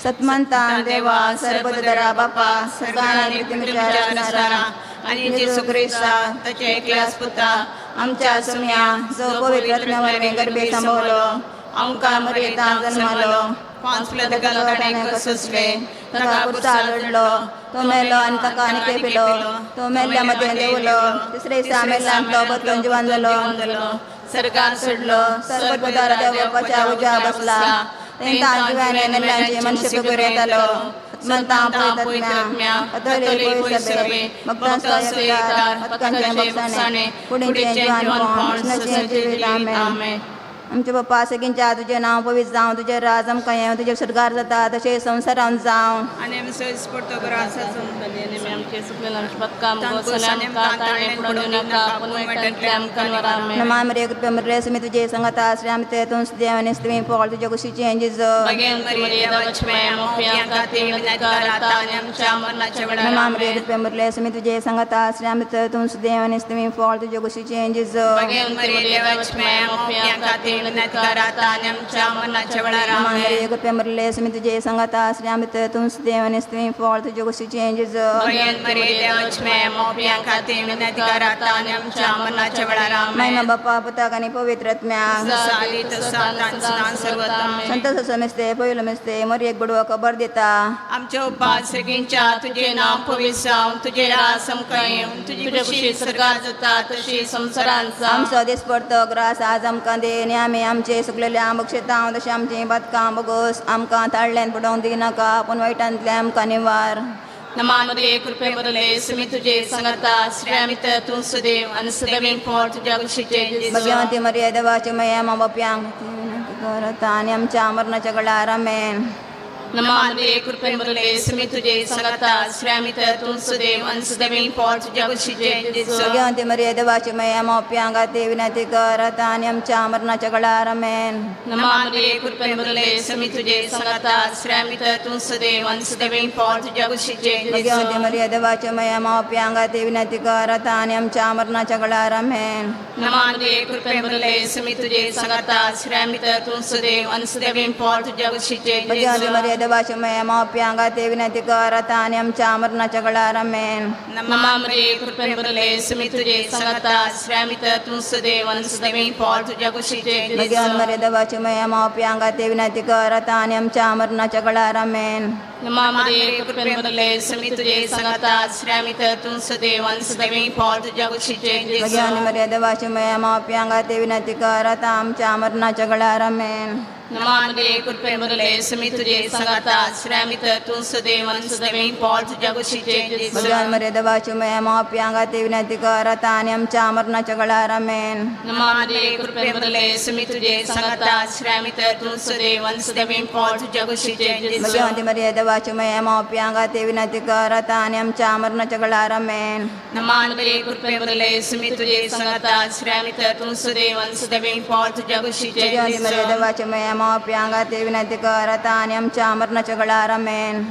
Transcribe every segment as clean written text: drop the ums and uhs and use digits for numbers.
सतमंता देवा सर्वदरा बापा सर्गान रचणारा आनी जेजू क्रिस्ता ताच्या एकल्याच पुता आमच्या सुम्या जो पवित्र आत्म्या गर्भे संभवलो आमकां मरेता जन्मलो पांचल्या ताणें सोंसले ताका कुर्सार चडलो तो मेलो आनी ताका आनी केपिलो तो मेल्ल्या मदें देंवलो तिसरे दिसा मेल्ल्यांतलो बदलून जिवन जालो सरकार सोडलो सर्वपदार देवबापाच्या उज्या बसला तेंकां जिव्याने मेल्ल्यांची मनशे करूं येतालो म्हणता पवित्र कथोलीक पवित्र भक्तांचो एकार पथकांचें बक्षाणें कुडीचें जिवानपण कृष्णाचें जिवीत आमेन. आमचे पप्पा सगळींच्या तुजें नांव पवित्र जावं तुजें राज आमकां येवं तुजें सरकार जाता तशें संवसारांत जावं आनी आमचो इस्पोर्ट ग्रास आमचे सुकलेले आमचे पक्का आमकां ताणे पडून नाका पूण वायटांतले आमकां निवार आमेन. नमामि मरिया कृपे मरिया सुमी तुझे संगता श्री ते तूं देव आनी स्त्री फळ तुझ्या कुशीचें जेजू. भगेन मरिया देवाची माया मोपयांक खातीर विनंती कर आता आनी आमच्या मरणाच्या वेळार नमामि मरिया आमेन. कृपे मरिया सुमी तुझे संगता श्री ते तूं देव आनी स्त्री फळ तुझ्या कुशीचें जेजू. भगेन मरिया देवाची माया मोपयांक खातीर विनंती कर आता आनी आमच्या मरणाच्या वेळार नमामि आमेन. मरिया कृपे मरिया सुमी तुझे संगता श्री ते तूं देव आनी स्त्री फळ तुझ्या कुशीचें जेजू. भगेन मरिया देवाची माया मोपयांक खातीर विनंती कर आता आनी आमच्या मरणाच्या वेळार आमेन. महिमा बाप्पा पुताक आनी पवित्र आत्म्याक. जसो आदी तसो आतां आनी सदां सर्वत्र आमेन. संत समेस्ते पयलो मेस्ते मरियेक बडवा खबर दिता. आमच्या उपास सगळींच्या तुझे नांव पवित्र जावं तुझे राज आमकां येवं तुजी खुशी सरकार जाता तशी संवसारांत जावं. आमचो दिसपडतो ग्रास आज आमकां दी आनी आमी आमचे सुकलेले बक्षेतांव तशें आमचीं बातकां बगोस आमकां ताळल्यान पडोवंक दिनाका पूण वायटांतलें आमकां निवार. नमामरे कृपे बरले सुमी तुझे संगता श्री तूं सुदेव आनी सदैव फळ तुझ्या कुशीचे जेजू. भगवंती मरिया देवाची मया मा बाप्यांक करता आनी आमच्या मरणाच्या कळार आमेन. नमामरे कृपे बरले सुमी तुझे संगता श्री तूं सुदेव आनी सदैव फळ तुझ्या कुशीचे जेजू. भगवंती मरिया देवाची मया मा बाप्यांक विनंती करता आनी आमच्या मरणाच्या कळार आमेन. नमामरे कृपे बरले सुमी तुझे संगता श्री तूं सुदेव आनी सदैव फळ तुझ्या कुशीचे भगवंती जेजू. मरिया देवाची मया मा बाप्यांक विनंती करता आनी आमच्या मरणाच्या कळार आमेन. नमामरे कृपे बरले सुमी तुझे संगता श्री तूं सुदेव आनी सदैव फळ तुझ्या कुशीचे भगवंती जेजू. मरिया देवाची मया मा बाप्यांक विनंती करता आनी आमच्या मरणाच्या कळार आमेन. नमामरे कृपे बरले सुमी तुझे संगता श्री तूं सुदेव आनी सदैव फळ तुझ्या कुशीचे भगवान जेजू. मरिया देवाची मया मा बाप्यांक विनंती करता आनी आमच्या मरणाच्या कळार आमेन. नमामरे कृपे बरले सुमी तुझे संगता श्री तूं सुदेव आनी सदैव फळ तुझ्या कुशीचे जेजू. भगवान मरिया देवाची मया मा बाप्यांक विनंती करता आमच्या मरणाच्या कळार आमेन. नमामरे कृपे बरले सुमी तुझे संगता श्री तूं सुदेव आनी सदैव फळ तुझ्या कुशीचे जेजू. भगवान मरिया देवाची मया मा बाप्यांक विनंती करता आनी आमच्या मरणाच्या कळार आमेन. नमामरे कृपे बरले सुमी तुझे संगता श्री तूं सुदेव आनी सदैव फळ तुझ्या कुशीचे जेजू. भगवंती मरिया देवाची मया मा बाप्यांक विनंती करता आनी आमच्या मरणाच्या कळार आमेन. नमामरे कृपे बरले सुमी तुझे संगता श्री तूं सुदेव आनी सदैव फळ तुझ्या कुशीचे भगवंती मरिया जेजू. देवाची मया मा बाप्यांक विनंती करता आनी आमच्या मरणाच्या कळार आमेन.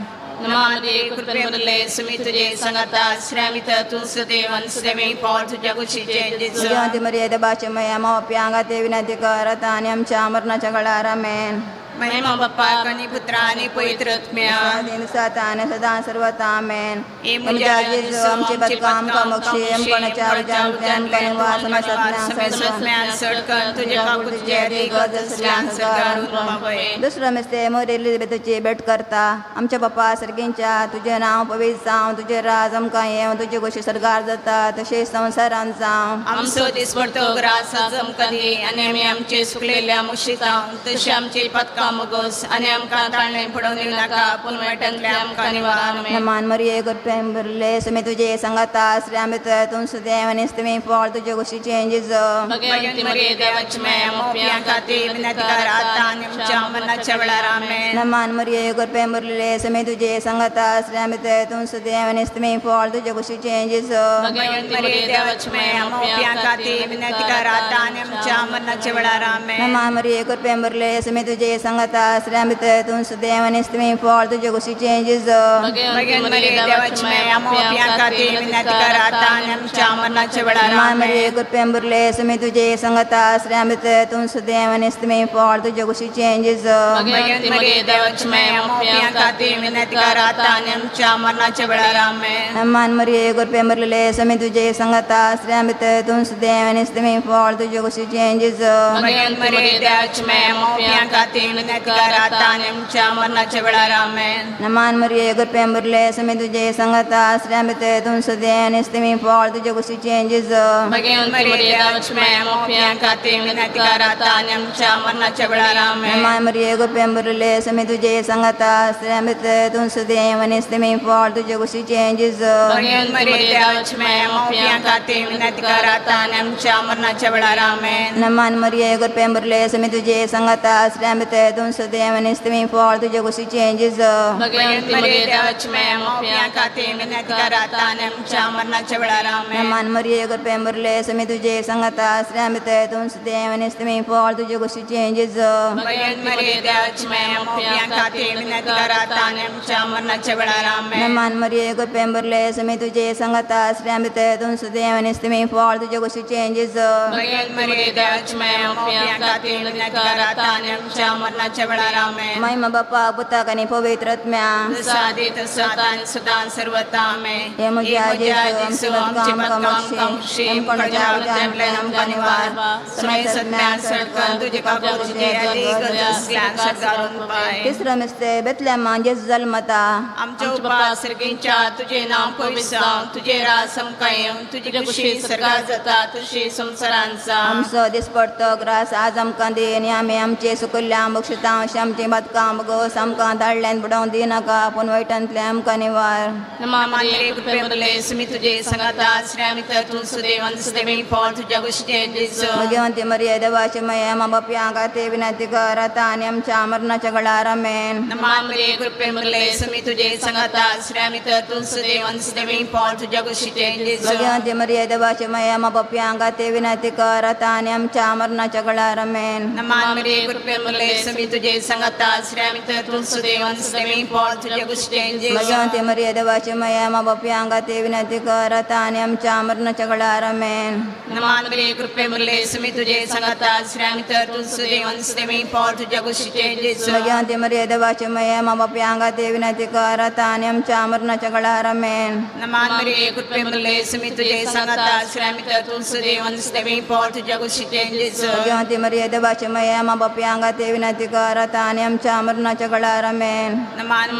नमामरे कृपे बरले सुमी तुझे संगता श्री तूं सुदेव आनी सदैव फळ तुझ्या कुशीचे जेजू. भगवंती मरिया देवाची मया मा बाप्यांक विनंती करता आनी आमच्या मरणाच्या कळार आमेन. महिमा बाप्पाक आनी पुत्रा आनी पवित्र आत्म्याक. दिन साता आनी सदां सर्वता आमेन. ए म्हज्या म्हज्या जेजू जेजू, आमचे बदकां आमकां बक्षी आमकोणाच्या उज्यांतल्यान निवार समजल्यान सडकन तुझ्या काकुतीचे गरज आसल्यान सरकार पावय. दुसरो मेस्ते मोर एलिझाबेथाची भेट करता. आमच्या बापा सर्गींच्या तुजें नांव पवित्र जावं तुजें राज आमकां येवं तुजी गोशी सरकार जाता तशें संवसारांत जावं. आमचो दिसपडतो ग्रास आज आमकां दी आनी आमी आमचे सुकलेल्या मुशीतां तशें आमची पदकां मुगोस आनी आमकां ताळणे पडोवन दिवं नाका पूण वायटांतल्या आमकां निवार आमेन. नमान मरिये कृपेन भरले सुमी तुजे संगता श्री तूं सुदेव आनी स्त्री फळ तुजे गोशीचें जेजू. भगवंती मरिये देवाची माया मोपयां खातीर विनंती कर आतां आनी आमच्या मरणाच्या वेळार आमेन. नमान मरिये कृपेन भरले सुमी तुजे संगता श्री तूं सुदेव आनी स्त्री फळ तुजे गोशीचें जेजू. भगवंती मरिये देवाची माया मोपयां खातीर विनंती कर आतां आनी आमच्या मरणाच्या वेळार आमेन. नमान मरिये कृपेन भरले सुमी तुजे संगता संगता श्रेमित तूं सुदेव आनी स्त्री फळ तुजे कुशीचें जेजू. भगवंती देवाची माया मोप्या खातीर विनंती कर आता आणि आमच्या मरणाच्या वेळार. मान मरिये कृपेन भरले सुमी तुजे संगता श्रेमित तूं सुदेव आनी स्त्री फळ तुजे कुशीचें जेजू. भगवंती देवाची माया मोप्या खातीर विनंती कर आता आणि आमच्या मरणाच्या वेळार. आमेन. मान मरिये कृपेन भरले सुमी तुजे संगता श्रेमित तूं सुदेव आनी स्त्री फळ तुजे कुशीचें जेजू. भगवंती देवाची माया मोप्या खातीर विनंती कर आता आणि आमच्या मरणाच्या वेळार. आमेन. मान मरिये कृपेन भरले सुमी तुजे संगता श्रेमित तूं सुदेव आनी स्त्री फळ तुजे कुशीचें जेजू. भगवंती देवाची माया मोप्या खातीर विनंती कर आता आणि आमच्या मरणाच्या वेळार. आमेन. मान मरिये कृपेन भरले सुमी तुजे संगता श्रेमित तूं सुदेव आनी स्त्री फळ तुजे कुशीचें जेजू. भगवंती देवाची माया मोप्या खातीर विनंती कर आता आणि आमच्या मरणाच्या वेळार. आमेन. मान मरिये कृपेन भरले सुमी तुजे संगता श्रेमित तूं सुदेव आनी स्त्री फळ तुजे कुशीचें जेजू. भगवंती देवाची माया मोप्या खातीर विनंती कर आता आणि आमच्या मरणाच्या वेळार. आमेन. मान मरिये कृपेन भरले सुमी तुजे संगता श्रेमित तूं सुदेव आनी स्त्री फळ तुजे कुशीचें जेजू. भगवंती देवाची माया मोप्या खातीर विनंती कर आता आणि आमच्या मरणाच्या वेळार. आमेन. मान मरिये कृपेन भरले सुमी तुजे संगता श्रेमित तूं सुदेव आनी स्त्री फळ तुजे कुशीचें जेजू. भगवंती देवाची माया मोप्या खातीर विनंती कर आता आणि आमच्या मरणाच्या वेळार. आमेन. महिमा बापा पुताक आनी पवित्र आत्म्या. जसा आधी तसं आता आणि सदा सर्वता. आमेन. हे म्हज्या जेजू, आमची पदकां आमकां बक्षी, आमकां आमकां निवार, समय सत्म्या सडकन तुझे कापूचे अधिक असल्यान सरकारून पाय. तिसरो मिस्ते बेतलेमान जेजू जल्मता. आमच्या उपास सर्गींच्या तुझे नाव पवित्र जावं, तुझे राज आमकां येवं, तुजी कुशी सरकार जाता तशी संवसारांत जावं. आमचो दिसपडतो ग्रास आज आमकां दी आनी आमी आमचे सुकुल्ल्या बक्षिता अशें आमची बादकां बगोस आमकां धाडल्यान बुडोवंक दिनाका, पूण वायटांतलें आमकां निवार. मानले कृपे भरले सुमी तुझे संगता श्रेमित तूं सुदेव आणि सुदेवी फळ तुझ्या कुशीचे जेजू. भगवंती मरिये देवाची माया मा बापया खातीर विनंती कर आता आनी आमच्या मरणाच्या वेळार. आमेन. मानले कृपे भरले सुमी तुझे संगता श्रेमित तूं सुदेव आणि सुदेवी फळ तुझ्या कुशीचे जेजू. भगवंती मरिये देवाची माया मा बापया खातीर विनंती कर आता आनी आमच्या मरणाच्या वेळार. आमेन. मानले कृपे भरले सुमी तुझे संगता श्रेमित तूं सुदेव आणि सुदेवी फळ तुझ्या कुशीचे जेजू. भगवंती मरिये देवाची माया मा बापया खातीर विनंती कर आता आनी आमच्या मरणाच्या वेळार. आमेन. मानले कृपे भरले सुमी तुझे संगता श्रेमित तूं सुदेव आणि सुदेवी फळ तुझ्या कुशीचे जेजू. भगवंती मरिये देवाची माया मा बापया खातीर विनंती कर आता आनी आमच्या मरणाच्या वेळार. आमेन. मानले कृपे भरले सुमी तुझे संगता श्रेमित तूं सुदेव आणि सुदेवी फळ तुझ्या कुशीचे जेजू. भगवंती मरिये देवाची माया मा बापया खातीर विनंती कर आता आनी आमच्या मरणाच्या वेळार. आमेन.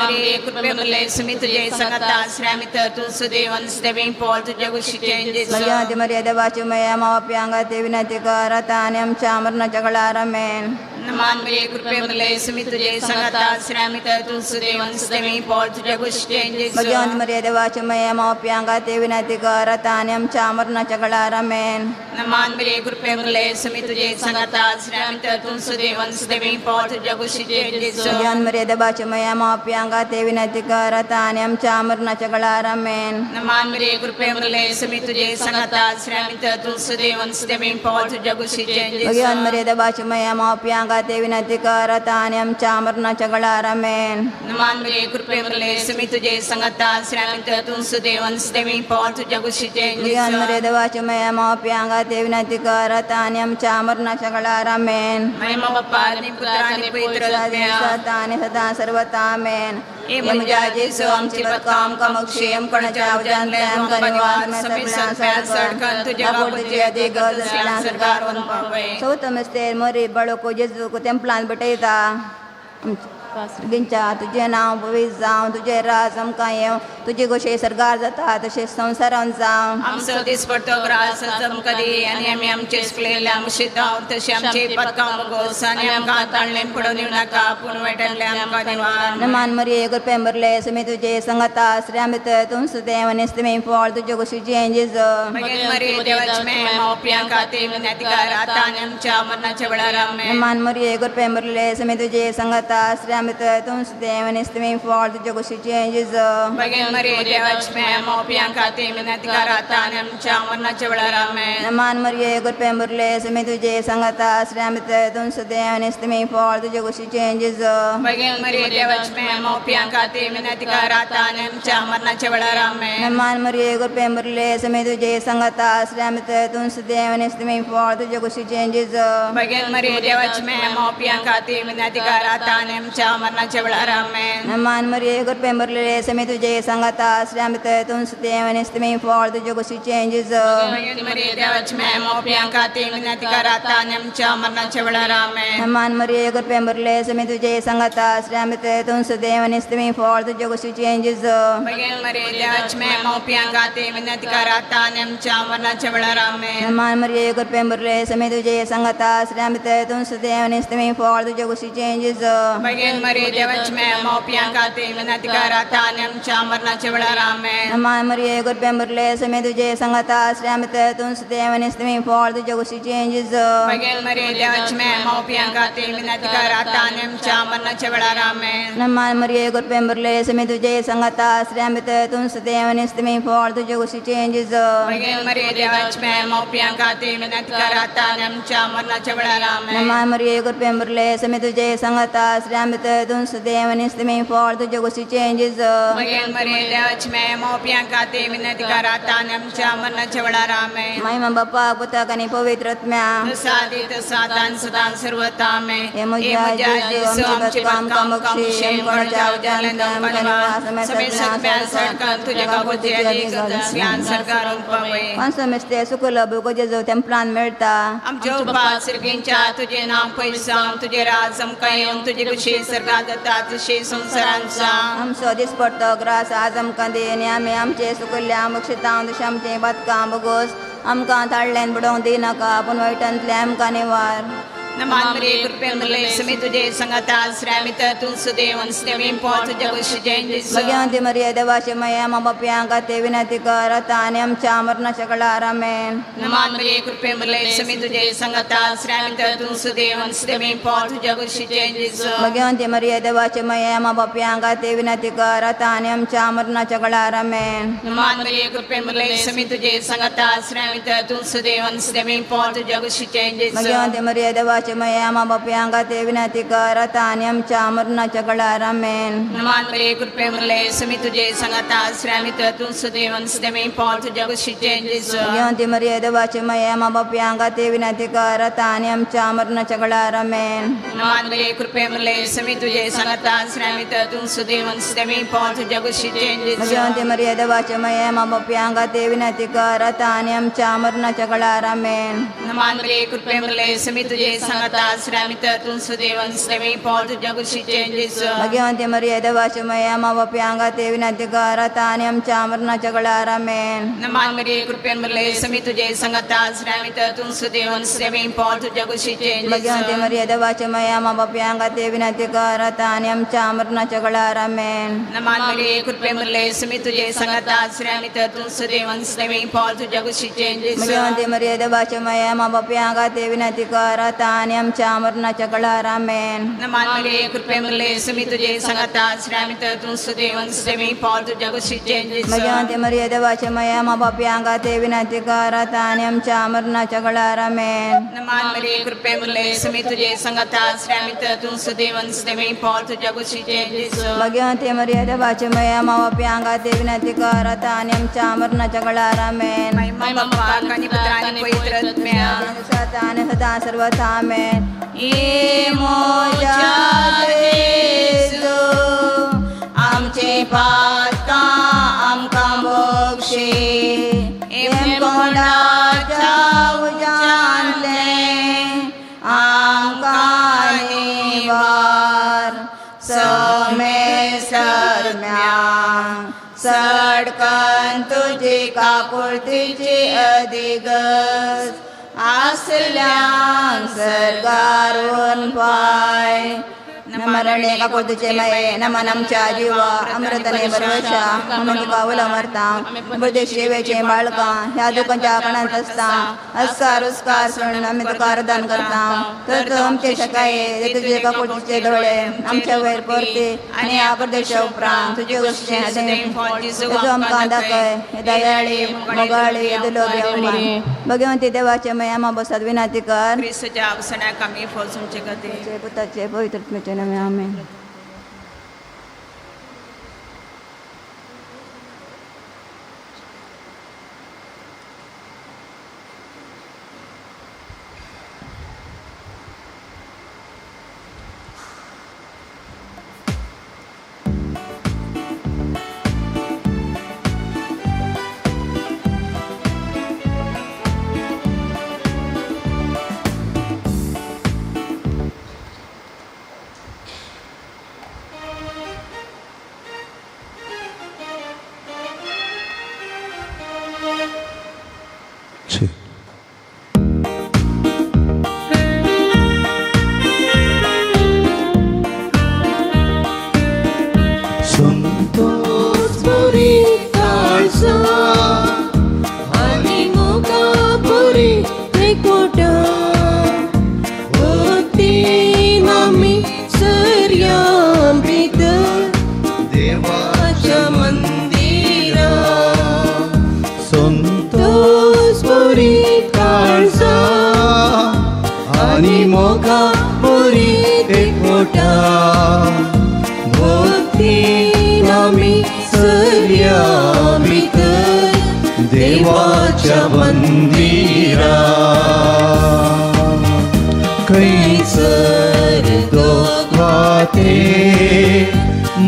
मानले कृपे भरले सुमी तुझे संगता श्रेमित तूं सुदेव आणि सुदेवी फळ तुझ्या कुशीचे जेजू. भगवंती मरिये देवाची माया मा बापया खातीर विनंती कर आता आनी आमच्या मरणाच्या वेळार. आमेन. मानले कृपे भरले सुमी तुझे संगता श्रेमित तूं सुदेव आणि सुदेवी फळ तुझ्या कुशीचे जेजू. भगवंती मरिये देवाची माया मा बापया खातीर विनंती कर आता आनी आमच्या मरणाच्या वेळार. आमेन. मानले कृपे भरले सुमी तुझे संगता श्रेमित तूं सुदेव आणि सुदेवी फळ तुझ्या कुशीचे जेजू. भगवंती मरिये देवाची माया मा बापया खातीर विनंती कर आता आनी आमच्या मरणाच्या वेळार. आमेन. मानले कृपे भरले सुमी तुझे संगता श्रेमित तूं सुदेव आणि सुदेवी फळ तुझ्या कुशीचे जेजू. भगवंती मरिये देवाची माया मा बापया खातीर विनंती कर आता आनी आमच्या मरणाच्या वेळार. आमेन. मानले कृपे भरले सुमी तुझे संगता श्रेमित तूं सुदेव आणि सुदेवी फळ तुझ्या कुशीचे भगवंती जेजू. मरिये देवाची माया मा बापया खातीर विनंती कर आता आनी आमच्या मरणाच्या वेळार. आमेन. महिमा बाप्पा आणि पुत्र आणि पवित्र आत्म्या. सदा आणि सदा सर्वता. आमेन. हे म्हज्या जेजू, आमची पदकां आमकां बक्षी, आमकां आवजांतलें आमकां निवार, समी सत्म्या सडकन तुझ्या बापूची अधिक गरज असल्यान सरकार वनपावय. चवथो मिस्तेर मरी बाळको जेजूक तेंपलान भेटयता. गिंच्या तुजें नांव पवित्र जावं, तुजें राज आमकां येवं, तुजी गोशे सरकार जाता तशें संवसारान जावं. आमचो दिसपडतो ग्रास आमकां दी आनी आमी आमचे सुकलेल्या मुशिताव तशें आमचे पदकां बगोस आनी आमकां ताळणें पडोवन दिवं नाका, पूण वायटांतलें आमकां निवार. मान मरिये कृपेन भरले सुमी तुजे संगता श्रेमित तूं सुदेव आनी स्त्री फळ तुजे कुशीचें जेजू. मगेन मरिये देवाची माया मावप्यां खातीर विनंती कर आता आनी आमच्या मरणाच्या वेळार. आमेन. मान मरिये कृपेन भरले सुमी तुजे संगता श्रामित तुमस देव निस्तमी फळ तुझ्या कुशीचे जेजू. भगिनी मरिये देवाची माय, मोपयांखातीर विनंती कर आता आणि आमच्या मरणाच्या वेळार. आमेन. नमान मरिये, कृपे मुरले, सुमी तुझे संगता श्रामित तुमस देव निस्तमी फळ तुझ्या कुशीचे जेजू. भगिनी मरिये देवाची माय, मोपयांखातीर विनंती कर आता आणि आमच्या मरणाच्या वेळार. आमेन. नमान मरिये, कृपे मुरले, सुमी तुझे संगता श्रामित तुमस देव निस्तमी फळ तुझ्या कुशीचे जेजू. भगिनी मरिये देवाची माय, मोपयांखातीर विनंती कर आता आणि आमच्या मरणाच्या वेळार. आमेन. नमान मरिये, कृपे मुरले, सुमी तुझे संगता श्रामित तुमस देव निस्तमी फळ तुझ्या कुशीचे जेजू. भगिनी मरिये देवाची माय, मोपयांखातीर विनंती कर आता आणि आमच्या मरणाच्या वेळार. आमेन. नमान मरिये, कृपे मुरले, सुमी तुझे संगता श्रामित तुमस देव निस्तमी फळ तुझ्या कुशीचे जेजू. भगिनी मरिये देवाची माय, मोपयांखातीर विनंती कर आता आणि आमच्या मरणाच्या वेळार. आमेन. नमान मरिये, कृपे मुरले, सुमी तुझे संगता श्रामित तुमस देव निस्तमी फळ तुझ्या कुशीचे जेजू. भगिनी मरिये देवाची माय, मोपयांखातीर विनंती कर आता आणि आमच्या मरणाच्या वेळार. आमेन. नमान मरिये, कृपे मुरले, सुमी तुझे संगता श्रामित तुमस देव निस्तमी फळ तुझ्या कुशीचे जेजू. भगिनी मरिये देवाची माय, मोपयांखातीर विनंती कर आता आणि आमच्या मरणाच्या वेळार. आमेन. नमान मरिये, कृपे मुरले, सुमी तुझे संगता श्रामित तुमस देव निस्तमी फळ तुझ्या कुशीचे जेजू. भगिनी मरिये देवाची माय, मोपयांखातीर विनंती कर आता आणि आमच्या मरणाच्या वेळार. आमेन. नमान मरिये, कृपे मुरले, सुमी तुझे संगता श्रामित तुमस देव निस्तमी फळ तुझ्या कुशीचे जेजू. भगिनी मरिये देवाची माय, मोपयांखातीर विनंती कर आता आणि आमच्या मरणाच्या वेळार. आमेन. महिमा बाप्पा, पुताक आणि पवित्र आत्म्या. जसा आधी तसा आता आणि सदा आणि सर्वथा. आमेन. हे म्हज्या जेजू, आमचे पातकां बक्षी, कोणाच्या उज्यान तुझ्या काकुळती सरकार कोण सुकुल बुको जेजू तेंपलान मेळटा. आमच्या उपास सिरगींच्या तुझे नाव पैसाम, तुझे राज आमकां येवन, तुजी खुशी सर्गात जाता तशी संवसारांत जावं. आमचो दिसपडतो ग्रास आज आमकां दी आनी आमी आमचे सुकुल्ल्या बक्षितां तशें आमचें बातकां बगोस आमकां ताडल्यान बुडोवंक दिनाका, पूण वायटांतलें आमकां निवार. नमान मरिये, कृपेन भरले, समी तुझे संगता श्रामित तूं सुदेव स्नेमी पोळ तुझ्या कुशीचे जेजू. भगवंती मरिये, देवाचे मया, मा बापयांक ते विनंती कर आता आनी आमच्या मरणाच्या कळार. आमेन. नमान मरिये, कृपेन भरले, समी तुझे संगता श्रामित तूं सुदेव स्नेमी पोळ तुझ्या कुशीचे जेजू. भगवंती मरिये, देवाचे मया, मा बापयांक ते विनंती कर आता आनी आमच्या मरणाच्या कळार. आमेन. नमान मरिये, कृपेन भरले, समी तुझे संगता श्रामित तूं सुदेव स्नेमी पोळ तुझ्या कुशीचे जेजू. भगवंती मरिये, देवाचे मया, मा बापयांक ते विनंती कर आता आनी आमच्या मरणाच्या कळार. आमेन. नमान मरिये, कृपेन भरले, समी तुझे संगता श्रामित तूं सुदेव स्नेमी पोळ तुझ्या कुशीचे जेजू. भगवंती मरिये, देवाचे मया, मा बापयांक ते विनंती कर आता आनी आमच्या मरणाच्या कळार. आमेन. नमान मरिये, कृपेन भरले, समी तुझे संगता श्रामित तूं सुदेव स्नेमी पोळ तुझ्या कुशीचे जेजू. भगवंती मरिये, देवाचे मया, मा बापयांक ते विनंती कर आता आनी आमच्या मरणाच्या कळार. आमेन. नमान मरिये, कृपेन भरले, समी तुझे संगता श्रामित तूं सुदेव स्नेमी पोळ तुझ्या कुशीचे जेजू. भगवंती मरिये, देवाचे मया, मा बापयांक ते विनंती कर आता आनी आमच्या मरणाच्या कळार. आमेन. नमान मरिये, कृपेन भरले, समी तुझे संगता श्रामित तूं सुदेव स्नेमी पोळ तुझ्या कुशीचे भगवंती जेजू. मरिये, देवाचे मया, मा बापयांक ते विनंती कर आता आनी आमच्या मरणाच्या कळार. आमेन. नमान मरिये, कृपेन भरले, समी तुझे संगता श्रामित तूं सुदेव स्नेमी पोळ तुझ्या कुशीचे जेजू. भगवंती मरिये, देवाचे मया, मा बापयांक ते विनंती कर आता आनी आमच्या मरणाच्या कळार. आमेन. नमान मरिये, कृपेन भरले, समी तुझे संगता श्रामित तूं सुदेव स्नेमी पोळ तुझ्या कुशीचे जेजू. भगवंती मरिये, देवाचे मया, मा बापयांक ते विनंती कर आता आनी आमच्या मरणाच्या कळार. आमेन. नमान मरिये, कृपेन भरले, समी तुझे संगता श्रामित तूं सुदेव स्नेमी पोळ तुझ्या कुशीचे जेजू. भगवंती मरिये, देवाचे मया, मा बापयांक ते विनंती कर आता आनी आमच्या मरणाच्या कळार. आमेन. महिमा बापाक आणि पुत्राक आणि पवित्र आत्म्या. सदा आणि सदा सर्वथा. आमेन. ये मोजा जेजू, आमचे पातकां आमकां बक्षी, कोंडाच्या उज्यांतलें आमकां निवार. समेसरम्यांक सडकन तुजी काकुळतीची अधिगज आसल्यान सर्गारून पाय. नमरणे काकुळतीचे माये नमन आमच्या जीवा अमृतने बरवशा आमी तुका उलो मारता भुरगे शेवेचे बाळकां ह्या दुकांच्या कणांत आसता अस्कार उस्कार सोडून आमी तुका आराधन करता तर तूं आमचे शकाये तुजे काकुळतीचे दोळे आमच्या वयर परते आनी ह्या प्रदेशा उपरांत तुजे गोश्टी तुजो आमकां दाखय हे दयाळी मोगाळी दुलोबी भगवंती देवाचे माया आमा बसात विनंती कर क्रिस्तच्या अवसणाक आमी फौज तुमचे खातीर पुताचे पवित्र नामे आमेन.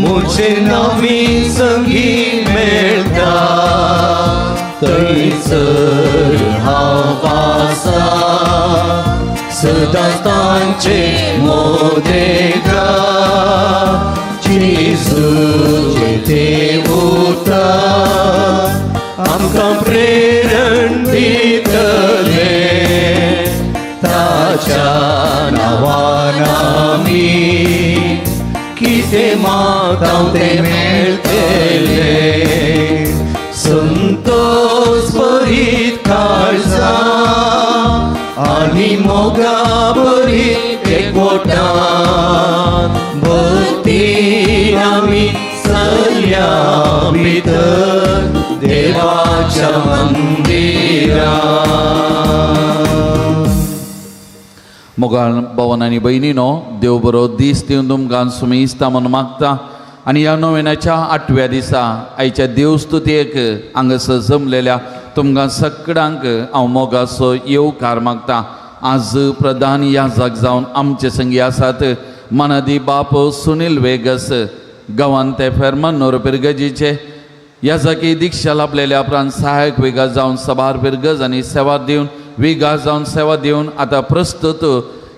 मुझे नवी संगी मेळटा थंयसर हांव आसा सदांच तांचे मोदेगा जेजूचें देवता आमकां प्रेरण दितलें ताच्या नांवान आमी कितें मागता तें मेळटलें संतोष भरीत काळजां आनी मोगा भरीत एकवटान भक्तीन आमी चलया भितर देवाच्या मंदिरांत. मोगाळ भवन आनी भयणीनो देव बरो दीस दिवन तुमकां सुमेस्ता म्हूण मागता आनी ह्या नोवेनाच्या आठव्या दिसा आयच्या देवस्तुतेक हांगासर जमलेल्या तुमकां सगळ्यांक हांव मोगाचो येवकार मागता. आज प्रधान याजक जावन आमचे संगी आसात मनादी बाप सुनील वेगस गांवांत ते फेर्मानोर पिरगजीचे याजकी दीक्षा लाभलेल्या उपरांत सहायक वेगा जावन सभार पिरगज आनी सेवा दिवन विगा जावन सेवा दिवन आतां प्रस्तुत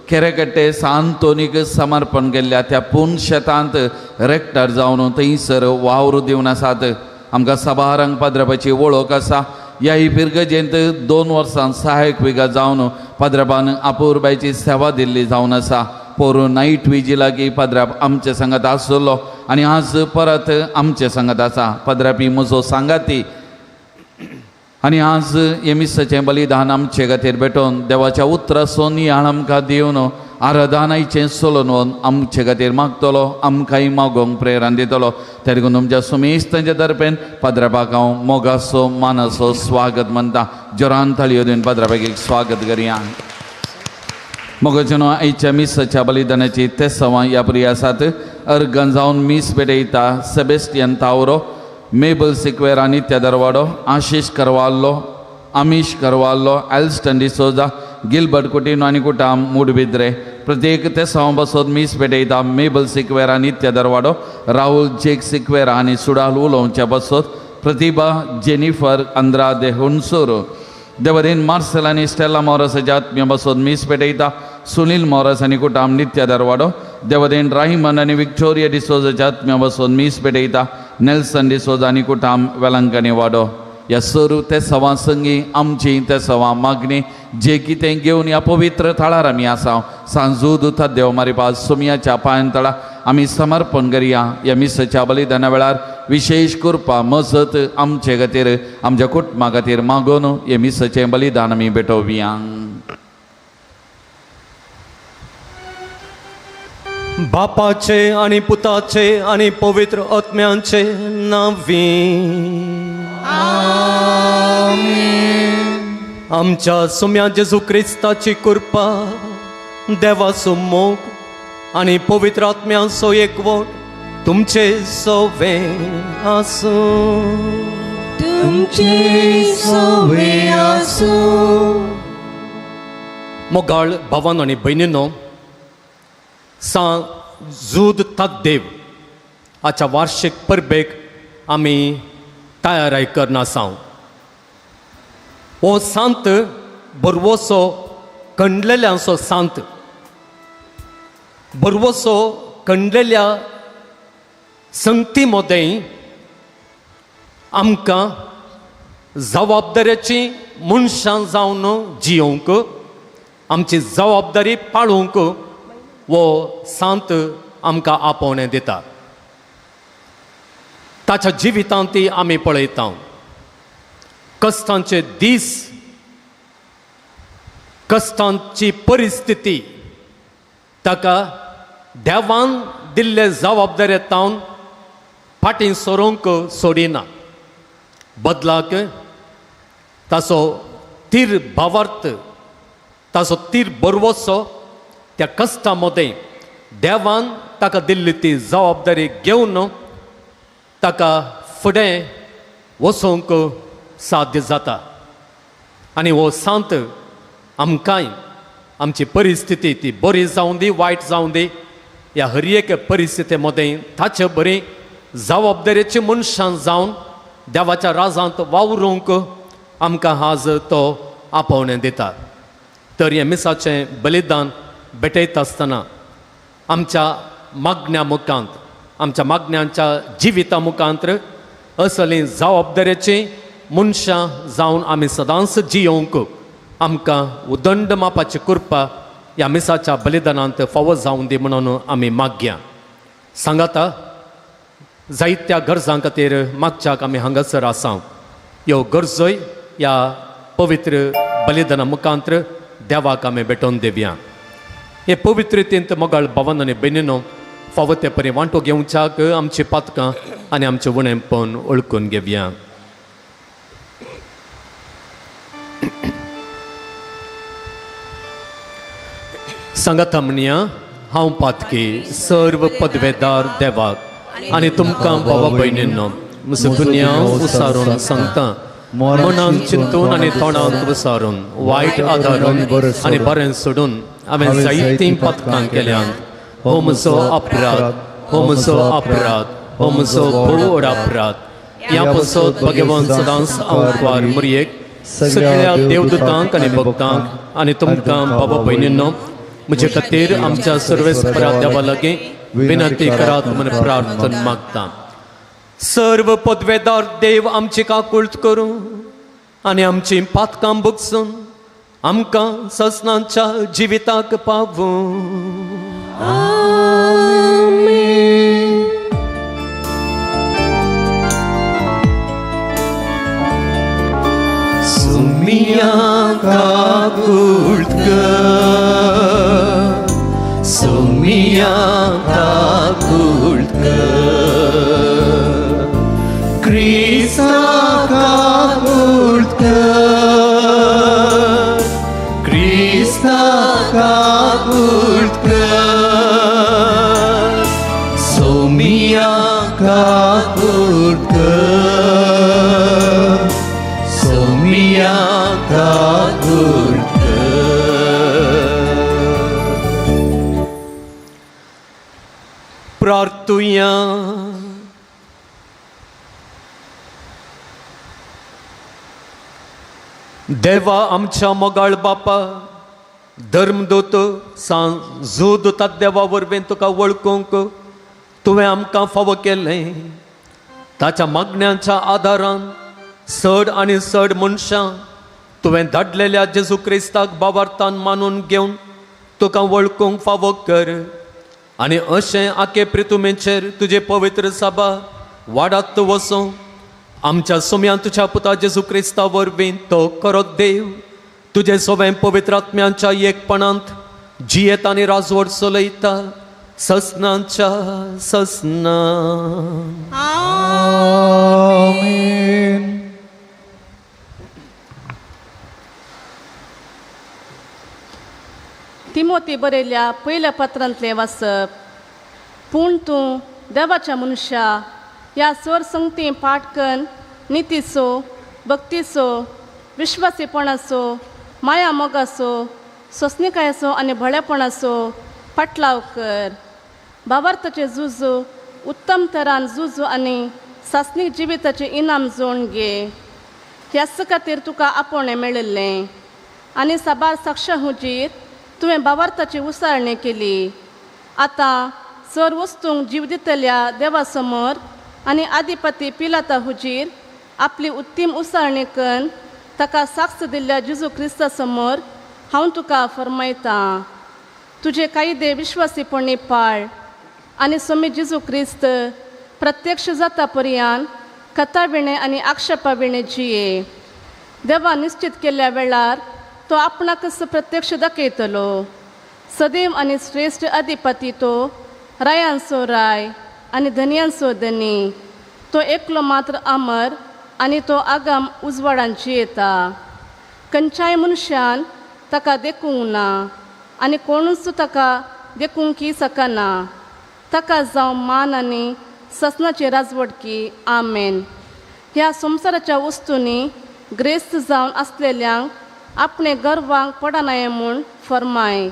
केरेकट्टे सांतोनीक समर्पण केल्ल्या त्या पूर्ण शेतांत रेक्टर जावन थंयसर वावर दिवन आसात. आमकां सभारांक पाद्रपाची वळख आसा. ह्या ही पिरगजेंत 2 वर्सां सहायक विगा जावन पाद्रपान आपुरबायची सेवा दिल्ली जावन आसा. पोरूं नायट विजी लागीं पाद्राप आमचे सांगात आसलो आनी आज परत आमचे सांगात आसा. पाद्रापी म्हजो सांगाती आनी आज हे मिसाचें बलिदान आमचे खातीर भेटोवन देवाच्या उतराचो नियाळ आमकां दिवन आराधनाचें सोलोवन आमचे खातीर मागतलो आमकांय मागोवंक प्रेरणा दितलो. त्या देखून तुमच्या सुमेस्तांच्या तर्फेन पाद्रापाक हांव मोगाचो मानाचो स्वागत म्हणटा. जोरान ताळयो दिवन पाद्रापाक एक स्वागत करया. मोगाचें न्हू आयच्या मिसाच्या बलिदानाची तेसवां ह्या प्रिय आसात. अर्गन जावन मीस भेटयता सेबेस्टियन तावरो, मेबल सिक्वेरा, नित्या दरवाडो, आशिश करवाल्लो, अमीश करवाल्लो, एल्स्टन डिसोजा, गिलबर्ट कुटिनो आनी कुटाम मुडबिद्रे. प्रत्येक तेसांव बसोत मीस भेटयता मेबल सिक्वेरा, नित्या दरवाडो, राहुल जेक सिक्वेरा आनी सुडाल उलोवच्या बसोत प्रतिभा जेनिफर अंद्रादे हुनसूर. देवदेन मार्सेल आनी स्टेला मॉरसाच्या आत्मीय बसोत मीस भेटयता सुनील मॉरस आनी कुटाम नित्या दरवाडो. देवदेन राहिमन आनी विक्टोरिया डिसोजाच्या आत्मीय बसोत मीस भेटयता नेल्सन डिसोजा आनी कुटाम वेलंकनी वाडो. ह्या सर्व ते सवां संगी आमची ते सवां मागणी जे कितें घेवन ह्या पवित्र थळार आमी आसा सांजू दुथा देव मारिपास सोमयाच्या पांयान तळा आमी समर्पण करया. ह्या मिसाच्या बलिदाना वेळार विशेष कृपा मजत आमचे खातीर आमच्या कुटुंबा खातीर मागून हे मिसाचें बलिदान आमी भेटोवया. बापाचे आणि पुताचे आणि पवित्र आत्म्यांचे नांवी आमेन. आमच्या सुम्या जेजू क्रिस्ताची कृपा, देवाचो मोग आणि पवित्र आत्म्यांचो एकवट तुमचे सवे आसूं. तुमचे सवे आसूं. मोगाळ भावान आनी भयणीनो, सां जूद ताद्देव हाच्या वार्षिक परबेक आमी तयाराय करना. हो सांत बरवसो कंडलेल्यांचो सांत, बरवसो कंडलेल्या संगती मदें आमकां जबाबदारेची मनशां जावन जियोवंक, आमची जबाबदारी पाळूंक वो सांत आमकां आपोवणें दिता. ताच्या जिवितांत ती आमी पळयता कश्टांचे दीस, कश्टांची परिस्थिती ताका देवान दिल्ले जबाबदारे तावन फाटीं सरूंक सोडिना. बदलाक ताचो तीर भावार्थ, ताचो तीर बरवसो त्या कश्टां मदें देवान ताका दिल्ली ती जबाबदारी घेवन ताका फुडें वचूंक साध्य जाता. आनी हो सांत आमकांय आमची परिस्थिती ती बरी जावं दी वायट जावं दी, ह्या हर एक परिस्थिती मदें ताचे बरी जबाबदारेची मनशां जावन देवाच्या राजांत वावरूंक आमकां आज तो आपोवणें दिता. तर हें मिसाचें बलिदान भेटयता आसतना आमच्या मागण्या मुखांत, आमच्या मागण्यांच्या जिविता मुखांत असली जबाबदारेची मनशां जावन आमी सदांच जियोवंक आमकां उदंड मापाची कृपा ह्या मिसाच्या बलिदानांत फावो जावं दी म्हणून आमी मागया. सांगाता जायत्या गरजां खातीर मागच्याक आमी हांगासर आसा. ह्यो गरजोय ह्या पवित्र बलिदाना मुखांत देवाक आमी भेटोवन दिवया. हे पवित्रतेंत मोगाळ भावान आनी भयणीनो फावो ते परी वांटो घेवच्याक आमची पातकां आनी आमचें उणेपण वळखून घेवया. सांगाता म्हणया, हांव पातकी सर्व पदवेदार देवाक आनी तुमकां बाबा भयणींनो म्हजो गुन्यांव उसारून सांगता, मनान चिंतून आनी तोंडांत उसारून वायट आदारून आनी बरें सोडून हांवें जायतीं पातकां केल्यांत. हो म्हजो अपराध, हो म्हजो अपराध, हो म्हजो भोव अपराध. ह्या पसत भगवान सदांच हांव मुरयेक सगळ्या देवदूतांक आनी भक्तांक आनी तुमकां बाबा भयणींनो म्हजे खातीर आमच्या सर्वेस्परा देवा लागीं विनंती करात म्हूण प्रार्थना मागता. सर्व पदवेदार देव आमची काकुळट करूं आनी आमची पातकां भोगसून आमकां ससनाच्या जिविताक पावूं. आमेन. सुमिया काकुळट कर, सुमिया काकुळट कर, क्रिस्ता काकुळट कर, क्रिस्ता काकुळट कर, सोमिया काकुळट कर, सोमिया काकुळट कर. प्रार्थुया. देवा आमच्या मोगाळ बापा, धर्मदूत सां जूद देवा वरवीं तुका वळखूंक तुवें आमकां फावो केलें. ताच्या मागण्यांच्या आदारान चड आनी चड मनशां तुवें धाडलेल्या जेजू क्रिस्ताक बाबार्थान मानून घेवन तुका वळखूंक फावो कर आनी अशें आखे प्रितुमेचेर तुजे पवित्र सभा वाडात वचूं. आमच्या सोम्यान तुज्या पुता जेजू क्रिस्ता वरवीं तो करत देव तुजे सोवें पवित्र आत्म्यांच्या एकपणांत जियेत आनी राजवट चलयता ससनाच्या ससना. आमेन. तिमोती बरयल्या पयल्या पत्रांतलें वाचप. पूण तूं देवाच्या मनशा ह्या स्वर संगती पाठ कन्न नितीचो, भक्तीचो, विश्वासीपणाचो, माया मोगाचो, सोंसणिकायेचो आनी भोळेपणाचो पाटलाव कर. भावार्थाचें झुजू उत्तम तरान झुजू आनी सासणीक जिविताचें इनाम जोडून घे. ह्याच खातीर तुका आपोवणें मेळिल्लें आनी साबार साक्षा हुजीर तुवें भावार्थाची उसारणी केली. आतां सर वस्तूंक जीव दितल्या देवा समोर आनी आदिपती पिलाता हुजीर आपली उत्तीम उसारणी कन्न ताका साक्ष दिल्ल्या जेजू क्रिस्ता समोर हांव तुका फरमायतां. तुजे कायदे विश्वासीपणी पाळ आनी स्वामी जेजू क्रिस्त प्रत्यक्ष जाता पर्यान कथाविणें आनी आक्षेपा विणें जिये. देवा निश्चित केल्ल्या वेळार तो आपणाकच प्रत्यक्ष दाखयतलो. सदैव आनी श्रेश्ठ अधिपती तो रायांचो राय आनी धनयांचो धनी. तो एकलो मात्र अमर आनी तो आगाम उजवाडान जियेता. खंयच्याय मनशान ताका देखूंक ना आनी कोणूच ताका देखूंक शकना. ताका जावं मान आनी ससनाची राजवटकी. आमेन. ह्या संवसाराच्या वस्तूंनी ग्रेस्त जावन आसलेल्यांक आपणे गर्वांक पडनाये म्हूण फरमाय.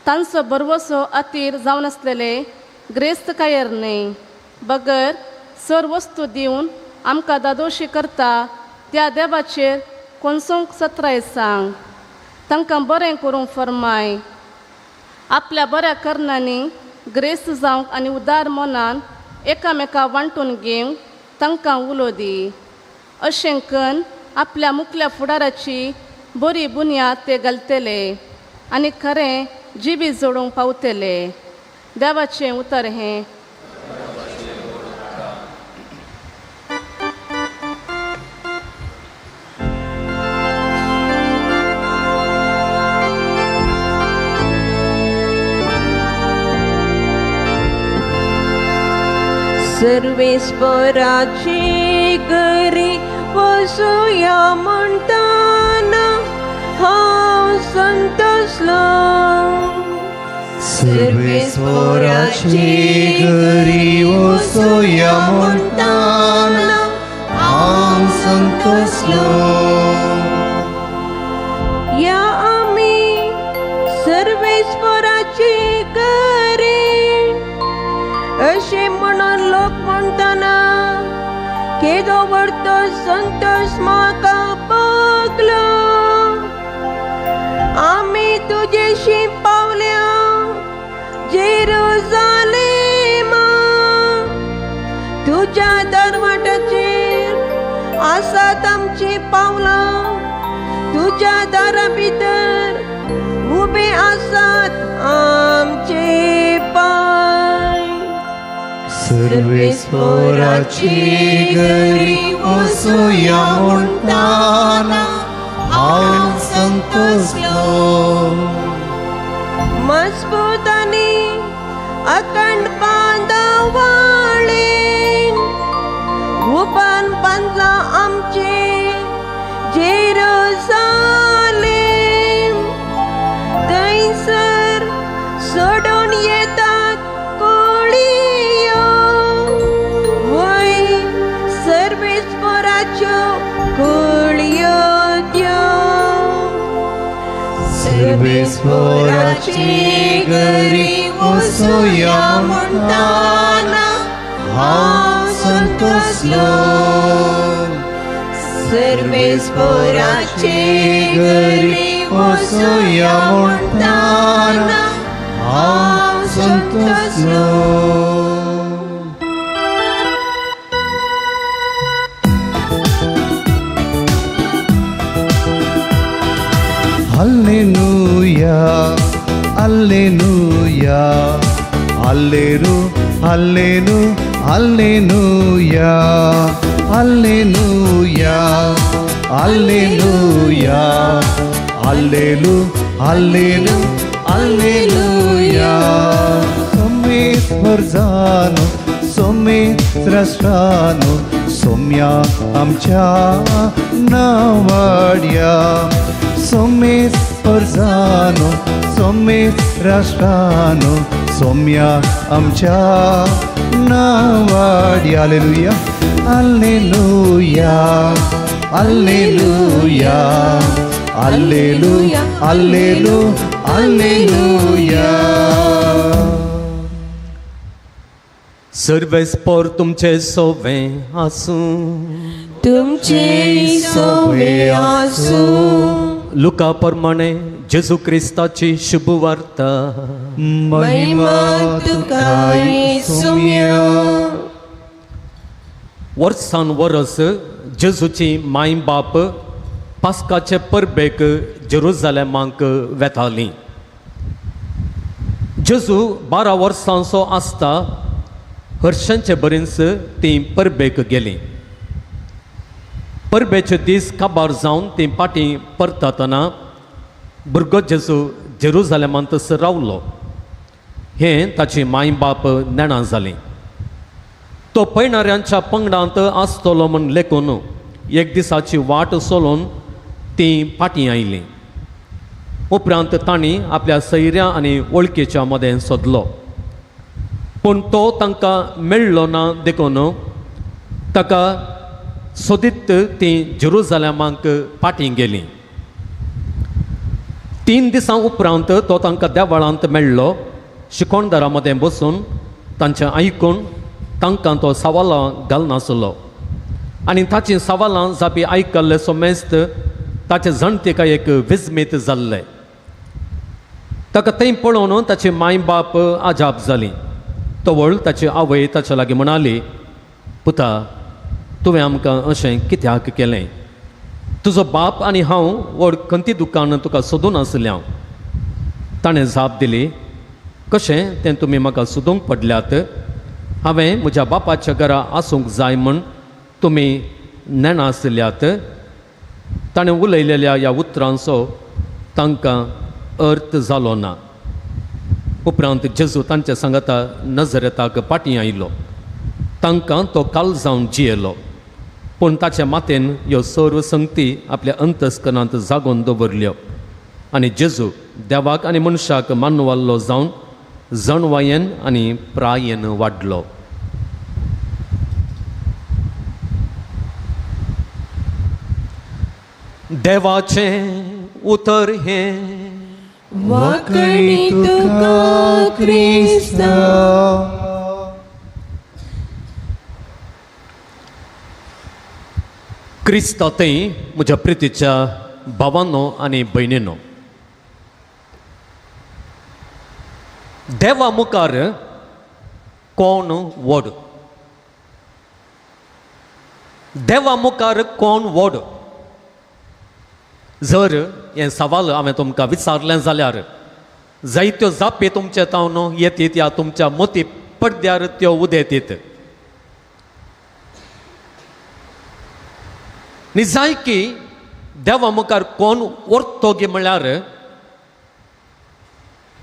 तांचो भरवसो अतीर जावन आसलेले ग्रेस्त कायर न्हय, बगर सर वस्तू दिवन आमकां दादोशी करता त्या देवाचेर कोनसोंक सत्राय सांग. तांकां बरें करूंक फरमाय. आपल्या बऱ्या करणांनी ग्रेस्त जावंक आनी उदार मनान एकामेका वांटून घेवंक तांकां उलो दी. अशें कन्न आपल्या मुखल्या फुडाराची बरी बुन्याद ते घालतले आनी खरें जिबी जोडूंक पावतले. देवाचें उतर हें. सर्वेस्पराची घरी वसुया म्हणटाना हांव संतोसलो. सर्वेस्पराची घरी वसुया म्हणटाना हांव संतोसलो. या आमी सर्वेस्पराची घरी अशें म्हणून लोक म्हणटना केदो व्हडलो संतोश म्हाका भोगलो. आमी तुजेशी पावल्या जेरुजालेमा, तुज्या दरवाट्याचेर आसात आमचीं पावलां, तुज्या दारा भितर उबे आसात आमचे पांय. सर्वेस्पराची घरी वसुया म्हणटाना हांव संतोसलो. मजबूत आनी अखंड बांदावळीन उबान बांदला आमचे जेरुजालेम. थंयसर सोडून येतात कोळयो, वय सर्वेस्पराच्यो कोळयो त्यो. सर्वेस्पराची घरी वसुया म्हणटाना हांव संतोसलो. सर्वेस्पराची घरी वसुया म्हणटाना हांव संतोसलो. Hallelujah, hallelujah, hallelu hallelu hallelujah, hallelujah, hallelujah, hallelu hallelu hallelujah. Someshwar Somesh राष्ट्रानो Saumya आमच्या नावाड्या, सोमेश्वर जानो सोमेश राष्ट्रानो सोम्या आमच्या नावाड्या. Hallelujah, hallelujah, hallelujah, hallelu hallelu hallelujah. सर्वेस्पोर तुमचे सोवे आसूं, तुमचे सोवे आसूं. लुका प्रमाणे जेजू क्रिस्ताची शुभ वार्ता. महिमा तुका सोम्या. वर्सान वरस जेजूची माय बाप पास्काचे परबेक जेरुजालेमाक वेताली. जेजू 12 वर्सांचो आसता हर्षांचे बरींच तीं परबेक गेलीं. परबेचे दीस काबार जावन तीं फाटीं परततना भुरगो जेजू जेरुजालेमांतच रावलो हें ताची माय बाप नेणा जालीं. तो पयणाऱ्यांच्या पंगडांत आसतलो म्हूण लेखून एक दिसाची वाट सोलोवन तीं फाटीं आयलीं. उपरांत तांणी आपल्या सैऱ्या आनी वळखीच्या मदें सोदलो, पूण तो तांकां मेळ्ळो ना देखून ताका सोदीत तीं जेरुजालेमाक फाटीं गेलीं. 3 दिसां उपरांत तो तांकां देवळांत मेळ्ळो. शिकोणदारा मदें बसून तांचें आयकून तांकां तो सवालां घालनासलो आनी ताचीं सवालां जापी आयकल्ले सोमेस्त ताचे जाणटेका एक विस्मीत जाल्ले. ताका थंय पळोवन ताची माय बाप आजाप जाली. तवळ ताची आवय ताच्या लागीं म्हणाली, पुता, तुवें आमकां अशें कित्याक केलें? तुजो बाप आनी हांव व्हड खंती दुकान तुका सोदून आसलें हांव. ताणें जाप दिली, कशें तें तुमी म्हाका सोदूंक पडल्यात? हांवें म्हज्या बापाच्या घरा आसूंक जाय म्हूण तुमी नेणा आसल्यात. ताणें उलयलेल्या ह्या उतरांचो तांकां अर्थ जालो ना. उपरांत जेजू तांच्या सांगाता नजरेताक फाटीं आयलो. तांकां तो काल जावन जियेलो, पूण ताच्या मातेन ह्यो सर्व संगती आपल्या अंतस्कनांत जागोवन दवरल्यो आनी जेजू देवाक आनी मनशाक मानवाल्लो जावन जणवायेन आनी प्रायेन वाडलो. देवाचें उतर हें. वाकणी तुका क्रिस्ता. क्रिस्ता थंय म्हज्या प्रितीच्या भावानो आनी भयणीनो, देवा मुखार कोण व्हड? देवा मुखार कोण व्हड? जर हें सवाल हांवें तुमकां विचारलें जाल्यार जायत्यो जापी तुमचे तावन येतीत या तुमच्या मोती पडद्यार त्यो उदेतीत. न्ही जाय की देवा मुखार कोण व्हरतो गी म्हळ्यार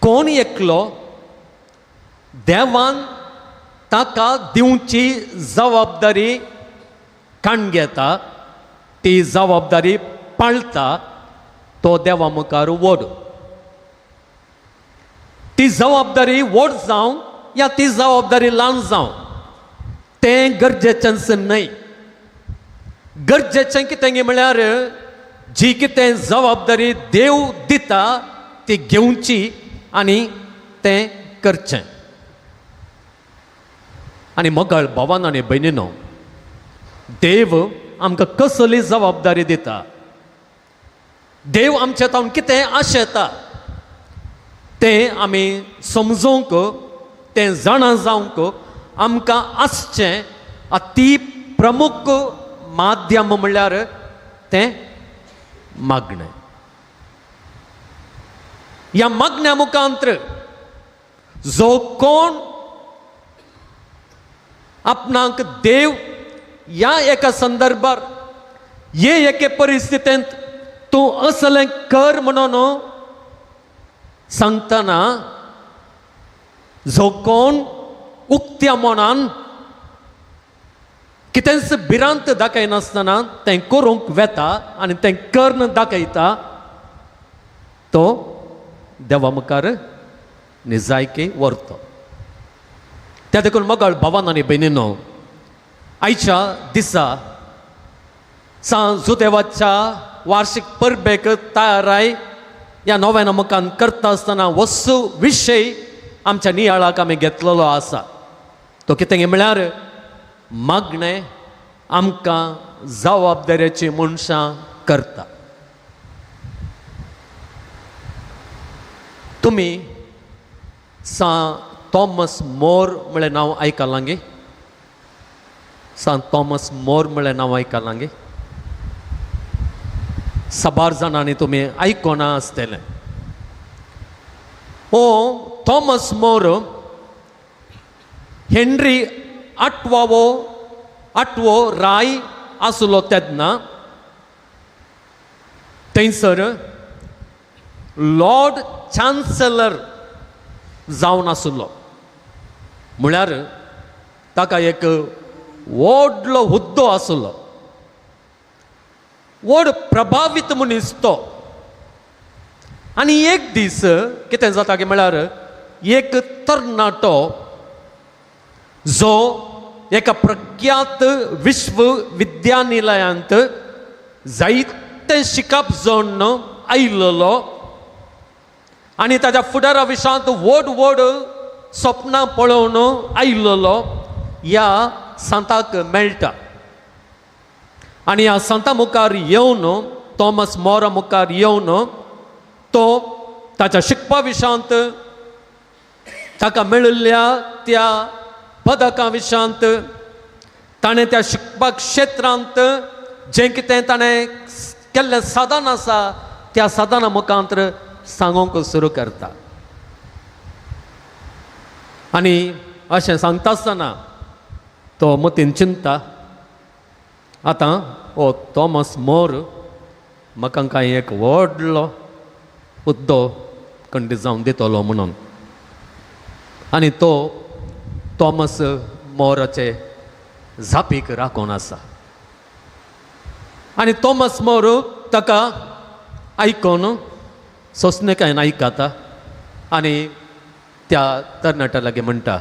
कोण एकलो देवान ताका दिवची जबाबदारी काण घेता, ती जबाबदारी पाळटा, तो देवा मुखार व्हड. ती जबाबदारी व्हड जावं या ती जबाबदारी ल्हान जावं तें गरजेचेंच न्हय. गरजेचें कितें म्हळ्यार जी कितें जबाबदारी देव दिता ती घेवची आनी तें करचें. आनी मोगाळ भावान आनी भयणीनो, देव आमकां कसली जबाबदारी दिता, देव आमच्या तावन कितें आशेता तें आमी समजूंक, तें जाणा जावंक आमकां आसचें. ती प्रमुख माध्यम म्हणल्यार तें मागणें. ह्या मागण्या मुखांत्र जो कोण आपणाक देव ह्या एका संदर्भार हे एके परिस्थितींत तूं असलें कर म्हणून सांगतना जो कोण उक्त्या मनान कितेंच भिरांत दाखयनासतना तें करूंक वेता आनी तें कर्ण दाखयता तो देवा मुखार निजायकी व्हरतो. त्या देखून मगळ भावान आनी भयणीनो, आयच्या दिसा सांत जुदेवाच्या वार्षिक परबेक तयाराय ह्या नव्या मुखान करता आसतना वस्तू विशय आमच्या नियाळाक आमी घेतलेलो आसा. तो कितें म्हळ्यार मागणें आमकां जबाबदारेची मनशां करता. तुमी सांत थॉमस मोर म्हळ्ळें नांव आयकलां गे? सांत थॉमस मोर म्हळ्ळें नांव आयकलां गे? साबार जाणांनी तुमी आयकोना आसतलें. ओ थॉमस मोर हेनरी आठवो राय आसलो तेन्ना थंयसर लॉर्ड चान्सलर जावन आसलो. म्हळ्यार ताका एक व्हडलो हुद्दो आसलो, व्हड प्रभावीत मनीस तो. आनी एक दीस कितें जाता की म्हळ्यार एक तरणाटो जो एका प्रख्यात विश्वविद्यानिलयांत जायतें शिकप जावन आयिल्लो आनी ताच्या फुडारा विशांत व्हड व्हड सपनां पळोवन आयिल्लो ह्या सांताक मेळटा. आनी ह्या सांता मुखार येवन, थॉमस मोरा मुखार येवन तो ताच्या शिकपा विशांत, ताका मेळिल्ल्या त्या पदकां विशांत, ताणें त्या शिकपाक क्षेत्रांत जें कितें ताणें केल्लें साधन आसा त्या साधना मुखांत सांगूंक सुरू करता. आनी अशें सांगता आसतना तो मतीन चिंता, आतां हो थॉमस मोर म्हाका कांय एक व्हडलो हुद्दो कंडी जावन दितलो म्हणून. आनी तो थॉमस मोराचे जापीक राखून आसा. आनी थॉमस मोर ताका आयकून सोंसणेकायन आयकता आनी त्या तरणाट्या लागीं म्हणटा,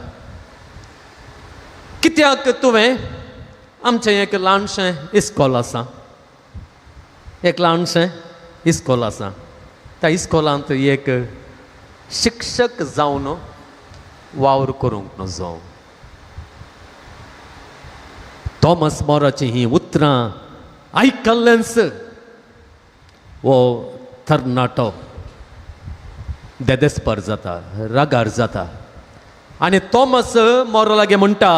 कित्याक तुवें आमचें एक ल्हानशें इस्कोल आसा, एक ल्हानशें इस्कोल आसा, त्या इस्कोलांत एक शिक्षक जावन वावर करूंक नजो. थॉमस मोराचीं हीं उतरां आयकल्लेंच हो तरणाटो देदेस्पर जाता, रागार जाता. आनी थॉमस मोरा लागीं म्हणटा,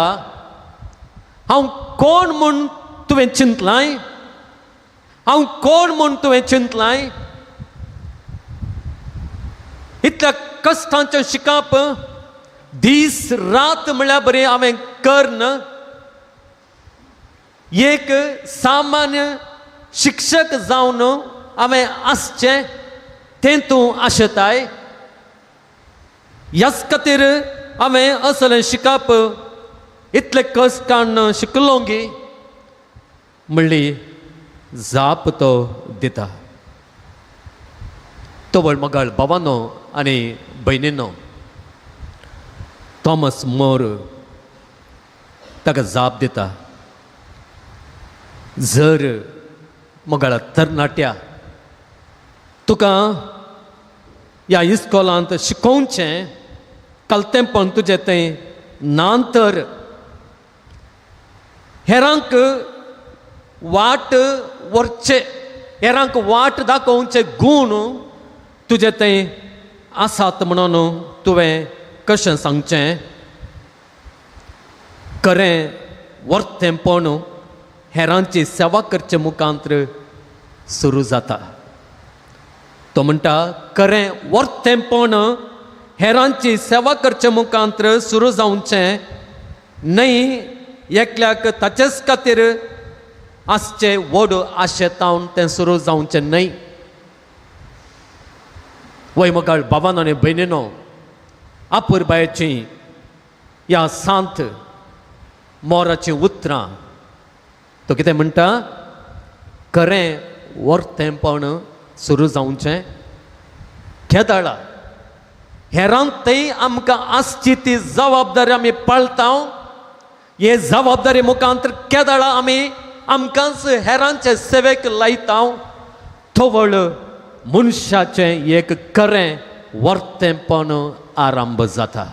हांव कोण म्हूण तुवें चिंतलाय? हांव कोण म्हूण तुवें चिंतलाय? इतल्या कश्टांचें शिकप दीस रात म्हळ्यार बरें हांवें कर्ण एक सामान्य शिक्षक जावन हांवें आसचें तें तूं आशेताय. ह्याच खातीर हांवें असलें शिकप इतलें कश्ट काडून शिकलो गी म्हणली जाप तो दिता. तवळ मगाळ भावानो आनी भयणीनो, थॉमस मोर ताका जाप दिता, जर मगाळ तरणाट्या तुका ह्या इस्कोलांत शिकोवचें कलतेंपण तुजें तें ना तर हेरांक वाट व्हरचे, हेरांक वाट दाखोवचे गूण तुजें तें आसात म्हणून तुवें कशें सांगचें? खरें वर्तेंपण हेरांची सेवा करचे मुखांत सुरू जाता. तो म्हणटा खरें वर्तेंपण हेरांची सेवा करचे मुखांत्र सुरू जावचें न्हय, एकल्याक ताचेच खातीर आसचें व्हड आशेतावन तें सुरू जावचें न्हय. वय मगाळ बाबान आनी भयणीनो, आपुरबायेची ह्या सांत मोराचीं उतरां तो कितें म्हणटा, खरें वर्तेंपण सुरू जावचें केदाळा हेरांक थंय आमकां आसची ती जबाबदारी आमी पाळटा. हे जबाबदारी मुखांतर केदाळा आमी आमकांच हेरांचे सेवेक लायता. थवळ मनशाचें एक खरें वर्तेंपण आरंभ जाता.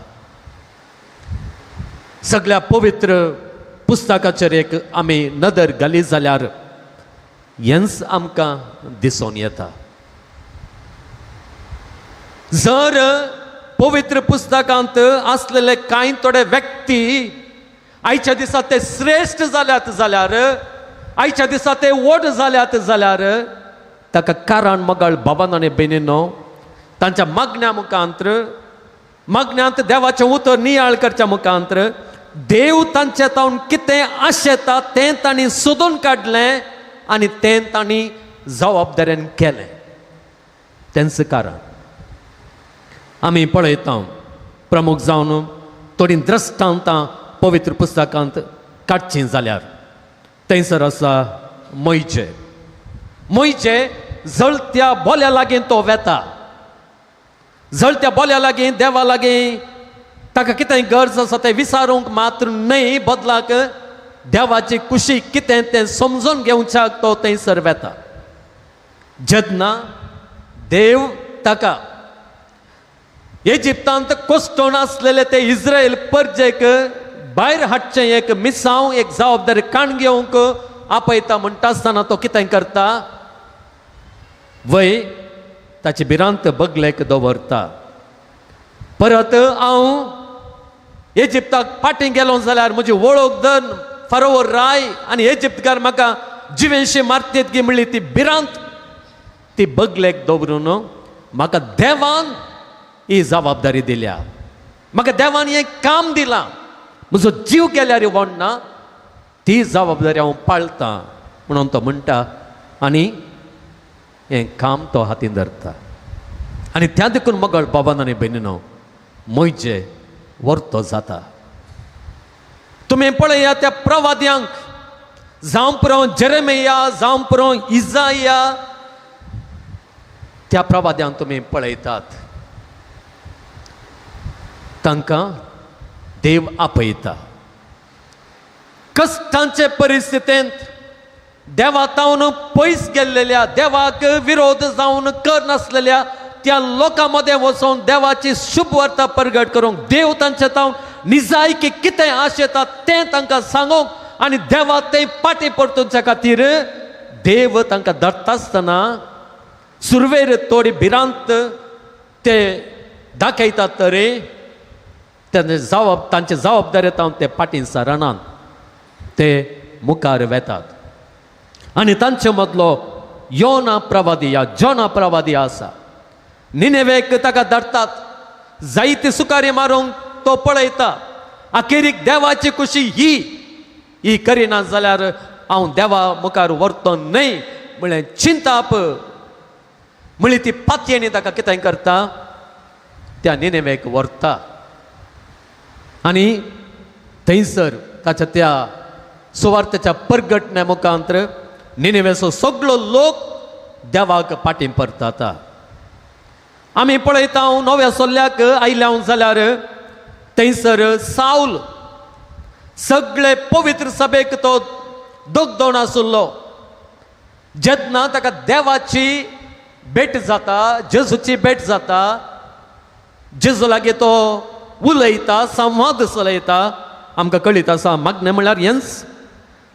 सगळ्या पवित्र पुस्तकाचेर एक आमी नदर घाली जाल्यार हेंच आमकां दिसून येता. जर पवित्र पुस्तकांत आसलेले कांय थोडे व्यक्ती आयच्या दिसा ते श्रेश्ठ जाल्यात जाल्यार, आयच्या दिसा ते व्हड जाल्यात जाल्यार ताका कारण मगाळ बाबान आनी भयणीनो तांच्या मागण्या मुखांत्र, मागण्यांत देवाचें उतर नियाळ करच्या मुखांत्र देव तांचे तावन कितें आशेता तें तांणी सोदून काडलें आनी तें तांणी जबाबदारेन केलें. तेंच कारण आमी पळयता प्रमुख जावन थोडीं द्रश्टांतां पवित्र पुस्तकांत काडचीं जाल्यार थंयसर आसा मोयजे. मोयजे जळत्या बोल्या लागीं तो वेता, जळत्या बोल्या लागीं देवा लागीं ताका कितें गरज आसा तें विचारूंक मात्र न्हय, बदलाक देवाची कुशी कितें तें समजून घेवच्याक तो थंयसर वेता. जेन्ना देव ताका इजिप्तांत कोश्टोन आसलेले ते इस्रायल परजेक भायर हाडचें एक मिसांव, एक जबाबदारी काण घेवंक आपयता म्हणटा आसतना तो कितें करता, वय ताची भिरांत बगलेक दवरता. परत हांव इजिप्ताक फाटीं गेलो जाल्यार म्हजी वळख धर फारोवर राय आनी इजिप्तकार म्हाका जिवेंशी मारतीत गी म्हणली ती भिरांत ती बगलेक दवरून म्हाका देवान ही जबाबदारी दिल्या, म्हाका देवान हें काम दिलां, म्हजो जीव गेल्यार वडना ती जबाबदारी हांव पाळतां म्हणून तो म्हणटा आनी हें काम तो हातीन धरता. आनी त्या देखून मगळ बाबान आनी भयणीनो मोयजे वर्तो जाता. तुमी पळया त्या प्रवाद्यांक, जावं पुरो जेरेमिया, जावं पुरो इजाया, त्या प्रवाद्यांक तुमी पळयतात, तांकां देव आपयता. कश्टांचे परिस्थितींत देवा तावन पयस गेल्लेल्या, देवाक विरोध जावन कर नासलेल्या त्या लोकां मदें वचून देवाची शुभ वार्ता परगट करूंक देव तांचे तावन निजायकी कितें आशेता तें तांकां सांगूंक आनी देवा तें फाटीं परतुच्या खातीर देव तांकां धरता आसतना सुरवेर थोडी भिरांत ते दाखयतात तरी तांचे जबाबदारी तावन ते फाटीं सरनात, ते मुखार वेतात. आनी तांचे मदलो योना प्रवादी या जोना प्रवादी आसा. निनेवेक ताका धरतात, जायती सुकारी मारूंक तो पळयता, अखेरीक देवाची कुशी ही ही करिना जाल्यार हांव देवा मुखार व्हरतो न्हय म्हळ्ळें चिंताप म्हळी ती पातयेणी ताका कितें करता, त्या निनेवेक व्हरता. आनी थंयसर ताच्या त्या सुवार्थेच्या परगटण्या मुखांत्र निनेवेचो सगळो लोक देवाक फाटीं परतात. आमी पळयता नव्या सोल्ल्याक आयल्या जाल्यार थंयसर सावल सगळे पवित्र सभेक तो दोगदोण आशिल्लो. जेन्ना ताका देवाची भेट जाता, जेजूची भेट जाता, जेजू लागीं तो उलयता, संवाद चलयता. आमकां कळीत आसा मागणें म्हणल्यार हेंच.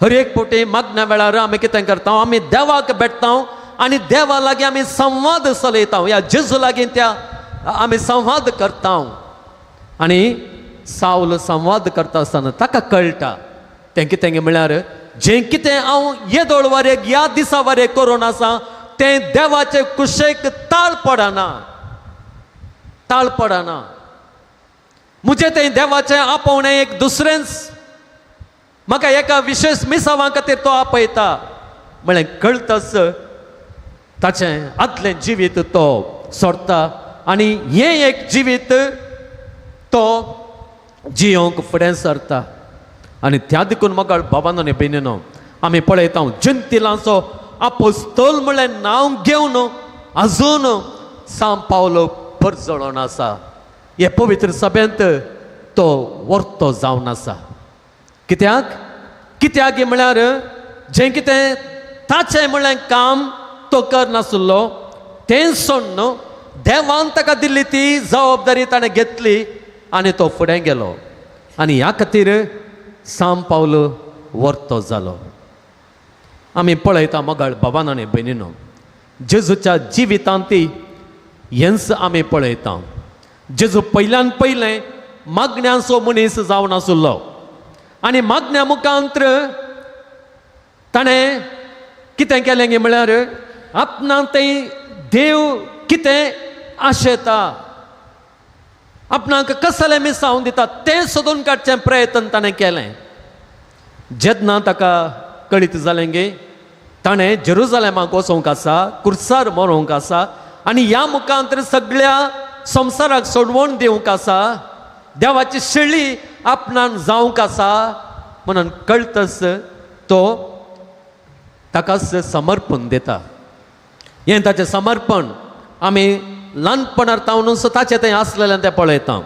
हर एक फावटी मागण्या वेळार आमी कितें करता, आमी देवाक भेटता आनी देवा लागीं आमी संवाद चलयता, ह्या जेजू लागीं त्या आमी संवाद करता. आनी सावल संवाद करता आसतना ताका कळटा तें कितें म्हणल्यार जें कितें हांव येदोळ वारेक ह्या दिसा वारेक करून आसा तें देवाचे कुशेक ताळ पडना, ताळ पडना. म्हजें तें देवाचें आपोवणें एक दुसरेंच, म्हाका एका विशेश मिसांवा खातीर तो आपयता म्हळें कळतच ताचें आदलें जिवीत तो सोडटा आनी हें एक जिवीत तो जियोंक फुडें सरता. आनी त्या देखून म्हाका बाबानो आनी भयणीनो आमी पळयता जिंतिलांचो आपोस्तोल म्हणलें नांव घेवन आजून सांव पावलो परजळोन आसा. हे पवित्र सभेंत तो वर्तो जावन आसा. कित्याक कित्याक म्हळ्यार जें कितें ताचें म्हणलें काम तो करनासलो तें सोडून देवान ताका दिल्ली ती जबाबदारी ताणें घेतली आनी तो फुडें गेलो आनी ह्या खातीर सांव पावलो वर्तो जालो. आमी पळयता मोगाळ बाबान आनी भयणीनो जेजूच्या जिवितांत हेंच आमी पळयता. जेजू पयल्यान पयलें मागण्यांचो मनीस जावन आसलो आनी मागण्या मुखांत्र ताणें कितें केलें गे म्हळ्यार आपणाक तें देव कितें आशेता, आपणाक कसलें मिसावन दिता तें सोदून काडचें प्रयत्न ताणें केलें. जेन्ना ताका कळीत जालें गे ताणें जेरुजलेमाक वचोंक आसा, कुर्सार मरोंक आसा आनी ह्या मुखांतर सगळ्या संवसाराक सोडवण दिवंक आसा, देवाची शेळी आपणान जावंक आसा म्हणून कळतच तो ताकाच समर्पण दिता. हें ताचें समर्पण आमी ल्हानपणार तावनूच ताचें तें आसलेलें तें पळयता.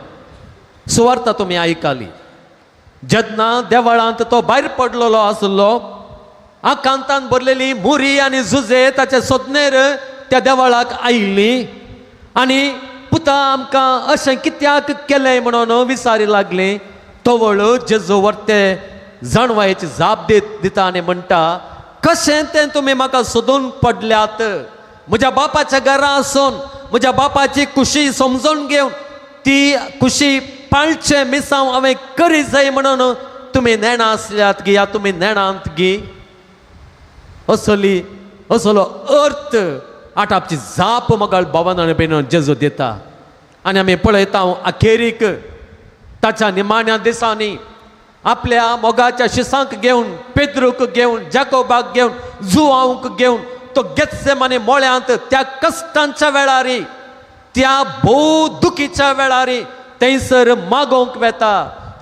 सुवार्ता तुमी आयकाली. जेन्ना देवळांत तो भायर पडलेलो आसलो आकांतान भरलेली मुरी आनी जुजे ताचे सोदनेर त्या देवळाक आयिल्ली आनी पुता आमकां अशें कित्याक केलें म्हणून विचारी लागली. तवळ जेजू वर्ते जाणवायेची जाप दिता आनी म्हणटा कशें तें तुमी म्हाका सोदून पडल्यात, म्हज्या बापाच्या घरा आसून म्हज्या बापाची खुशी समजून घेवन ती खुशी पाळचें मिसांव हांवें करी जाय म्हणून तुमी नेणां आसल्यात गी या तुमी नेणांत गी. असली असलो अर्थ आटापची जाप म्हाका बाबान आनी भयणीन जेजू दिता. आनी आमी पळयता अखेरीक ताच्या निमाण्या दिसांनी आपल्या मोगाच्या शिसांक घेवन, पेद्रूक घेवन, जाकोबाक घेवन, जुआंवक घेवन तो गेत्सेमानी मोळ्यांत त्या कश्टांच्या वेळार, त्या भोव दुखीच्या वेळार थंयसर मागोवंक वेता,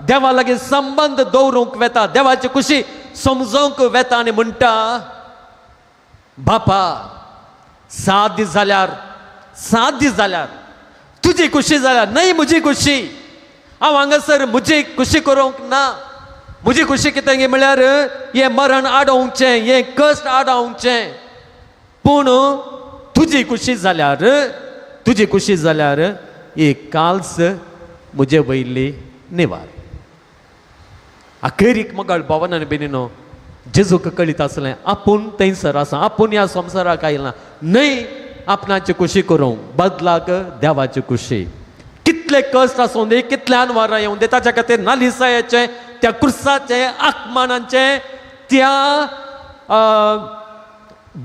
देवा लागीं संबंद दवरूंक वेता, देवाची खुशी समजोवंक वेता आनी म्हणटा बापा 7 दीस जाल्यार, 7 दीस जाल्यार तुजी खुशी जाल्यार न्हय म्हजी खुशी, हांव हांगासर म्हजी खुशी करूंक ना, म्हजी खुशी कितें गे म्हळ्यार हें मरण आडोवचें, हें कश्ट आडोवचें, पूण तुजी खुशी जाल्यार, तुजी खुशी जाल्यार ही काल्स म्हजे वयली निवार. अखेरीक मगाळ बाबान आनी भयणीनो जेजूक कळीत आसलें आपूण थंयसर आसा, आपूण ह्या संवसाराक आयला न्हय आपणाची खुशी करूंक, बदलाक देवाची खुशी. कितले कश्ट आसूं दी, कितले अनवारां येवं दी, ताच्या खातीर नालिसायेचें, त्या कुर्साचें, आकमानांचें, त्या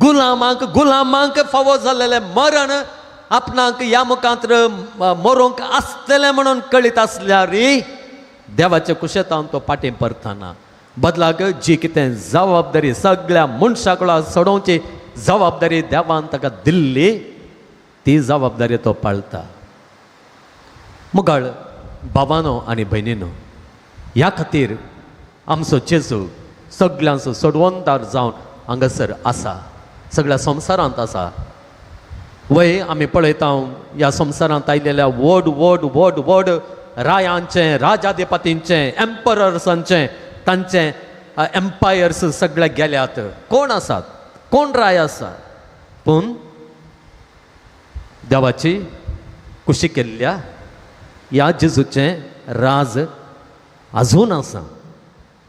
गुलामांक गुलामांक फावो जाल्लेलें मरण आपणाक ह्या मुखांतर मरोंक आसतलें म्हणून कळीत आसल्यार देवाच्या कुशेतान तो फाटीं परतना बदलाक जी कितें जबाबदारी सगळ्या मनशा कडल्यान सोडोवची जबाबदारी देवान ताका दिल्ली ती जबाबदारी तो पाळटा. मुगाळ बाबानो आनी भयणीनो ह्या खातीर आमचो जेजू सगळ्यांचो सोडवणदार जावन हांगासर आसा, सगळ्या संवसारांत आसा. वय आमी पळयता ह्या संवसारांत आयिल्ल्या व्हड व्हड व्हड व्हड रायांचें, राजाधिपतींचें, एम्परर्सांचें, तांचे एम्पायर्स सगळे गेल्यात. कोण आसात, कोण राय आसा, पूण देवाची कुशी केल्ल्या ह्या जेजूचें राज अजून आसा,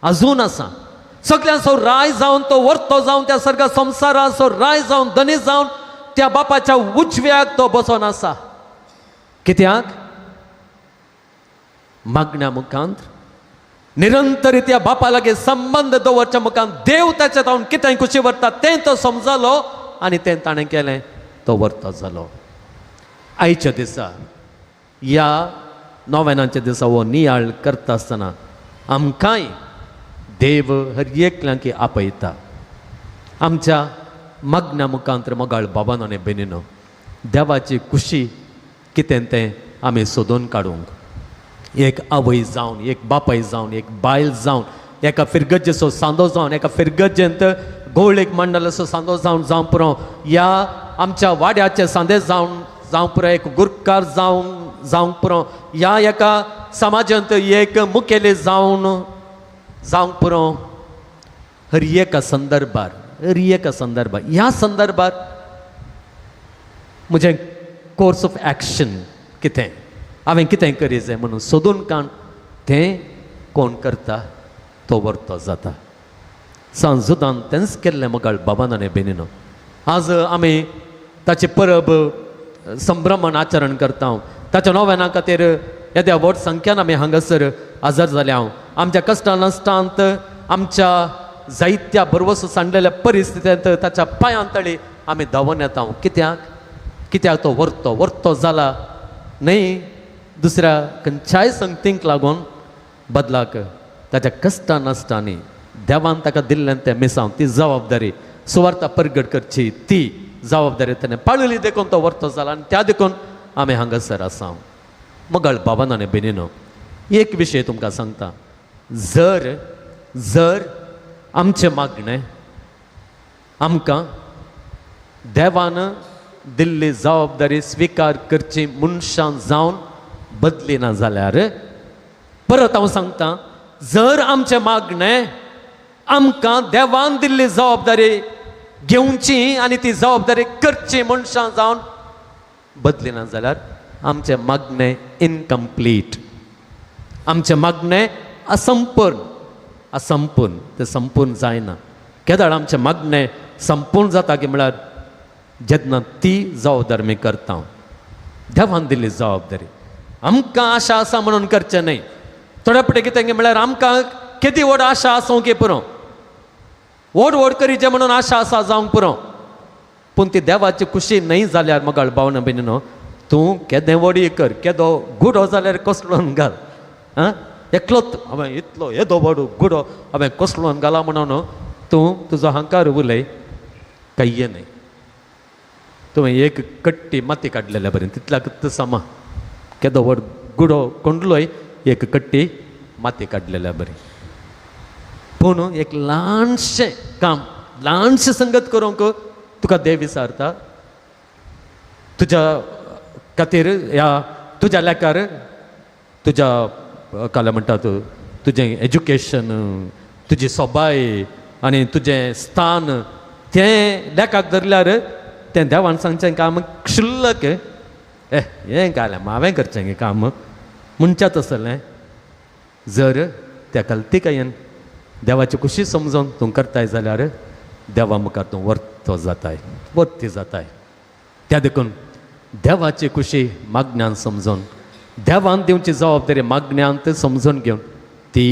अजून आसा. सगळ्यांचो राय जावन तो वर्तो जावन त्या सगळ्या संवसाराचो राय जावन धनी जावन त्या बापाच्या उजव्याक तो बसोन आसा. कित्याक मागण्या मुखांत निरंतर त्या बापा लागीं संबंद दवरच्या मुखांत देव ताच्या जावन कितें खुशी व्हरता तें तो समजलो आनी तें ताणें केलें, तो वर्तो जालो. आयच्या दिसा ह्या नोवेनाच्या दिसा हो नियाळ करता आसतना आमकांय देव हर एकल्यांक आपयता. आमच्या मागण्या मुखांत मोगाळ बाबानो आनी भयणीनो, देवाची खुशी कितें तें आमी सोदून काडूंक, एक आवय जावन, एक बापाय जावन, एक बायल जावन, एका फिरगज्जेचो सांदो जावन, एका फिरगज्जेंत गोवळेक मंडलाचो सांदो जावन जावं पुरो, ह्या आमच्या वाड्याचे सांदे जावन जावं पुरो, एक गुरकार जावन जावंक पुरो, ह्या एका समाजांत एक मुखेली जावन जावंक पुरो. हर एका संदर्भार, हर एका संदर्भार, ह्या संदर्भार म्हजें कोर्स ऑफ एक्शन कितें, हांवें कितें करी जाय म्हणून सोदून काण तें कोण करता तो वर्तो जाता. सांजुदान तेंच केल्लें मोगाळ बाबान आनी भयणीनो. आज आमी ताची परब संभ्रमान आचरण करता. ताच्या नोवेना खातीर येद्या व्हड संख्यान आमी हांगासर हजर जाल्या. हांव आमच्या कश्टा नश्टांत, आमच्या जायत्या भरवसो सांडलेल्या परिस्थितींत ताच्या पांयां तळी आमी धांवून येता. कित्याक? कित्याक तो वर्तो वर्तो जाला न्हय दुसऱ्या खंयच्याय संगतींक लागून, बदलाक ताच्या कश्टा नश्टांनी देवान ताका दिल्लें तें मिसांव, ती जबाबदारी सुवार्ता परगट करची ती जबाबदारी ताणें पाळली देखून तो वर्तो जाला आनी त्या देखून आमी हांगासर आसा. मोगाळ बाबान आनी भयणीनो, एक विशय तुमकां सांगता, जर जर आमचें मागणें आमकां देवान दिल्ली जबाबदारी स्विकार करची मनशां जावन बदली ना जाल्यार, परत हांव सांगता, जर आमचें मागणें आमकां देवान दिल्ली जबाबदारी घेवची आनी ती जबाबदारी करची मनशां जावन बदली ना जाल्यार आमचें मागणें इनकम्प्लीट, आमचें मागणें असंपूर्ण, असंपूर्ण, तें संपूर्ण जायना. केदळ आमचें मागणें संपूर्ण जाता की म्हळ्यार जेन्ना ती जबाबदारी आमी करता, देवान दिल्ली जबाबदारी आमकां आशा आसा म्हणून करचें न्हय. थोड्या पटे कितें म्हळ्यार आमकां केदी व्हड आशा आसूंक पुरो, व्हड व्हड करीचें म्हणून आशा आसा जावंक पुरो, पूण ती देवाची खुशी न्हय जाल्यार मोगाळ भावना भयणीनो, तूं केदें व्हड कर, केदो गुडो जाल्यार कसलोन घाल, आं एकलोच हांवें इतलो येदो व्हड गुडो हांवें कसलोन घाला म्हणून तूं तुजो हंकार उलय कांय न्हय. तुवें एक कट्टी माती काडलेल्या बरें तितल्याक समा, केदो व्हड गुडो कोंडलोय एक कट्टी माती काडलेल्या बरी. पूण एक ल्हानशें काम, ल्हानशें संगत करूंक तुका देव विचारता, तुज्या खातीर ह्या तुज्या लेखार तुज्या काल म्हणटा तूं तुजें एज्युकेशन, तुजी सोबाय आनी तुजें स्थान तें लेखाक धरल्यार तें देवान सांगचें काम क्षुल्लक, ए हें घालें हांवें करचें काम म्हणच्यात आसलें. जर त्या कल्तिकायेन देवाची खुशी समजून तूं करताय जाल्यार देवा मुखार तूं वर्तो जाताय, वर्ती जाताय. त्या देखून देवाची खुशी मागण्यान समजून, देवान दिवची जबाबदारी मागण्यांत समजून घेवन ती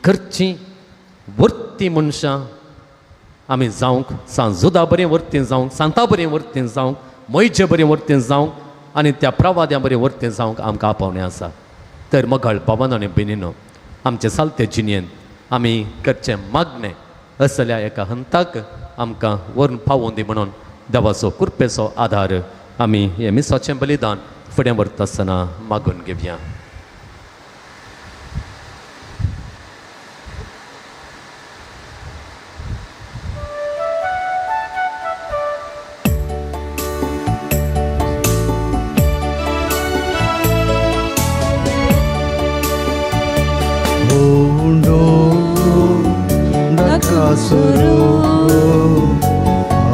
करची वर्ती मनशां आमी जावंक, सांजुदा बरी वर्ती जावंक, सांता बरी वर्ती जावंक, मोयचे बरी वर्ती जावंक आनी त्या प्रवाद्यां बरी वर्ती जावंक आमकां आपोवणें आसा. तर मोगाळ बाबानो आनी भयणीनो, आमचे सालते जिणेंत आमी करचें मागणें असल्या एका हंताक आमकां व्हरून पावोवन दी म्हणून देवाचो कृपेचो आदार आमी हें मिसाचें बलिदान फुडें व्हरता आसतना मागून घेवया.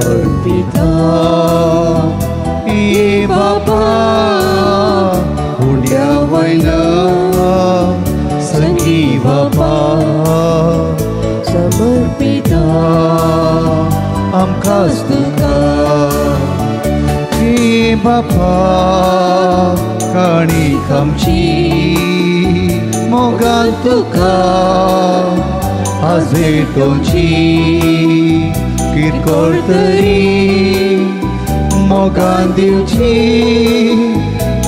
अर्पिता ये बाबा उड्या वयना संगी बाबा समर्पिता आमकां तुका हे बाबा काणी आमची मोगान तुका आजेटोची किरकोळ तरी मोगान दिवची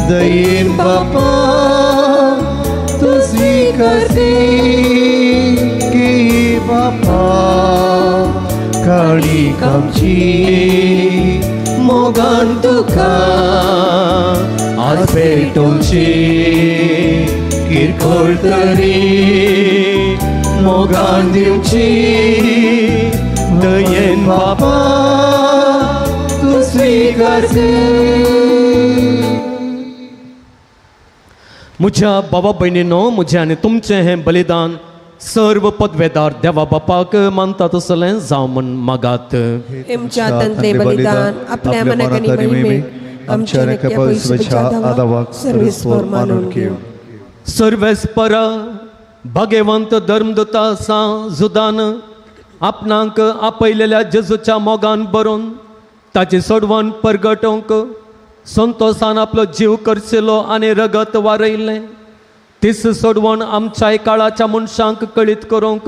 दयेन बापा तूं स्विकारची की बापा काळीक आमची मोगान तुका आज पेटोवची किरकोळ तरी मोगान दिवची दयेन बापा तूं स्विकारची. म्हज्या बाबा भयणीनो, म्हजें आनी तुमचें हें बलिदान सर्व पदवेदार देवा बापाक मानता तसलें जावं म्हूण मागात. आमच्या हातांतलें बलिदान आपल्या मनाक आनी महिमेक आमच्या नक्या आदावाक सर्वेस्पर मानून घेव. सर्वेस्पर भाग्यवंत धर्मदूता सां जुदान आपणाक आपयलेल्या जेजूच्या मोगान बरोवन ताची सोडवण परगटोवंक संतोसान आपलो जीव करचेलो आनी रगत वारयलें. तीच सोडवण आमच्याय काळाच्या मनशांक कळीत करूंक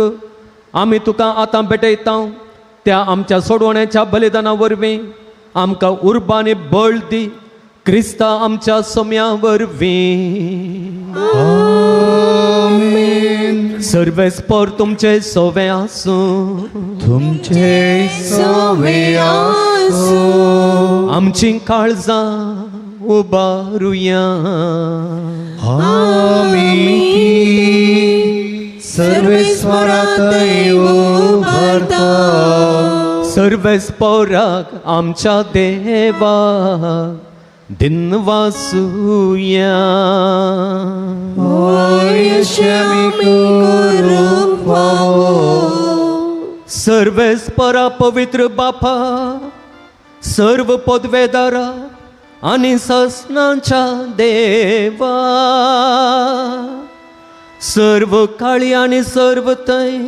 आमी तुका आतां भेटयता. त्या आमच्या सोडवण्याच्या बलिदाना वरवीं आमकां उर्बा आनी बळ दी, क्रिस्ता आमच्या सोम्या वरवीं. आमेन. सर्वेस्पर तुमचे सोवे आसूं. तुमचे सोवे आसूं. आमची काळजां उबारुया. आमी सर्वेस्परातय उबारता. सर्वेस्पराक आमच्या देवाक दिनवासुया. सर्वेस्परा पवित्र बापा, सर्व पदवेदारा आनी ससनाच्या देवा, सर्व काळी आनी सर्व थंय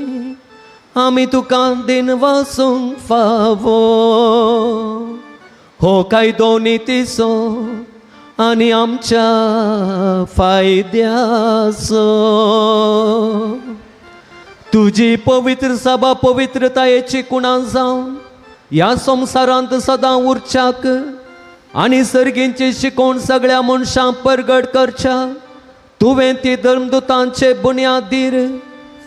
आमी तुका दिनवासूंक फावो. हो कायदो नितीचो आनी आमच्या फायद्याचो. तुजी पवित्र सभा पवित्रतायेची कुणां जावन ह्या संवसारांत सदां उरच्याक आनी सर्गींची शिकोवण सगळ्या मनशांक परगट करच्या तुवें ती धर्मदुतांचे बुन्यादीर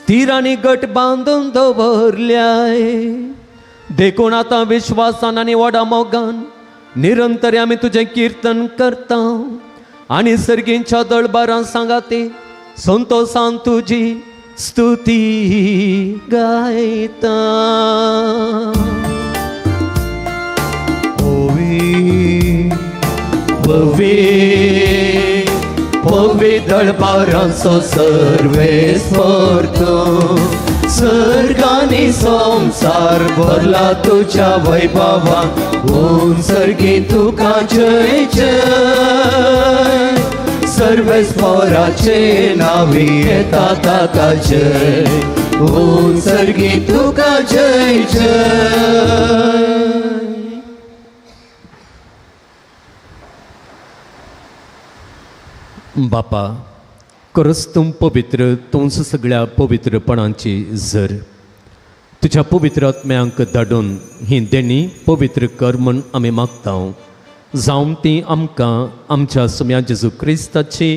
तीर आनी गट बांदून दवरल्याय. देखून आतां विश्वासान आनी व्हडा मोगान निरंतर आमी तुजें किर्तन करता आनी सर्गींच्या दळबारां सांगाती संतोसान तुजी स्तुती गायता. पवी पवी दळबारांचो सर्वेस्पर तूं, सर्गांनी संवसार भरला तुज्या वैभवान, ऊन सर्गी तुका जय जय. सर्वेस्पराचे नावी येता ताका जय, ऊन सर्गी तुका जय जय. बापा, खरंच तूं पवित्र, तूंच सगळ्या पवित्रपणाची जर. तुज्या पवित्र आत्म्यांक धाडून ही देणी पवित्र कर म्हूण आमी मागता, जावन ती आमकां आमच्या सुम्या जेजू क्रिस्ताची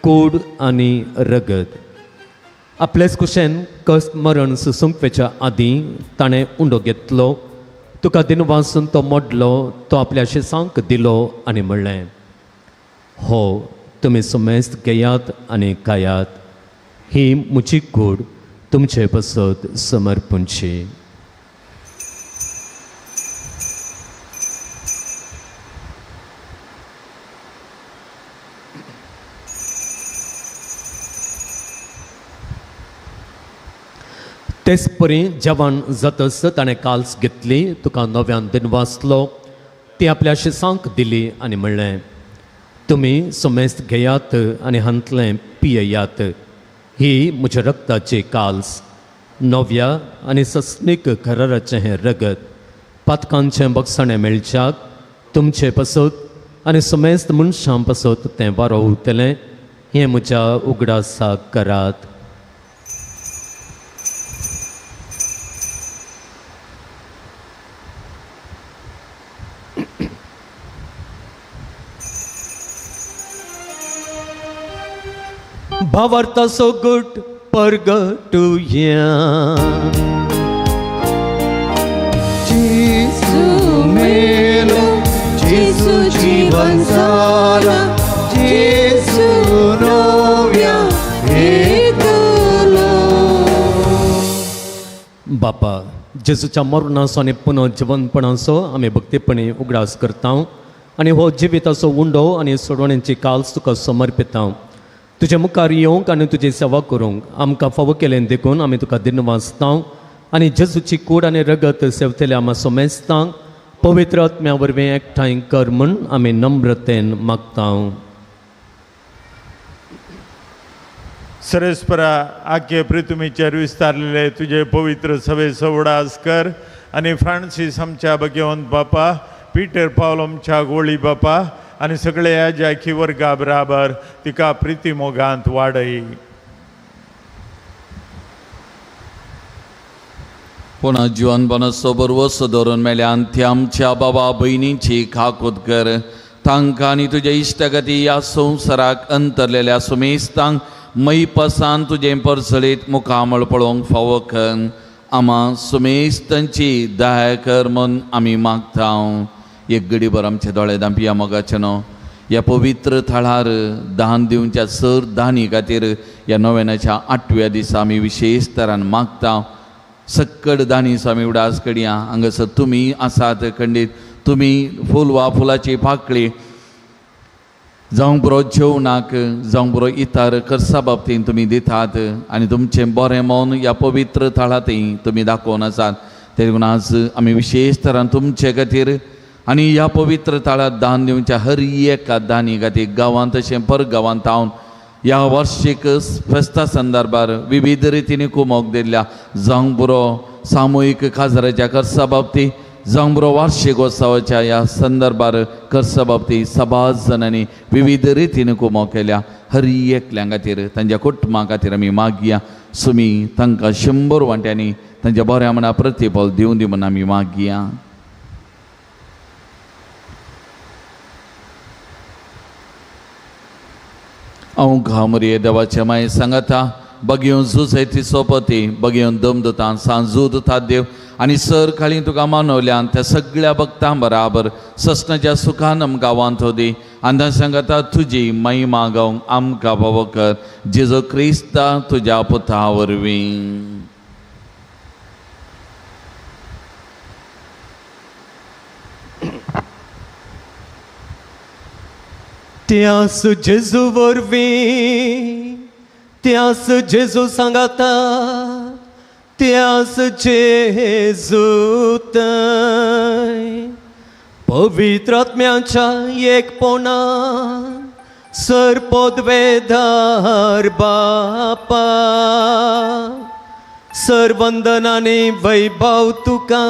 कूड आनी रगत. आपलेच कुशेन कस्ट मरण सुसुंकवेच्या आदीं ताणें उंडो घेतलो, तुका दिनवासून तो मोडलो, तो आपल्या शिसांक दिलो आनी म्हणलें, हो तुमी सुमेस्त घेयात आनी खायात, ही म्हजी कूड तुमचे पासत समर्पणची. तेच परी जेवण जातच ताणें काल्स घेतली, तुका नव्यान दिनवासलो, ती आपल्या शिसांक दिली आनी म्हणलें, तुमी सुमेस्त घेयात आनी हांतलें पियेयात, ही म्हज्या रक्ताची काल्स, नव्या आनी सस्नीक कराराचें हें रगत, पातकांचें बक्षाणें मेळच्याक तुमचे पासत आनी सुमेस्त मनशां पासत तें वारो उरतलें, हें म्हज्या उगडासाक करात. भावार्थाचो गुट परगटुया. जेजू मेलो, जेजू जीवन जाला, जेजू नव्या येतलो. बापा, जेजूच्या मरणाचो आनी पुनर्जिवनपणाचो आमी भक्तीपणी उगडास करता आनी हो जिविताचो उंडो आनी सोडवणेची काल्स तुका समर्पिता. तुजे मुखार येवंक आनी तुजी सेवा करूंक आमकां फावो केलें देखून आमी तुका दिनवासता आनी जेजूची कूड आनी रगत सेवतल्या आमा सोमेस्तांक पवित्र आत्म्या वरवीं एकठांय कर म्हूण आमी नम्रतेन मागता. सरस्परा आखे पृथ्वीचेर विस्तारलेले तुजे पवित्र सभेचो उडास कर आनी फ्रांसीस आमच्या भगवंत बापा, पीटर पावल आमच्या गोळी बापा आनी सगळे ह्या जाकी वर्गा बराबर तिका प्रिती मोगांत वाडय. पूण जिवनपणाचो बरवसो दवरून मेल्यान ती आमच्या बाबा भयणींची खाकूत कर. तांकां आनी तुज्या इश्टागती ह्या संवसाराक अंतरलेल्या सुमेस्तांक मैपसान तुजें परसळीत मुखामळ पळोवंक फावो कर. आमा सुमेस्तांची दया कर म्हूण आमी मागता. एक गडीभर आमचे दोळे धांपया मोगाचें न्हू ह्या पवित्र थळार दान दिवच्या सर दानी खातीर ह्या नोवेनाच्या आठव्या दिसा आमी विशेश तरान मागता. सक्कड दानी स्वामी उडास कडया हांगासर तुमी आसात खंडीत तुमी फूल वा फुलाची पाकळी जावंक बरो जेवणाक जावंक बरो इतार करसा बाबतीन तुमी दितात आनी तुमचें बरें मन ह्या पवित्र थळांतय तुमी दाखोवन आसात. देखून आज आमी विशेश तरान तुमचे खातीर आनी ह्या पवित्र थळांत दान दिवच्या हर एका दानी खातीर गांवांत तशें परगांवांत हांव ह्या वार्षीक फेस्ता संदर्भार विविध रितींनी कुमोक दिल्ल्या जावंक बरो सामुहीक काजराच्या खर्चा बाबतींत जावंक बरो वार्षिकोत्सवाच्या ह्या संदर्भार खर्चा बाबतींत सभास जाणांनी विविध रितीन कुमोक केल्या. हर एकल्या खातीर तांच्या कुटुंबा खातीर आमी मागया. सुमी तांकां 100 वांट्यांनी तांच्या बऱ्या मना प्रतिफल दिवं दी म्हूण आमी मागया. हांव घामरिये देवाचे माये सांगता बगेवन झुजयती सोपती बगेवन दमदतान सांजूद देव आनी सर खाली तुका मानवल्यान त्या सगळ्या भक्तां बराबर ससनाच्या सुखान आमकां वांतो दी आनी सांगता तुजी महिमा गावंक आमकां फावो कर जेजू क्रिस्ता तुज्या पुता वरवीं. त्यास जेजू वरवीं, त्यास जेजू सांगाता, त्यास जेजू थंय पवित्र आत्म्याच्या एकपणा सर पदवेधार बापा सर वंदनाने वैभव तुका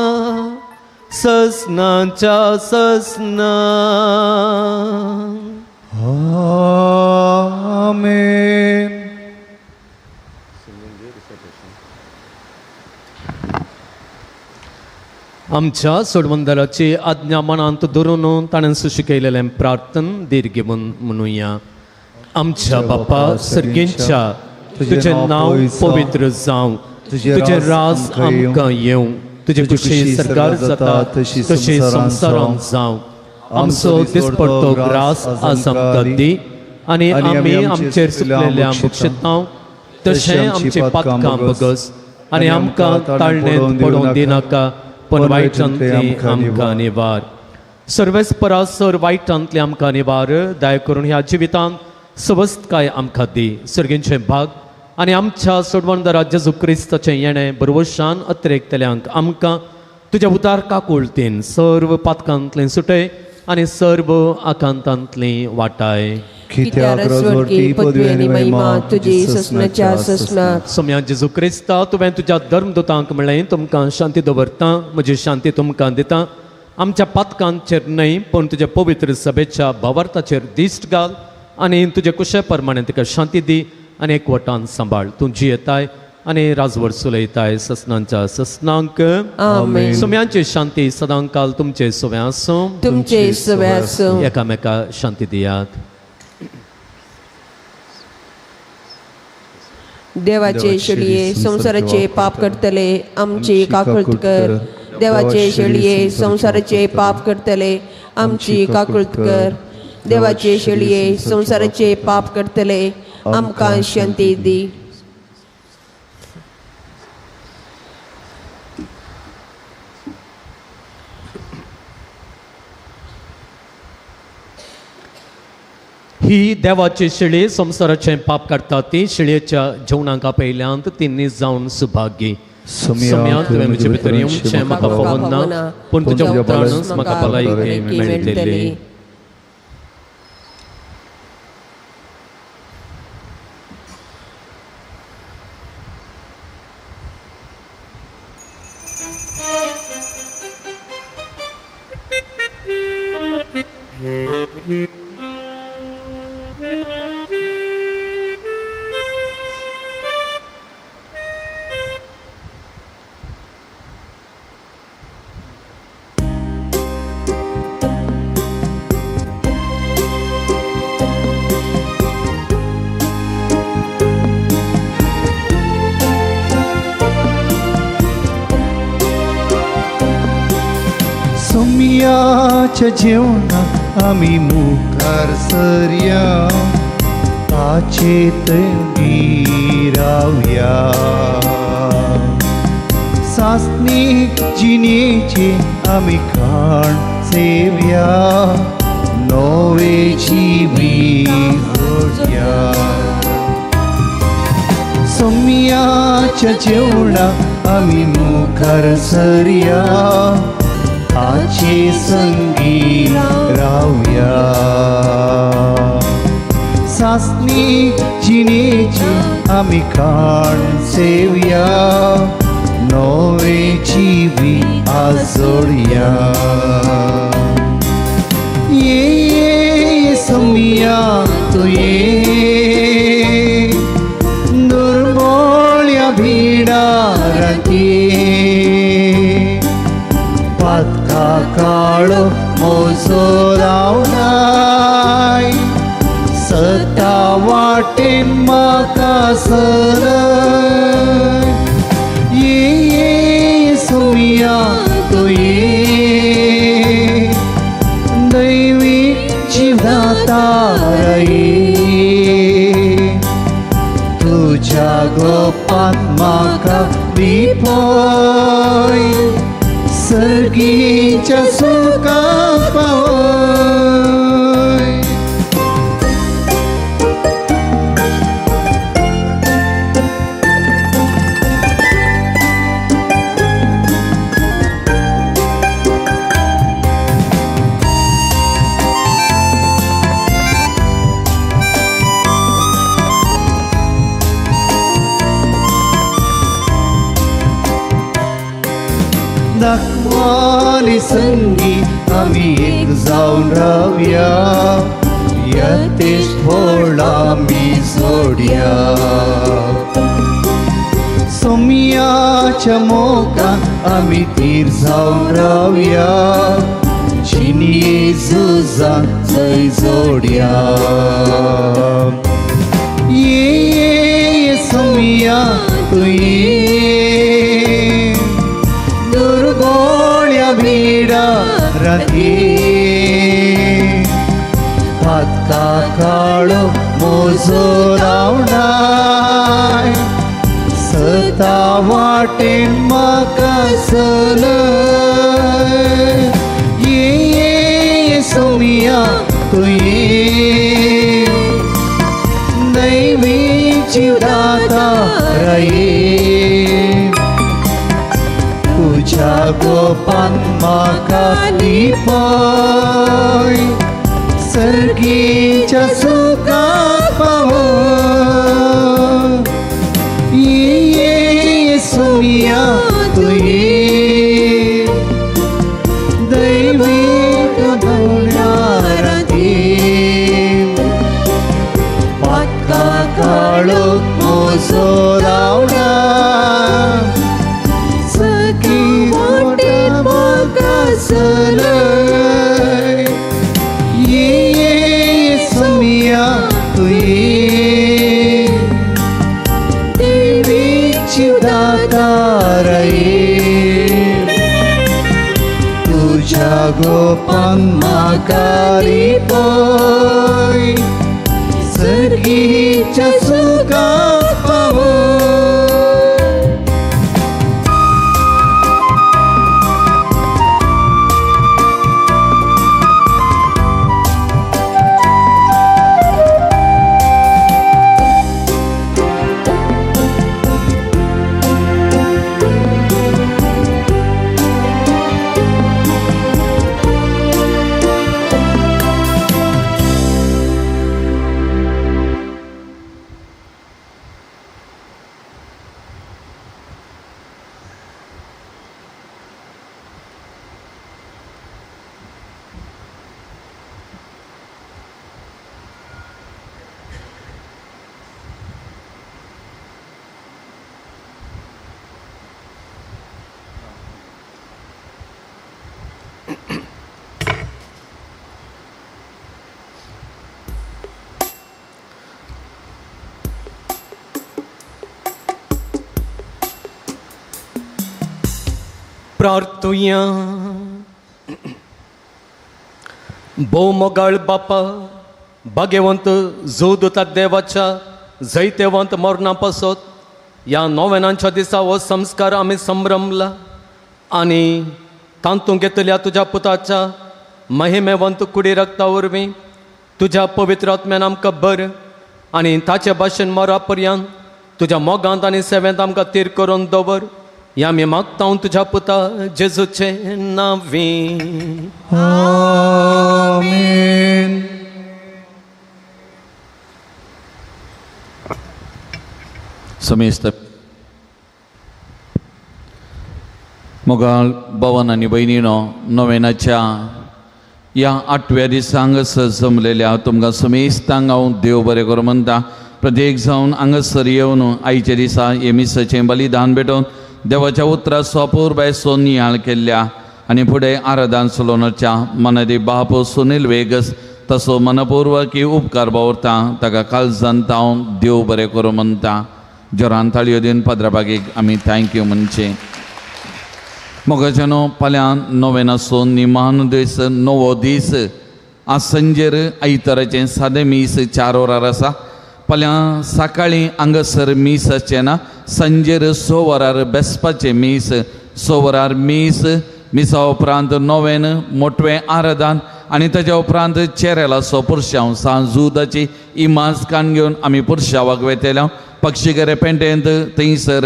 ससनाच्या ससना. आमेन. आमच्या सोडवंदराची आज्ञा मनांत धरून ताणें शिकयलेलें प्रार्थन दीर्घ म्हणुया. आमच्या बापा सर्गेंच्या तुजें नांव पवित्र जावं, तुजें राज आमकां येवं, तुजे खुशी सरकार जाता तशी संवसारांत जावं. आमचो दिसपडतो ग्रास आज आमकां दी आनी आमी आमचेर सुकलेल्या बक्षितां तशें आमचें पातकां बगस आनी आमकां ताळणेंत पडोवन दिनाका पण वायटांतली आमकां निवार. सर्वेस्परा सर वायटांतली आमकां निवार दया करून ह्या जिवितांत सवस्तकाय आमकां दी. सर्गेंचें भाग आनी आमच्या सोडवणदारा जेजू क्रिस्ताचें येणें बरवशान अत्रेकतल्यांक आमकां तुज्या उतार काकुळतीन सर्व पातकांतलें सुटय आनी सर्व आकांतांतली वाटाय. सोम्या जेजू क्रिस्ता तुवें तुज्या धर्मदूतांक म्हणलें तुमकां शांती दवरता, म्हजी शांती तुमकां दिता. आमच्या पातकांचेर न्हय पूण तुज्या पवित्र सभेच्या भावार्थाचेर दिश्ट घाल आनी तुजे कुशे प्रमाणे तुका शांती दी आनी एकवटान सांबाळ. तूं जियेताय आनी राजवट चलयताय ससनांच्या ससनांक. सोम्यांची शांती सदांकाल तुमचे सवे आसूं, तुमचे सवे आसूं. एकामेका शांती दियात. देवाचे शेळये संवसाराचे पाप करतले आमची काकूळत कर. देवाचे शेळये संवसाराचे पाप करतले आमची काकूळत कर. देवाचे शेळये संवसाराचे पाप करतले आमकां शांती दी. ही देवाची शेळी संवसाराचें पाप काडटा ती शेळयेच्या जेवणाक आपयल्यांत ती नीज जावन सुभागी. सोम्या तुवें म्हजे भितर येवचें म्हाका फावना, पूण तुज्या उतरानूच म्हाका भलायकी मेळटली. सोम्याच्या जेवणाक आमी मुखार सरया, ताचे तंगी रावया. सासणीक जिणेचे आमी खाण सेवया, नवे जिवीत जोडया. सोम्याच्या जेवणाक आमी मुखार सरया, ताचे संगी रावया. सासणी जिणेची आमी खाण सेवया, नवे जिवीत आजोडया. ये सोम्या तूं ये, दुर्बोळ्या भिडारांत ये. पातका काळो मोजो रावनाय, सता वाटेन म्हाका सरय. ये सोम्या तूं ये, दैवी जिवदातार ये. तुज्या गोपांत म्हाका दिपय, सर्गीच्या सुखा पावय. दाखवाली संगी आमी एक जावन रावया, यतेश फळ आमी जोडया. सोम्याच्या मोगान आमी थीर जावन रावया, जिणये झुजान जय जोडया. ये सोम्या तूं ये, दुर्गोळ्या भिडारांत ये. पातका काळो मोजो रावनाय, सता वाटेन म्हाका सलय. ये सोम्या तूं ये, दैवी जिवदातार ये. तुज्या गोपान म्हाका दिपय, सर्गीच्या सुखाक पावय. ये सोम्या तूं ये, दैवी भिडारांत ये. पातका काळो मोजो रावना, सखी वाटेन म्हाका सलय. ये सोम्या तूं ये, तुज्या गोपान म्हाका रिपोय सर्गीच्या सुखाक पावय. प्रार्थुया. भोव मोगाळ बापा, भाग्यवंत जोदता देवाच्या जैतेवंत मरणा पासत ह्या नोवेनांच्या दिसा हो संस्कार आमी संभ्रमला आनी तातूंत घेतल्या तुज्या पुताच्या महिमेवंत कुडी रक्ता वरवीं तुज्या पवित्र आत्म्यान आमकां बर आनी ताचे भाशेन मरा पर्यंत तुज्या मोगांत आनी सेवेंत आमकां तीर करून दवर. ह्या आमी मागता तुज्या पुता जेजूचे नांवी. आमेन. समेस्त मोगाळ भवन आनी भयणीनो, नोवेनाच्या ह्या आठव्या दिसा हांगासर जमलेल्या तुमकां समेस्तांक हांव देव बरें करूं म्हणटा. प्रत्येक जावन हांगासर येवन आयच्या दिसा हे मिसाचें बलिदान भेटोवन देवाच्या उतराचो अपुरबायेचो नियाळ केल्ल्या आनी फुडें आराधन सलोनाच्या मनादी बाप सुनील वेगस तसो मनपूर्वक उपकार बावरता ताका काळजान हांव देव बरें करूं म्हणटा. जोरान ताळयो दिवन पाद्रा बागेक आमी thank you म्हणचें. मोगाच्यानो, फाल्यां नोवेनाचो निमान दीस, नवो दीस. आज संजेर आयताराचें सादें मीस 4 वरार आसा. फाल्यां सकाळीं हांगासर मीस आसचें ना. संजेर 6 वरार बेसपाचें मीस, 6 वरार मीस, मिसा उपरांत नोवेन मोटवें आराधन आनी ताच्या उपरांत चेरेलाचो पुरशांव सांजुदाची इमाज कान घेवन आमी पुरशांवाक वेतले. पक्षीगरे पेंटेंत थंयसर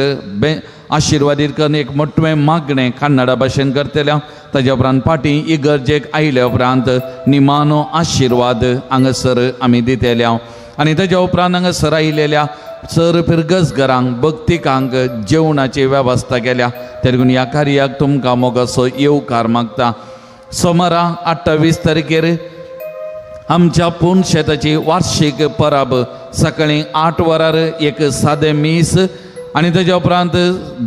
आशिर्वादीत करून एक मोटवें मागणें कन्नडा भाशेन करतले. ताज्या उपरांत फाटीं इगर्जेक आयल्या उपरांत निमानो आशिर्वाद हांगासर आमी दितले. आनी ताज्या उपरांत हांगासर आयिल्ल्या सर फिरगस घरांक भक्तिकांक जेवणाची वेवस्था केल्या. देखून ह्या कार्याक तुमकां मोगाचो येवकार मागता. सोमारा 28 तारखेर आमच्या पूर्ण शेताची वार्षिक परब सकाळीं 8 वरार एक सादें मीस आनी ताज्या उपरांत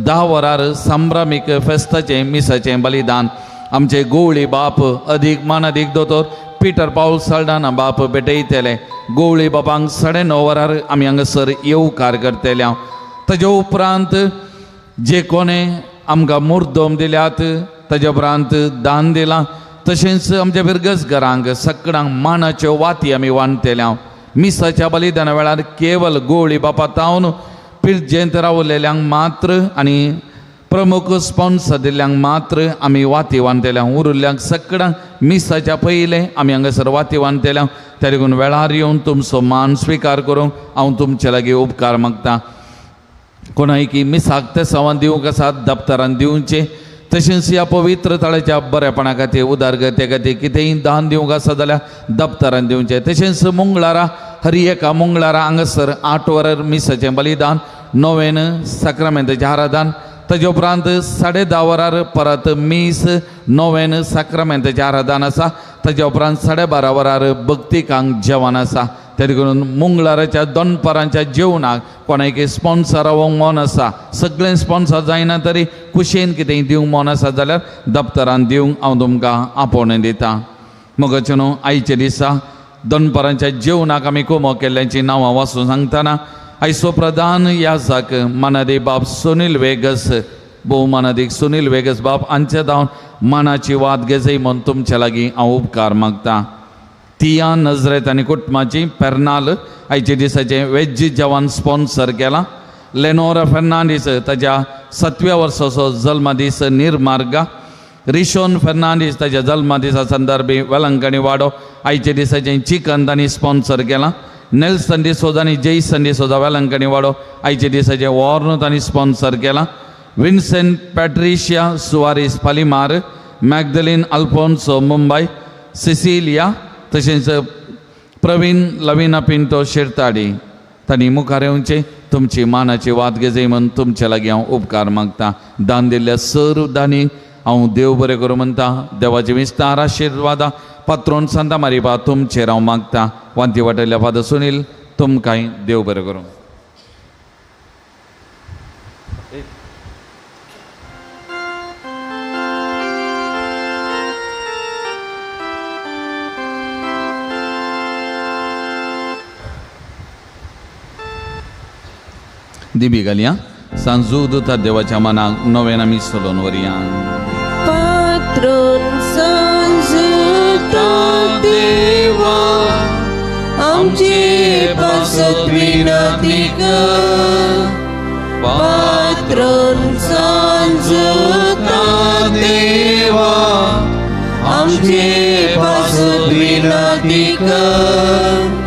10 वरार संभ्रमीक फेस्ताचें मिसाचें बलिदान. आमचे गोवळी बाप अदीक मानादीक दोतोर पीटर पावल साल्डाना बाप भेटयतले. गोवळी बापांक 9:30 वरार आमी हांगासर येवकार करतले. ताज्या उपरांत जे कोणें आमकां मुर्दम दिल्यात ताज्या उपरांत दान दिलां तशेंच आमच्या फिरगस घरांक सगळ्यांक मानाच्यो वाती आमी वांटतले. मिसाच्या बलिदाना वेळार केवल गोवळी बापा तावन पिर्जेंत रावलेल्यांक मात्र आनी प्रमुख स्पॉन्सर दिल्ल्यांक मात्र आमी वाती वांटतले. उरिल्ल्यांक सगळ्यांक मिसाच्या पयलें आमी हांगासर वाती वांटतले. त्या देखून वेळार येवन तुमचो मान स्विकार करूंक हांव तुमचे लागीं उपकार मागता. कोणायकी मिसाक तेसांवान दिवंक आसा दप्तरान दिवचें. तशेंच ह्या पवित्र तळ्याच्या बरेपणा खातीर उदरगते खातीर कितेंय दान दिवंक आसा जाल्यार दप्तरान दिवचें. तशेंच मंगळारा हर एका मंगळारा हांगासर 8 वरार मिसाचें बलिदान, नोवेन साक्रामेंताचें आराधन, ताजे उपरांत 10:30 वरार परत मीस, नोवेन साक्रामेंताचें आराधन आसा. ताजे उपरांत 12:30 वरार भक्तिकांक जेवण आसा. ते देखून मंगळाराच्या दनपारांच्या जेवणाक कोणाक स्पॉन्सर रावंक मन आसा, सगळें स्पॉन्सर जायना तरी कुशेन कितेंय दिवंक मन आसा जाल्यार दप्तरान दिवंक हांव तुमकां आपोवणें दिता. मोगाचे न्हू, आयच्या दिसा दनपारांच्या जेवणाक आमी कोमो केल्ल्यांचीं नांवां वाचून सांगतना आयचो प्रधान याजक मानादीक बाब सुनील वेगस, भोव मानादीक सुनील वेगस बाब हांचे धावन मानाची वाद घेजय म्हूण तुमचे लागीं हांव उपकार मागता. तिया नजरेत आनी कुटुंबाची पेर्नाल आयच्या दिसाचें वेज जेवण स्पॉन्सर केलां. लेनोरा फेर्नांडीस ताज्या 7व्या वर्साचो जल्मदीस निर्मार्गा. रिशोन फेर्नांडीस ताज्या जल्मदिसा संदर्भी वेलंकणी वाडो आयच्या दिसाचें चिकन तांणी स्पॉन्सर केलां. नेल्सन डिसोजा आनी जैसन डिसोजा वेलंकणी वाडो आयच्या दिसाचें वॉर्न तांणी स्पॉन्सर केलां. Vincent Patricia Soares Palimar, Magdalene Alfonso Mumbai, Cecilia तशेंच प्रवीण लवीना पिंटो शिरताडी तांणी मुखार येवचें तुमची मानाची वाद घेजय म्हूण तुमचे लागीं हांव उपकार मागता. दान दिल्ल्या सर्व दानी हांव देव बरें करूं म्हणटा. देवाचे विस्तार आशिर्वादा पात्रोन सांता मारिपा तुमचेर हांव मागता. वांती वाटयल्ल्या फादर सुनील तुमकांय देव बरें करूं. दिबी घालया सांजू दुता देवाच्या मनाक नव्यान आमी सोडून वरया. पात्रोन सांजुता देवा आमचे पासत विनंती कर. पात्रोन सांजुता देवा आमचे पासत विनंती कर.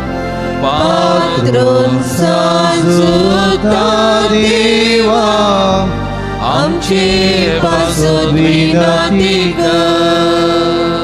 पात्रोन सांजुता देवा आमचे पासत विनंती कर.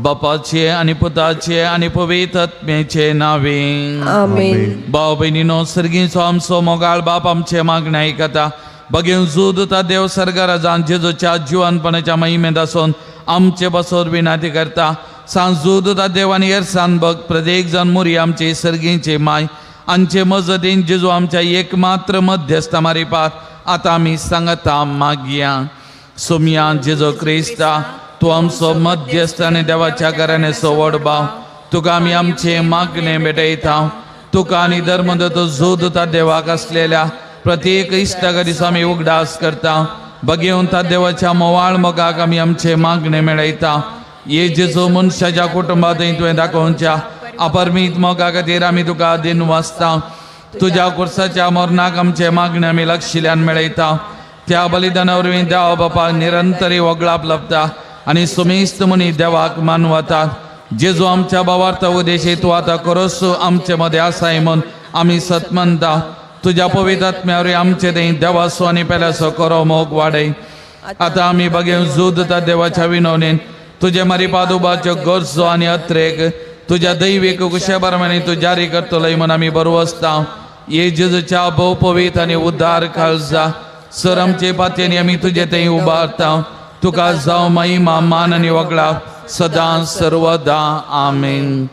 बापाचे आनी पुताचे आनी पवित्र आत्म्याचे नावे आमेन. भाव भयणीनो सर्गीचो आमचो मोगाळ बाप आमचे मागणें आयकता. बगेवन जुदता देव सर्गराजान जेजूच्या जिवनपणाच्या महिमेंत आसून आमचे पासत विनंती करता. सांजूदता देव आनी एरसान बग प्रत्येक जण मुरी आमचे सर्गीचे माय आमचे मजतीन जेजू आमच्या एकमात्र मध्यस्था मारिपात आतां आमी सांगता मागया. सोमया जेजू क्रिस्ता तूं आमचो मध्यस्थ आनी देवाच्या घराण्याचो व्हड भाव तुका आमी आमचें मागणें भेटयता. तुका आनी धर्मदत्त जोदता देवाक आसलेल्या प्रत्येक इश्टा दिसा आमी उगडास करता. बगेवन त्या देवाच्या मोवाळ मोगाक आमी आमचें मागणें मेळयता. ये जेजू मनशाच्या कुटुंबांत तुवें दाखोवच्या अपरमीत मोगा खातीर आमी तुका दिन वाचता. तुज्या कुर्साच्या मरणाक आमचें मागणें आमी लक्षिल्यान मेळयता. त्या बलिदाना वरवीं देवा बापाक निरंतरी वगळाप लभता आनी सुमेस्त मुनी देवाक मानवतात. जेजू आमच्या भावार्थ उद्देशी तूं आतां करोस आमचे मदें आसाय म्हूण आमी सत मानता. तुज्या पवित्र आत्म्या वरवीं आमचे थंय देवाचो आनी पेल्याचो करो मोग वाडय. आतां आमी बगेवन जुदता देवाच्या विनवणेन तुजे मारी पादुबाच्यो गरजो आनी अत्रेक तुज्या दैवीक कुशेप्रमाणे तूं जारी करतलोय म्हूण आमी बरवसता. ये जेजूच्या भोव पवित्र आनी उद्धार काळजा सर आमचे पातयेनी आमी तुजे थंय उबारता. तुका जावं महिमा मान आनी वगळा सदां सर्वदा आमेन.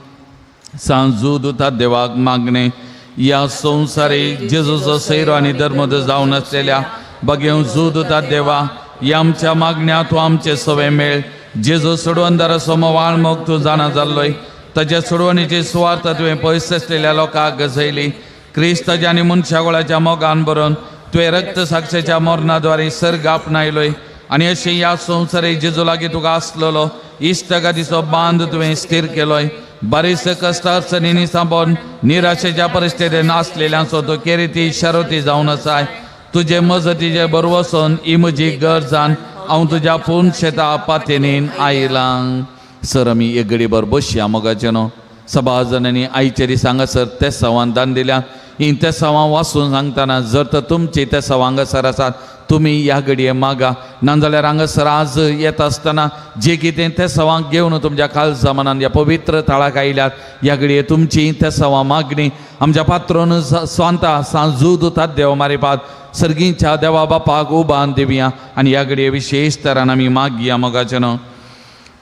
सांजू दुता देवाक मागणें ह्या संवसारी जेजूचो सैरो आनी धर्मद जावन आसलेल्या बगेवन जुदता देवा ह्या आमच्या मागण्या तूं आमचे सवे मेळ. जेजू सोडवणदाराचो मोवाळ मोग तूं जाणा जाल्लोय ताच्या सोडवणीची सुवार्थ तुवें पयस आसलेल्या लोकांक गजयली. क्रिस्ताच्या आनी मनशा गोळाच्या मोगान भरून तुवें रक्त साक्षेच्या मरणाद्वारे सर्ग आपणायलोय आनी अशें ह्या संवसारी जेजू लागीं तुका आसलेलो इश्टगादीचो बांद तुवें स्थीर केलोय. बारीस कश्ट अडचणींनी सांबोन निराशेच्या परिस्थितीन आसलेल्यांचो तूं केरिती शरती जावन आसाय. तुजे मजतीचे बरवसून ही म्हजी गरजान हांव तुज्या पूर्ण शेता पातेनीन आयलां. सर आमी एक घडीभर बसया मोगाचें न्हू. सभा जाणांनी आयचे दिसा हांगासर तेसांवान दान दिल्या. ही तेसांवां वाचून सांगतना जर तर तुमची तेसांवां हांगासर आसात तुमी ह्या घडये मागा, नाजाल्यार हांगासर आज येता आसतना जे कितें तेसांवांक घेवन तुमच्या काळजा मनान ह्या पवित्र थळाक आयल्यात ह्या घडये तुमची तेसांवां मागणी आमच्या पात्रोन स्वांता सांजू दुतात देव मारिपात सर्गींच्या देवा बापाक उबान दिवया आनी ह्या घडये विशेश तरान आमी मागया मोगाचें न्हू.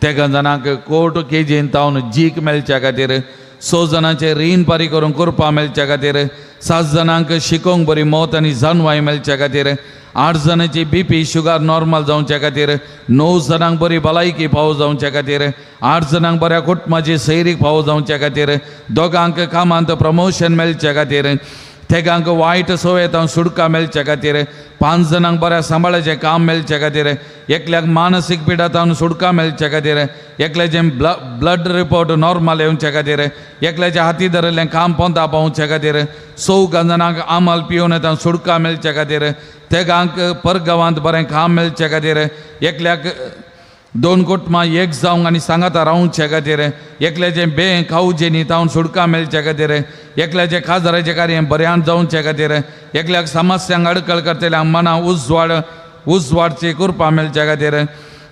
तेगा जाणांक कोर्ट केजीन तावन जीक मेळच्या खातीर 6 जाणांचे रीण पारी करूंक करपा मेळच्या खातीर 7 जाणांक शिकोवंक बरी मौत आनी जानवाय मेळच्या खातीर 8 जाणांची बीपी शुगर नॉर्मल जावच्या खातीर 9 जाणांक बरी भलायकी फावो जावच्या खातीर 8 जाणांक बऱ्या कुटुंबाची सैरीक फावो जावच्या खातीर दोगांक कामांत प्रमोशन मेळच्या खातीर तेगांक वायट संवयेंत सुटका मेळचे खातीर 5 जाणांक बऱ्या सांबाळाचें काम मेळचे खातीर एकल्याक मानसीक पिडा सुटका मेळचे खातीर एकल्याचें ब्लड रिपोर्ट नॉर्मल येवचे खातीर एकल्याच्या हाती धरिल्लें काम पोंता पावचे खातीर 4 जाणांक आमल पिवन येता सुटका मेळचे खातीर तेगांक परगांवांत बरें काम मेळचे खातीर एकल्याक 2 कुटुंबां एक जावंक आनी सांगाता रावचे खातीर एकल्याचें बें खावचें न्ही तावन सुटका मेळचे खातीर एकल्याचें खाजराचें कार्य बऱ्यान जावचे खातीर एकल्याक समस्यांक अडकळ करतल्यांक मना उजवाडची कृपा मेळचे खातीर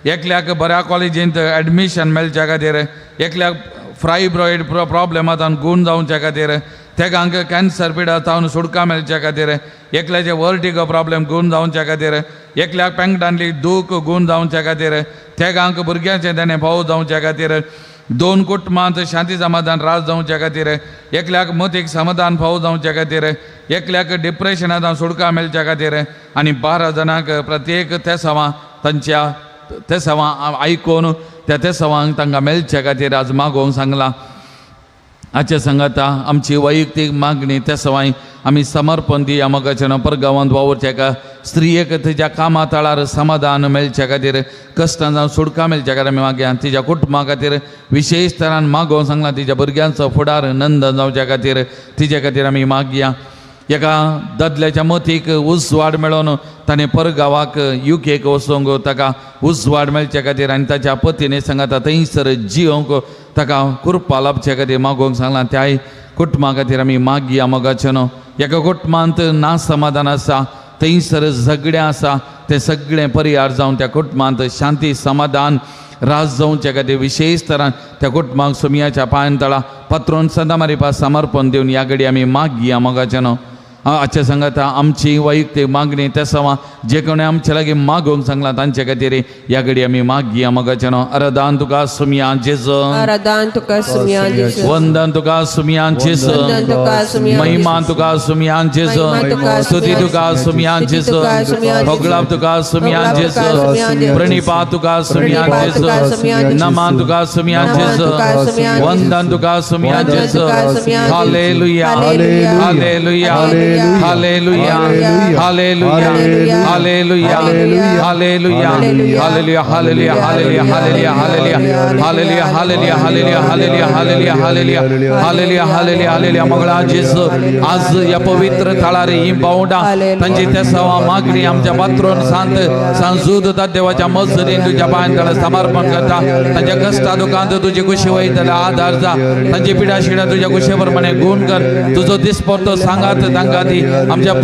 एकल्याक बऱ्या कॉलेजींत एडमिशन मेळचे खातीर एकल्याक फ्रायब्रॉयड प्रॉब्लेमांत गूण जावचे खातीर तेगांक कॅन्सर पिडा तावन सुटका मेळचे खातीर एकल्याचे वर्टिगो प्रॉब्लेम गूण जावचे खातीर एकल्याक पेंगटांतली दूख गूण जावचे खातीर तेगांक भुरग्यांचें देणें भाव जावचे खातीर 2 कुटुंबांत शांती समाधान राज जावचे खातीर एकल्याक मतीक समाधान फाव जावचे खातीर एकल्याक डिप्रेशनांत सुटका मेळचे खातीर आनी 12 जाणांक प्रत्येक तेसावां तांच्या तेसावां आयकून त्या तेसावांक तांकां मेळचे खातीर आज मागोवंक सांगलां. आजच्या सांगाता आमची वैयक्तीक मागणी त्या सवाय आमी समर्पण दिया मोगाच्या परगांवांत वावुरच्या एका स्त्रियेक तिच्या कामा तळार समाधान मेळच्या खातीर कश्टां जावन सुटका मेळच्या खातीर आमी मागया. तिच्या कुटुंबा खातीर विशेश तरान मागोवंक सांगलां. तिच्या भुरग्यांचो फुडार नंदन जावच्या खातीर तिच्या खातीर आमी मागया. एका दादल्याच्या मतीक उजवाड मेळोवन ताणें परगांवाक युकेक वचूंक ताका उजवाड मेळच्या खातीर आनी ताच्या पतीने सांगाता थंयसर जियोंक ताका कृपा लाभचे खातीर मागोवंक सांगलां. त्याय कुटुंबा खातीर आमी मागया मोगाचें न्हू. एका कुटुंबांत ना समाधान आसा, थंयसर झगडें आसा, तें सगळें परिहार जावन त्या कुटुंबांत शांती समाधान राज जावचे खातीर विशेश तरान त्या कुटुंबाक सुमयाच्या पांयान तळा पत्रोन संदामारी समर्पण दिवन ह्या घडी आमी मागया मोगाचें न्हू. आजच्या सांगाता आमची वैयक्तीक मागणी त्या सवा जे कोणी आमच्या लागीं मागोवंक सांगलां तांचे खातीर ह्या घडी आमी मागया मोगाचें न्हू. आराधन तुका सुमया जेजू, आराधन तुका सुमया जेजू, वंदन तुका सुमया जेजू, महिमा तुका सुमया जेजू, स्तुती तुका सुमया जेजू, होगळाप तुका सुमया जेजू, प्रणिपात तुका सुमया जेजू, नमन तुका सुमया जेजू, वंदन तुका सुमया जेजू. Hallelujah, hallelujah, hallelujah, hallelujah, hallelujah, hallelujah, hallelujah, hallelujah, hallelujah, hallelujah, hallelujah, hallelujah, hallelujah, hallelujah, hallelujah, hallelujah, hallelujah, hallelujah, hallelujah. Mangala जेजू आज ह्या पवित्र थळार ही बावडां तांची तेसावां मागणी आमच्या पात्रोन सांत सांजूद देवाच्या मजदीन तुज्या पांयान तळा समर्पण करता. तांच्या कश्टा दुकांत तुजी कुशी वयतले आदार जा, तांची पिडा शिडा तुज्या कुशे प्रमाणे गुण कर. तुजो दिसपडतो सांगात तांकां ती आमच्या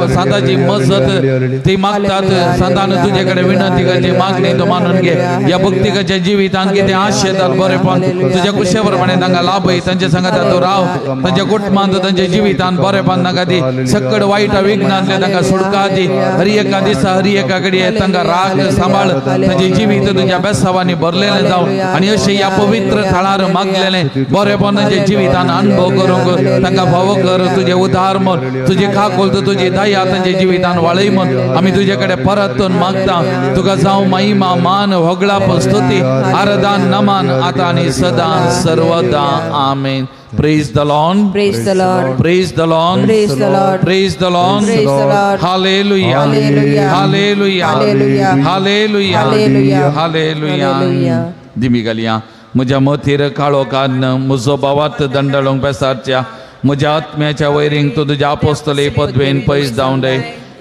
सांताची मजत ती मागतात. सांतान तुजे कडेन विनंती करची मागणी तूं मानून घे. ह्या भक्तिकाच्या जिवितान कितें आशेतात बरेपण तुज्या कुशे प्रमाणे तांकां लाभय. तांचे सांगाता तूं राव, तांच्या कुटुंबांत तांच्या जिवितान बरेपण तांकां दी. सकड वायट विघ्नांतले तांकां सुटका दी. हर एका दिसा हर एका कडेन तांकां राग सांबाळ. तांचे जिवीत तुज्या बेसावांनी भरलेलें जावं आनी अशें ह्या पवित्र थळार मागलेलें बरेपण तांच्या जिवितान अनुभव करूंक तांकां फावो कर. तुजें उदार म्हण, तुजी काकुळट, तुजी दया तांच्या जिवितान वाळय म्हण आमी तुजे कडेन परतून मागता. तुका जावं महिमा, मान, होगळाप, स्तुती, आराधन, नमन आतां आनी सदां सर्वदा. आमेन. Praise the Lord. Praise the Lord. Praise the Lord. Praise the Lord. Praise the Lord. Praise the Lord. Hallelujah. Hallelujah. Hallelujah. Hallelujah. Hallelujah. Hallelujah. Hallelujah. दिमी घालया. म्हज्या मतीर काळो कान्न म्हजो भावात दंडळोंक पेसारच्या म्हज्या आत्म्याच्या वैरींक तूं तुज्या आपोस्तले पदवेन पयस जावन रे.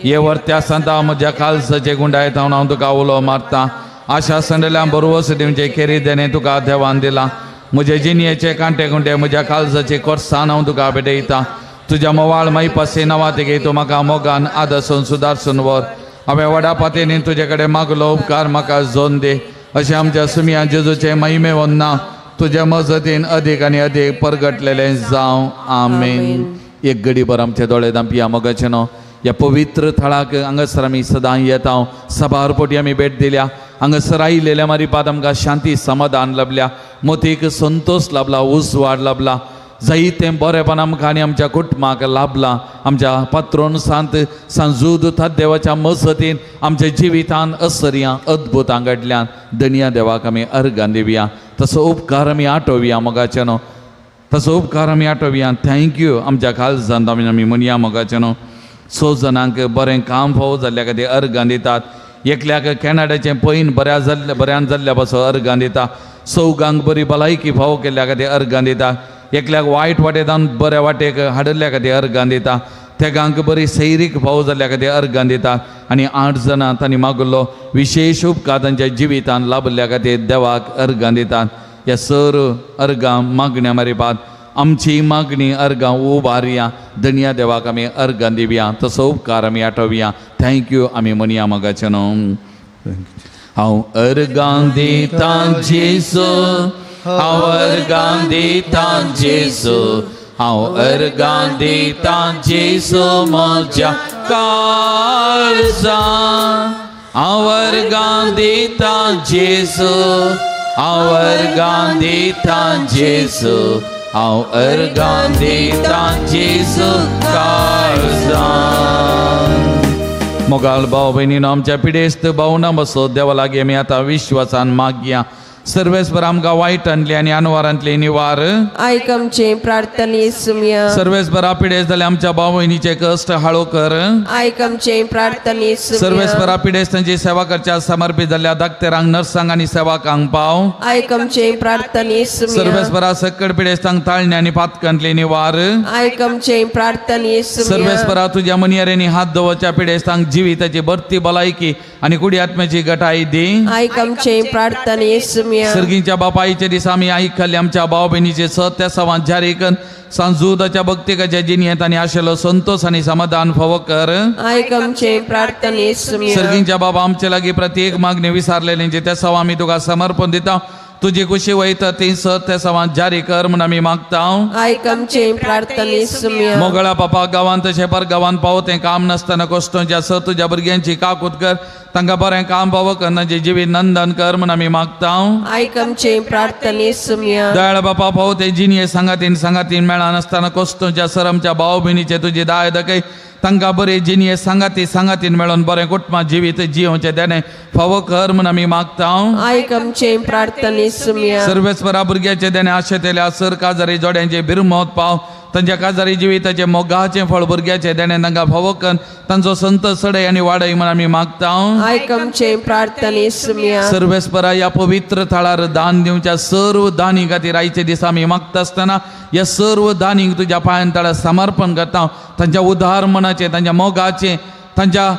हे वर्त्या सांता म्हज्या कालसाचे गुंडायत हांव तुका उलो मारता. आशा संडल्या बरोवस दिवचे खेरी देणें तुका देवान दिलां. म्हजे जिणयेचे कांटे कुंटे म्हज्या काळजाचे कोर्सान हांव तुका भेटयता. तुज्या मोवाळ मायपासे नवातेगे तूं म्हाका मोगान आदर्सून सुदारसून व्हर. हांवें व्हडा पातयेन तुजे कडेन मागलो उपकार म्हाका जोन दी. अशें आमच्या सुमया जेजूचे महिमे वन्ना तुज्या मजतीन अदीक आनी अदीक परगटलेलें जावं. आमेन. एक घडीभर आमचे दोळे धांपया मोगाचें न्हू. ह्या पवित्र थळाक हांगासर आमी सदां येता. सभार पोटी आमी भेट दिल्या. हांगासर आयिल्ल्या मारिपात आमकां शांती समाधान लाभल्या, मतीक संतोश लाभला, उजवाड लाभला. जायतें बरेपण आमकां आनी आमच्या कुटुंबाक लाभलां. आमच्या पात्रोन सांत सांजूद देवाच्या मजतीन आमच्या जिवितान असरयां अद्भुतां घडल्यान. धनया देवाक आमी अर्गां दिवया, तसो उपकार आमी आठोवया मोगाचें न्हू. तसो उपकार आमी आठोवया. Thank you आमच्या काळजांत आमी आमी म्हणया मोगाचें न्हू. 6 जाणांक बरें काम फावो जाल्ल्या खातीर अर्गां दितात. एकल्याक कॅनडाचें पैन बऱ्या जाल्ल्या बऱ्यान जाल्ल्या पासून अर्गां दिता. 4 बरी भलायकी फावो केल्ल्या खातीर अर्गां दिता. एकल्याक वायट वाटेंतल्यान बऱ्या वाटेक हाडिल्ल्या खातीर अर्गां दिता. तेगांक बरी सैरीक फावो जाल्ल्या खातीर अर्गां दिता. आनी 8 जाणां तांणी मागलो विशेश उपकार तांच्या जिवितान लाभल्या खातीर देवाक अर्गां दितात. ह्या सर अर्गां मागण्या मारिपात आमची मागणी अर्गां उबारया. धनया देवाक आमी अर्गां दिवया. तसो उपकार आमी आठोवया. Thank you आमी म्हणया मोगाचें न्हू. हांव अर्गां दितां जेजू, हांव अर्गां दितां जेजू, हांव अर्गां दितां जेजू म्हज्या काळजान. हांव अर्गां दितां जेजू, हांव अर्गां दितां जेजू, हांव अर्गां दितां जेजू काळजान. मोगाल भाव भयणीनो, आमच्या पिडेस्त भावना बसो देवा लागीं आमी आतां विश्वासान मागया. सर्वेस्पर आमकां वायटांतली आनी अनवारांतली निवार. आयक आमचे प्रार्थने सुमया. सर्वेस्परा पिडेस्त जाल्या आमच्या भाव भयणीचे कश्ट हाळो कर. आयक आमचे प्रार्थने सुमया. सर्वेस्परा पिडेस्तांची सेवा करच्या समर्पित जाल्ल्या डाक्टरांक, नर्सांक आनी सेवकांक पाव. आयक आमचे प्रार्थने सुमया. सर्वेस्परा सकड पिडेस्तांक ताळणे आनी पातकांतली निवार. आयक आमचे प्रार्थने सुमया. सर्वेस्परा तुज्या मनियारेंनी हात दवरच्या पिडेस्तांक जिविताची बरती भलायकी आनी कुडी आत्म्याची गटाय दी. आयक आमचे प्रार्थने सुमया. सर्गीच्या बापायचे दिसा आमी आयकल्ले आमच्या भाव भयणीचे सत्य सवां जारी कर. सांजुदाच्या भक्तिकाच्या जिणेंत आनी आशिल्लो संतोष आनी समाधान फावो कर. आयक आमचे प्रार्थने सुमया. सर्गीच्या बाबा आमचे लागीं प्रत्येक मागणी विसारलेल्यांचे त्या सवा आमी तुका समर्पण दिता. तुजी खुशी वयता ती सत्य सवां जारी कर म्हूण आमी मागता. आयक आमचे प्रार्थने सुमया. मोगळा बापा गांवांत तशें पर गांवांत पावो तें काम नासतना कश्टोंच्या स तुज्या भुरग्यांची काकूत कर. तांकां बरें काम पावो कर, तांचें जिवीत नंदन कर म्हूण आमी मागता. आयक आमचे प्रार्थने सुमया. दयाळ बापा पावो तें जिणये सांगातीन सांगातीन मेळनासतना कश्टोंच्या सर आमच्या भाव भयणीचे तुजी दाय दाखय. तांकां बरें जिणये सांगाती सांगातीन मेळोन बरें कुटुंबा जिवीत जियोवचें देणें फावो कर म्हूण आमी मागता. आयक आमचे प्रार्थने सुमया. सर्वेस्परा भुरग्याचें देणें आशेतल्या सर काजारी जोड्यांचे बिरमोत पाव. तांच्या काजारी जिविताचें मोगाचें फळ भुरग्याचें देणें तांकां फावो कर. तांचो संत सडय आनी वाडय म्हूण आमी मागता. आयक आमचे प्रार्थने सुमया. सर्वेस्परा ह्या पवित्र थळार दान दिवच्या सर्व दानी खातीर आयचे दिसा आमी मागता आसतना ह्या सर्व दानींक तुज्या पांयां तळार समर्पण करता. तांच्या उदार मनाचें, तांच्या मोगाचें, तांच्या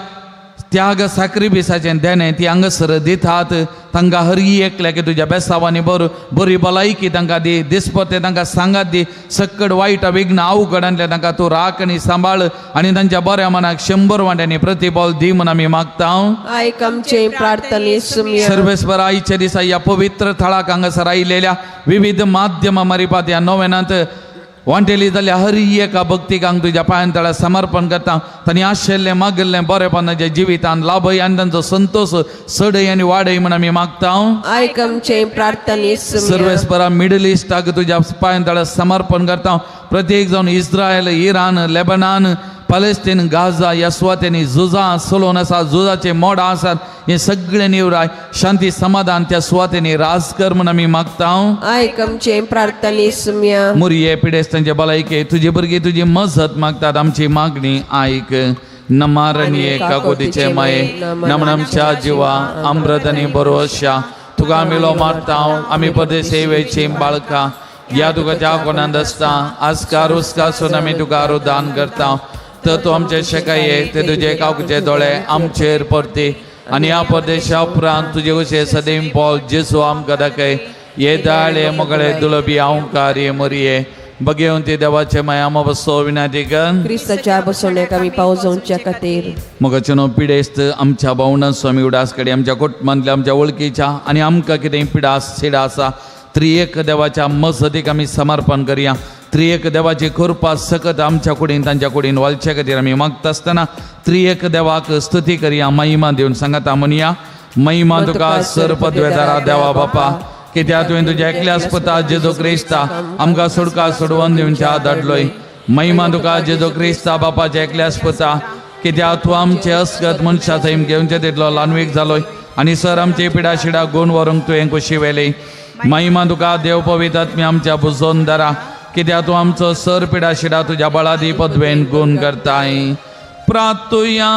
त्याग साक्रिफिसाचें देणें ती हांगासर दितात. तांकां हरी एकल्याक तुज्या बेसावांनी बरो बरी भलायकी तांकां दी. दिसपते तांकां सांगात दी. सक्कड वायट विघ्न अवघडांतल्या तांकां तूं राख आनी सांबाळ आनी तांच्या बऱ्या मनाक 100 वांट्यांनी प्रतिफल दी म्हूण आमी मागता. आयक आमचे प्रार्थने सुमया. सर्वेस्पर आयच्या दिसा ह्या पवित्र थळाक हांगासर आयिल्ल्या विविध माध्यमां मारिपात ह्या नोवेनांत वांटेली जाल्यार हर एका भक्तिकांक तुज्या पांयां तळार समर्पण करता. तांणी आशिल्लें मागिल्लें बरेपणाच्या जिवितान लाभय आनी तांचो संतोष सडय आनी वाडय म्हूण आमी मागता. आयक आमचे प्रार्थने सुमया. सर्वेस्परा मिडल इस्टाक तुज्या पांयां तळार समर्पण करता. प्रत्येक जावन Israel, Iran, Lebanon, Palestine, Gaza ह्या सुवातेंनी झुजां चलोवन आसा, झुजाचे मोडां आसात, हे सगळे निवराय शांती समाधान त्या सुवातेंनी राज कर म्हूण आमी मागता. आयक आमचे प्रार्थने सुमया. मुरये पिडेस्तांचे भलायके तुजी भुरगीं तुजी मजत मागतात. आमची मागणी आयक. नमारणी काकोतीचे माये नमन आमच्या जिवा अमृत आनी बरोवशा तुका आमी लो मारता. आमी परदेश वेची बाळकां ह्या तुका ज्या कोणांत आसता आजकार उस्कासून आमी तुका दान करता. तर तूं आमचे शेकाये ते तुजे काकुचे दोळे आमचेर परती आनी ह्या परदेशा उपरांत तुजे कशें सदैव पॉल जेसू आमकां दाखय. हे दाळे मोगळे दुलबी हांवकार हे मोरये बगेवन ते देवाचे माया बसो विनाती कर. क्रिस्ताच्या बसवण्याक आमी पावस जावच्या खातीर. मोगाचे न्हू पिडेस्त आमच्या भावना स्वामी उडास कडेन आमच्या कुटुंबांतल्या आमच्या वळखीच्या आनी आमकां कितें पिडा सिडा आसा त्रिएक देवाच्या मजतीक आमी समर्पण करया. त्रिएक देवाची कृपा सकत आमच्या कुडीन तांच्या कुडीन वालच्या खातीर आमी मागता आसतना त्रिएक देवाक स्तुती करया. महिमा दिवन सांगाता म्हणया. महिमा तुका सर पदवेदारा देवा बापा, कित्याक तुवें तुज्या एकल्याच पुता जेजू क्रिस्ता आमकां सोडका सोडवून दिवच्या धाडलोय. महिमा तुका जेजू क्रिस्ता बापाच्या एकल्याच पुता, कित्याक तूं आमचे अस्कत मनशा सैम घेवचे तितलो ल्हानवीक जालोय आनी सर आमचे पिडा शिडा गुण व्हरूंक तुवें कुशी व्हेली. महिमा तुका देव पवित्र आत्म्या आमच्या बुजोन दारा, कित्याक तूं आमचो सर पिडा शिडा तुज्या बळादी पदवेन गुण करताय. प्रातुया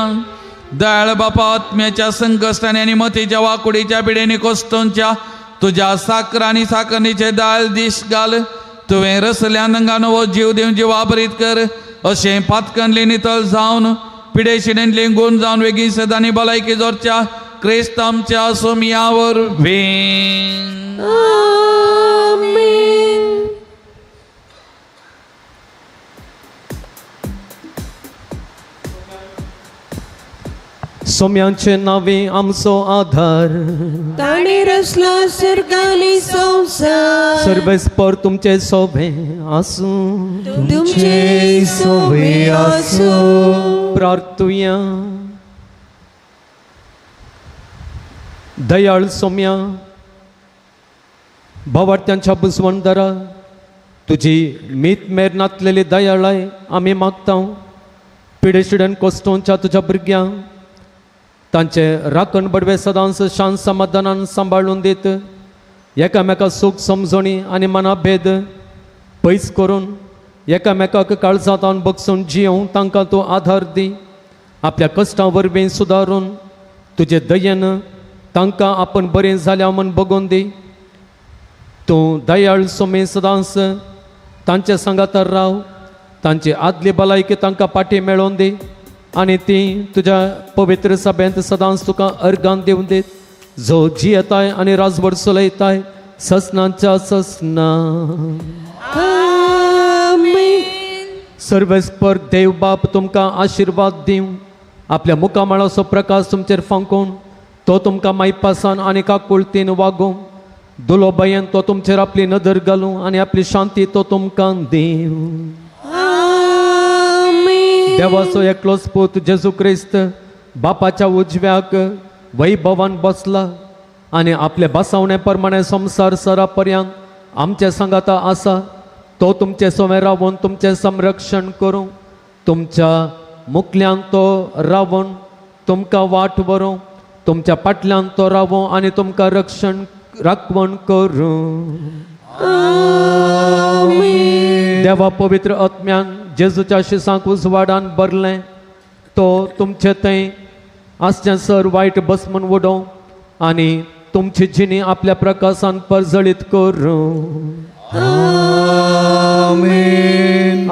दयाळ बापा आत्म्याच्या संकश्टांनी आनी मतीच्या वाकुडीच्या पिडेनी कोस्तोंच्या तुज्या साकर आनी साकरणीचे दाळ दीस घाल. तुवें रसल्या नंगा नवो जीव दिवन जिवाभरीत कर अशें पातकनली नितळ जावन पिडे शिडेंतली गुण जावन वेगीं सदांनी भलायकी जोरच्या क्रिस्त आमच्या सोमया वरवीं. सोम्यांचे नावे आमचो आधार ताणें रचला सर्गानी संवसार सर्वेस्पर तुमचे सोबे आसूं तुमचे सोबे आसूं. प्रार्थुया. दयाळ सोम्या भावार्थ्यांच्या बुजवणदारा तुजी मीत मेर नातलेली दयाळाय आमी मागता. पिडेशिडन कोस्टोंच्या तुज्या भुरग्यांक तांचे राखण बडवे सदांच शांत समाधानान सांबाळून दित एकामेका सूख समजणी आनी मनाभेद पयस करून एकामेकाक काळजांत बगसून जियोवंक तांकां तूं आधार दी. आपल्या कश्टां वरवीं सुदारून तुजे दयेन तांकां आपण बरें जाल्या म्हूण बगोवन दी. तूं दयाळ सोमे सदांच तांचे सांगातार राव. तांची आदली भलायकी तांकां पाटी मेळोवन दी आनी ती तुज्या पवित्र सभेंत सदांच तुका अर्गान दिवन दीत जो जियेताय आनी राजवट चलयताय ससनाच्या ससना. सर्वेस्पर देव बाप तुमकां आशिर्वाद दिवं. आपल्या मुखामळाचो प्रकाश तुमचेर फांकून तो तुमकां मायपासान आनी काकुळतीन वागोवं. दुलो भंयन तो तुमचेर आपली नदर घालूं आनी आपली शांती तो तुमकां दिवं. देवाचो एकलोच पूत जेजू क्रिस्त बापाच्या उजव्याक वैभवान बसला आनी आपले बसावणे प्रमाणे संवसार सरा पर्यंत आमचे सांगाता आसा. तो तुमचे सोमे रावून तुमचें संरक्षण करूं. तुमच्या मुखल्यान तो रावून तुमकां वाट व्हरूं. तुमच्या फाटल्यान तो रावूं आनी तुमकां रक्षण राखवण करूं. देवा पवित्र आत्म्यान जेजूच्या शिसांक उजवाडान भरलें तो तुमचे थंय आसचें सर वायट बसमून उडोवं आनी तुमची जिणी आपल्या प्रकाशान परजळीत करूं.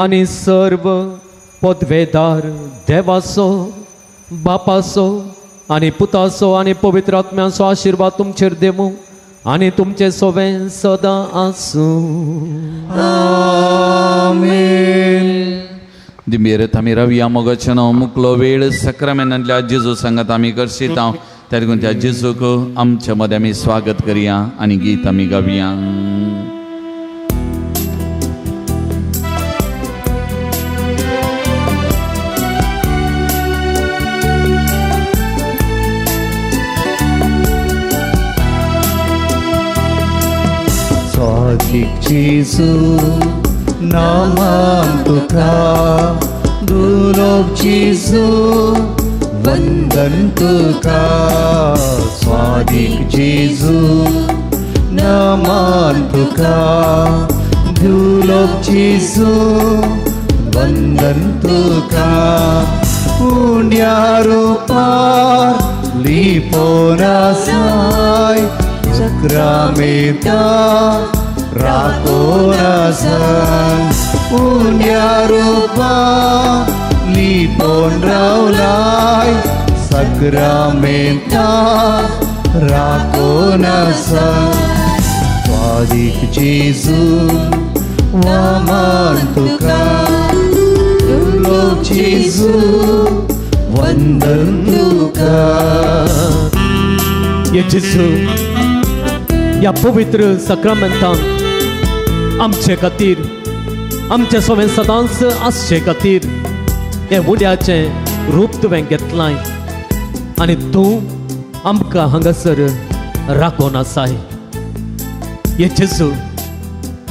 आनी सर्व पदवेदार देवाचो बापाचो आनी पुताचो आनी पवित्र आत्म्याचो आशिर्वाद तुमचेर देवूं आनी तुमचे सोवें सदां आसूं. आमेन. दिंबेरत आमी रवया मोगाचें मुकलो वेळ सक्रामेनांतल्या जेजू सांगात आमी करशिता. त्या देखून त्या जेजूक आमच्या मदें आमी स्वागत करया आनी गीत आमी गावया. जेजू नामान तुका दुलोब जेजू वंदन तुका. स्वादीक जेजू नामान तुका दुलोब जेजू वंदन तुका. पुण्या रुपार लिपोन आसाय सक्रामेंता राखोन आसाय. पुण्या रुपार लिपोन रावलाय सक्रामेंता राखोन आसाय. स्वादीक जेजू वामान तुका दुर्लोक जेजू वंदन तुका. हे जेजू ह्या पवित्र सक्रामेंतान आमचे खातीर आमचे सोवें सदांच आसचे खातीर हें उड्याचें रूप तुवें घेतलां आनी तूं आमकां हांगासर राखोन आसाय. हे जेजू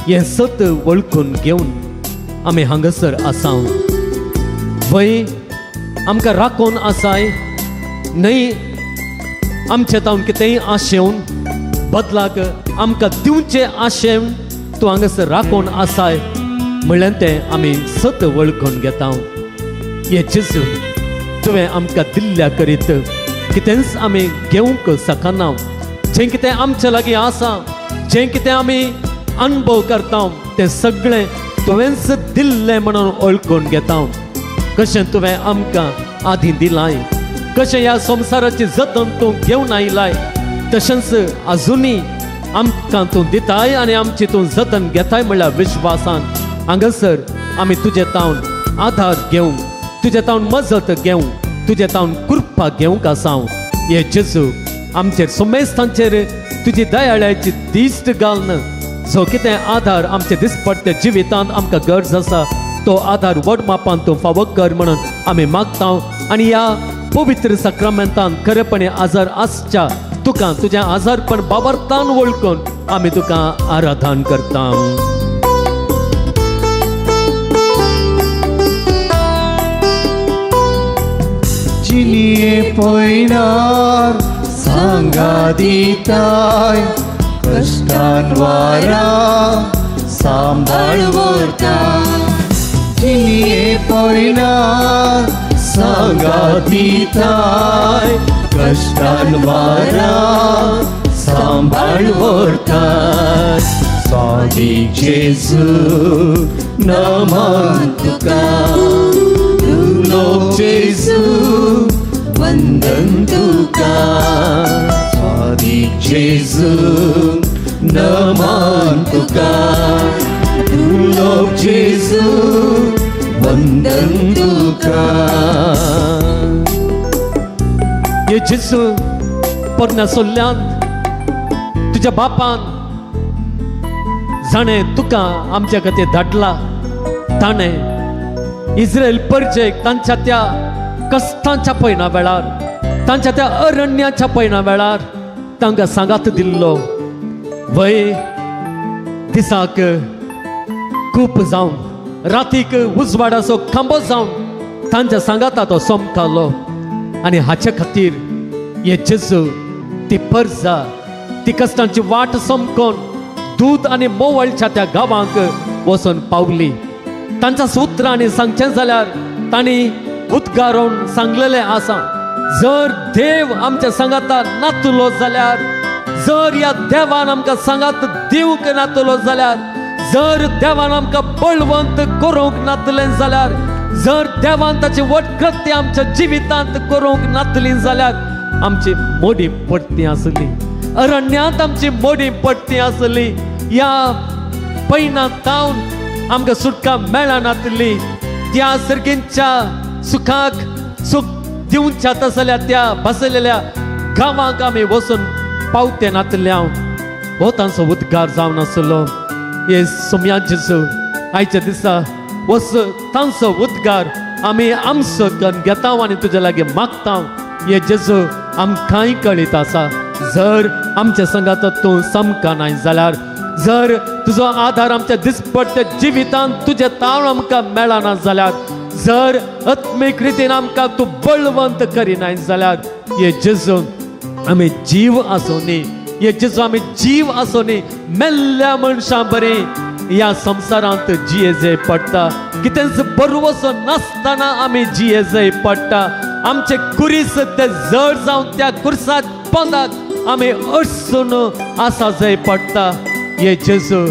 हें सत वळखून घेवन आमी हांगासर आसा. वय आमकां राखोन आसाय न्हय आमचे तावन कितेंय आशेवन बदलाक आमकां दिवचें आशेवन तूं हांगासर राखोन आसाय. म्हणल्यार तें आमी सत वळखून घेता. हे जेजू तुवें आमकां दिल्ल्या करीत कितेंच आमी घेवंक शकना. जें कितें आमच्या लागीं आसा, जें कितें आमी अनुभव करता तें सगळें तुवेंच दिल्लें म्हणून वळखून घेता. कशें तुवें आमकां आदीं दिलाय, कशें ह्या संवसाराची जतन तूं घेवन आयलाय, तशेंच आजुनूय आमकां तूं दिताय आनी आमची तूं जतन घेताय म्हणल्यार विश्वासान हांगासर आमी तुजे तावन आधार घेवंक, तुजे तावन मजत घेवंक, तुजे तावन कृपा घेवंक आसा. हे जेजू आमचेर सुमेस्तांचेर तुजी दयाळ्याची दिश्ट घालून जो कितें आधार आमचे दिसपट्टे जिवितांत आमकां गरज आसा तो आधार व्हड मापान तूं फावो कर म्हणून आमी मागता. आनी ह्या पवित्र साक्रामेंतान खरेपणी आजार आसच्या तुका तुजें आजारपण बाबरतान वळखून आमी तुका आराधन करता. जिनिये पयणार सांगा दिताय, कश्टान वारा सांबाळ व्हरता. जिनिये पयणार सांगा दिताय, कश्टान वारा सांबाळ व्हरताय. स्वादीक जेजू नमन तुका, दुर्लोक जेजू वंदन तुका. स्वादीक जेजू नमन तुका, दुर्लोक जेजू वंदन तुका. हे जेजू पोरण्या सोल्ल्यान तुज्या बापान जाणें तुका आमच्या खातीर धाडला ताणें इस्रायल परजेक तांच्या त्या कश्टांच्या पयना वेळार, तांच्या त्या अरण्याच्या पयना वेळार तांकां सांगात दिल्लो. वय दिसाक खूप जावन रातीक उजवाडाचो खांबो जावन तांच्या सांगाता तो सोमतालो. आनी हाचे खातीर हे जेजू ती परजा ती कश्टांची वाट समकोन दूद आनी मोवळच्या त्या गांवांक वचून पावली. तांच्या सुत्रांनी सांगचें जाल्यार तांणी उद्गारून सांगलेलें आसा, जर देव आमच्या सांगाता नातलो जाल्यार, जर ह्या देवान आमकां सांगात दिवंक नातलो जाल्यार, जर देवान आमकां बळवंत करूंक नातलें जाल्यार, जर देवान ताची वटकृत्य आमच्या जिवितांत करूंक नातली जाल्यार आमची मोडी पडटी आसली, अरण्यांत आमची मोडी पडटी आसली, ह्या पयना तावन आमकां सुटका मेळनातली. त्या सर्गींच्या सुखाक सुख दिवच्या तसल्या त्या बसलेल्या गांवांक आमी वचून पावते नातल्या. हो तांचो उद्गार जावन आसलो. हे सोम्या जेजू आयच्या दिसा वस तांचो उद्गार आमी आमचो करून घेता आनी तुज्या लागीं मागता. हे जेजू आमकांय कळीत आसा, जर आमच्या संगात तूं सामका नाय जाल्यार, जर तुजो आधार आमच्या दिसपट्ट्या जिवितांत तुजें ताळ आमकां मेळना जाल्यार, जर आत्मीक रितीन आमकां तूं बळवंत करिनाय जाल्यार, हे जेजू आमी जीव आसूं न्ही, हे जेजू आमी जीव आसूं न्ही, मेल्ल्या मनशां बरें ह्या संवसारांत जिये पडटा. कितेंच बरवसो नासतना आमी जिये पडटा. आमचे कुरीस ते जड जावन त्या कुर्साक पोंदाक आमी अडसून आसा जय पडटा. हे जेजू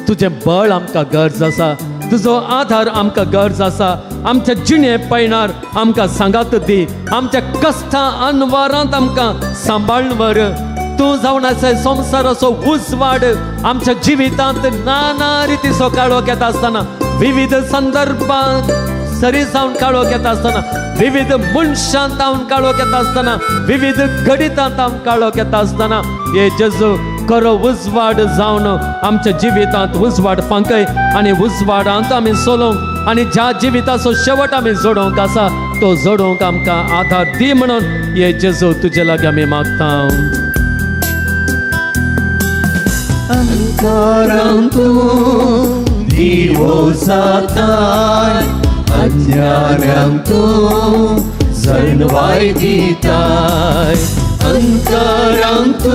तुजें बळ आमकां गरज आसा, तुजो आधार आमकां गरज आसा. आमच्या जिणे पयणार आमकां सांगात दी, आमच्या कश्टां अनवारांत आमकां सांबाळून व्हर. तूं जावन आसा संवसाराचो उजवाड आमच्या जिवितांत नाना रितीचो काळोख येता आसतना, विविध संदर्भांत सरी जावन काळोख येता आसतना, विविध मनशांत जावन काळोख येता आसतना, विविध घडितांत जावन काळोख येता आसतना, हे जेजू खरो उजवाड जावन आमच्या जिवितांत उजवाड फांकय आनी उजवाडांत आमी चलोवंक आनी ज्या जिविताचो शेवट आमी जोडोवंक आसा तो जोडोवंक आमकां आधार दी म्हणून हे जेजू तुजे लागीं आमी मागता. अंधकारांतू दिवो जाताय, अज्ञानांतू जणवाय दिताय. अंधकारांतू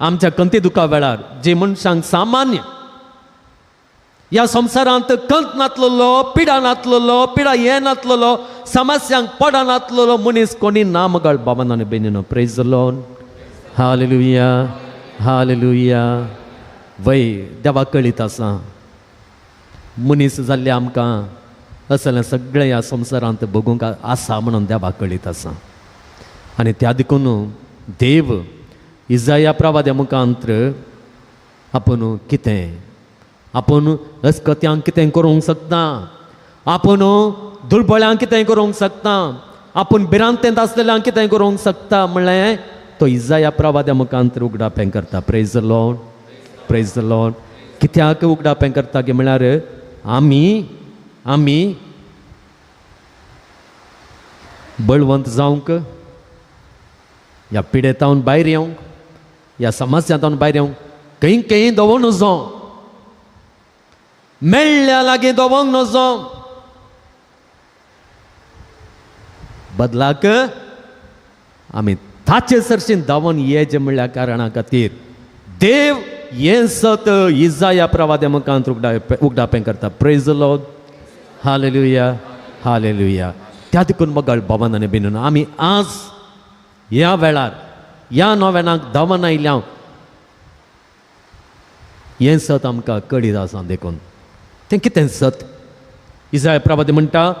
आमच्या कंती दुखा वेळार जी मनशांक सामान्य ह्या संवसारांत कंत नातलेलो, पिडा नातलेलो, पिडा ये नातलेलो, समस्यांक पडा नातलेलो मनीस कोणी ना मगळ बाबान आनी भयणीनो. Praise the Lord. Hallelujah, hallelujah. वय देवा कळीत आसा मनीस जाल्ले आमकां असलें सगळें ह्या संवसारांत भोगूंक आसा म्हणून देवा कळीत आसा. आनी त्या देखून देव इजाया प्रवाद्या मुखांत्र आपूण कितें, आपूण अस्कत्यांक कितें करूंक शकता, आपूण दुर्बळ्यांक कितें करूंक शकता, आपूण भिरांतेंत आसलेल्यांक कितें करूंक शकता म्हणलें तो इजाया प्रवाद्या मुखांत्र उगडापें करता. Praise the Lord, praise the Lord. कित्याक उगडापें करता की म्हळ्यार आमी आमी बळवंत जावंक, ह्या पिडेतावन भायर येवंक, ह्या समस्यांतावन भायर येवंक खंय खंय दवरूंक नजो, मेळ्ळ्या लागीं दवरूंक नजो, बदलाक आमी ताचे सरशीन धांवन येजे म्हणल्या कारणा खातीर देव हें सत इजाया प्रवाद्या मुखांत उगडापें करता. Praise the Lord. Hallelujah, hallelujah. त्या देखून मगळ बाबान आनी भयणीनो आमी आज ह्या वेळार ह्या नोवेनाक धांवन आयल्या हें सत आमकां कळीत आसा. देखून तें कितें सत इजाया प्रवादी म्हणटा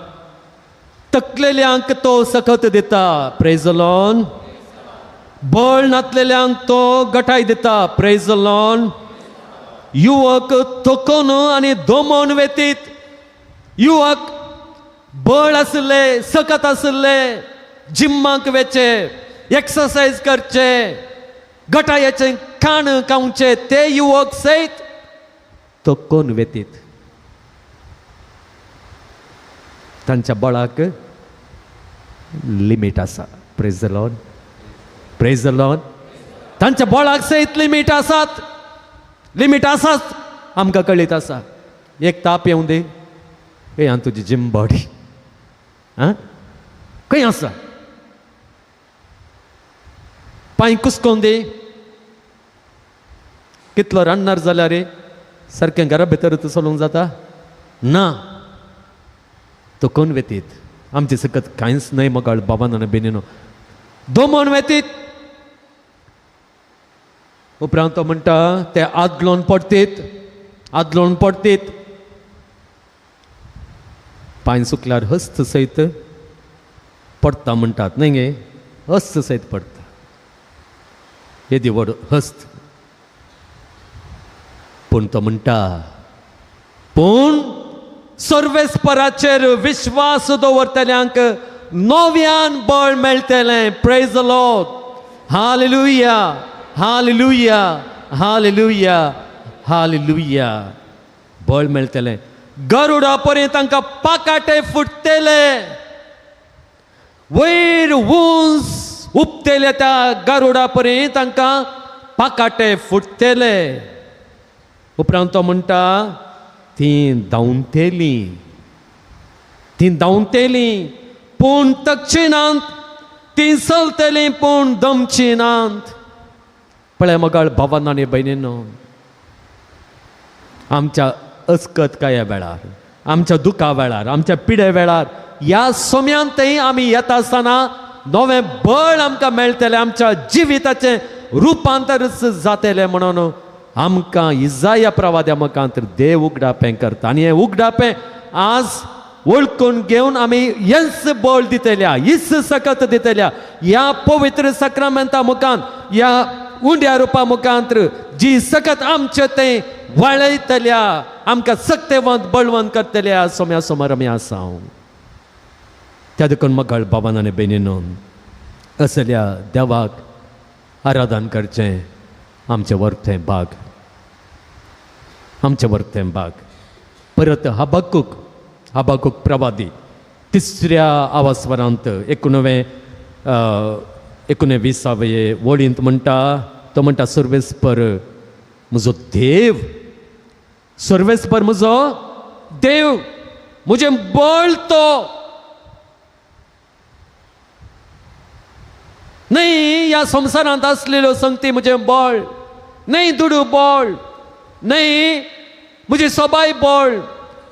तकलेल्यांक तो सकत दिता. Praise the Lord. बळ नातलेल्यांक तो गटाय दिता. Praise the Lord. युवक थकून आनी दमोन वेतीत, युवक बळ आशिल्ले, सकत आशिल्ले, जिम्माक वेचे, एक्सरसायज करचे, गटायेचें खाण खावचें, ते युवक सयत थकून वेतीत. तांच्या बळाक लिमीट आसा. Praise the Lord, praise the Lord. तांच्या बळाक सयत लिमीट आसात, लिमीट आसात आमकां कळीत आसा. एक ताप येवं दी, खंय आहा तुजी जिम बॉडी, आं खंय आसा, पांय कुसकोन दी, कितलो रांदणार जाल्यार रे सारकें घरा भितर चलोवंक जाता ना. तो कोण वेतीत आमची सकत कांयच न्हय मगाळ बाबान आनी भयणीनो. दमोन वेतीत. उपरांत तो म्हणटा ते आदलोन पडतीत, आदलोन पडतीत, पांय सुकल्यार हस्त सयत पडटा म्हणटात न्हय गे, हस्त सयत पडटा, येदी व्हड हस्त. पूण तो म्हणटा पूण सर्वेस्पराचेर विश्वास दवरतल्यांक नव्यान बळ मेळटलें. Praise the Lord. Hallelujah, hallelujah, hallelujah, hallelujah. बळ मेळटलें. गरुडा परी तांकां पाकाटे फुटतले, वयर उंच उपतले त्या गरुडा परी तांकां पाकाटे फुटतले. उपरांत तो म्हणटा ती धांवतली, ती धांवतली पूण तकची नात, ती चलतली पूण दमची नात. पळय मगाळ भावान आनी भयणीनो, आमच्या अस्कत काया वेळार, आमच्या दुखा वेळार, आमच्या पिडे वेळार, ह्या सोम्यांतय आमी येता आसतना नवें बळ आमकां मेळटलें, आमच्या जिविताचें रुपांतरच जातलें म्हणून आमकां इजाया प्रवाद्या मुखांत देव उगडापें करता. आनी हें उगडापें आज वळखून घेवन आमी हेंच बळ दितल्या, हीच सकत दितल्या ह्या पवित्र सक्रामेंता मुखांत, ह्या उंड्या रुपा मुखांत जी सकत आमचें तें वाळयतल्या, आमकां सक्तेवंत बळवंत करतल्या सोम्या सोमार आमी आसा. त्या देखून मगळ बाबान आनी भयणीनो असल्या देवाक आराधन करचें आमचें वर्तें भाग, आमचें वर्तें भाग. परत हबाकूक, हबाकूक प्रवादी तिसऱ्या आवासवरांत 19विसावे वळींत म्हणटा, तो म्हणटा सर्वेस्पर म्हजो देव, सर्वेस्पर म्हजो देव, म्हजें बळ तो न्हय, ह्या संवसारांत आसलेल्यो संगती म्हजें बळ. न्हय दुडू बळ, न्हय म्हजी सोबाय बळ,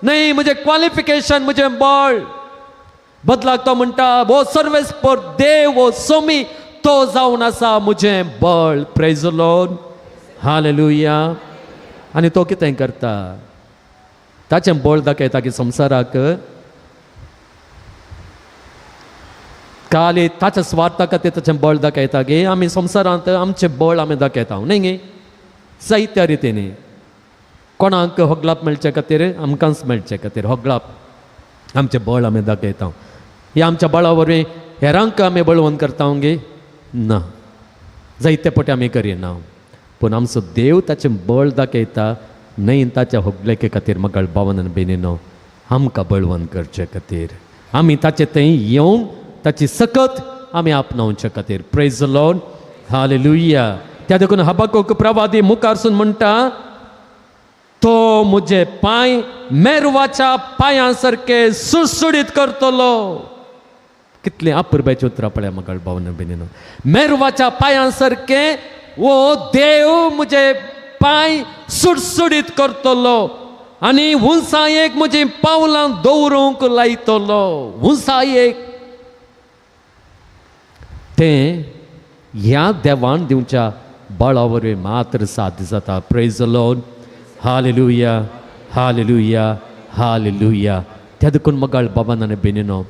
न्हय म्हजें क्वॉलिफिकेशन म्हजें बळ. बदलाक तो म्हणटा हो सर्वेस्पर देव, हो सोमी तो जावन आसा म्हजें बळ. Praise the Lord, hallelujah. आनी तो कितें करता, ताचें बळ दाखयता की संवसाराक काली ताच्या स्वार्था खातीर ताचें बळ दाखयता गे. आमी संवसारांत आमचें बळ आमी दाखयता न्हय गे, जायत्या रितींनी. कोणाक होगलाप मेळचे खातीर, आमकांच मेळचे खातीर होगलाप आमचें बळ आमी दाखयता. ह्या आमच्या बळा वरवीं हेरांक आमी बळवंत करता गे ना, जायते पटी आमी करिना. पूण आमचो देव ताचें बळ दाखयता न्हय ताच्या होगलेके खातीर. मगळ भावन आनी भयणीनो, आमकां बळवंत करचे खातीर आमी ताचे थंय येवन ताची सकत आमी आपणावचे खातीर. प्रेज the Lord, hallelujah. त्या देखून हबकुक प्रवादी मुखारसून म्हणटा, तो म्हजे पांय मेरवाच्या पांयां सारके सुडसुडीत करतलो. कितलें अपुरबायचीं उतरां पळया मगळ भावन भयणीनो. मेरवाच्या पांयां सारके वो देव म्हजे पांय सुडसुडीत करतलो आनी उंचायेक म्हजी पावलां दवरूंक लायतलो. उंचायेक तें ह्या देवान दिवच्या बळा वरवीं मात्र साध्य जाता. Praise the Lord, hallelujah, hallelujah, hallelujah. त्या देखून मगाळ बाबान आनी भयणीनो,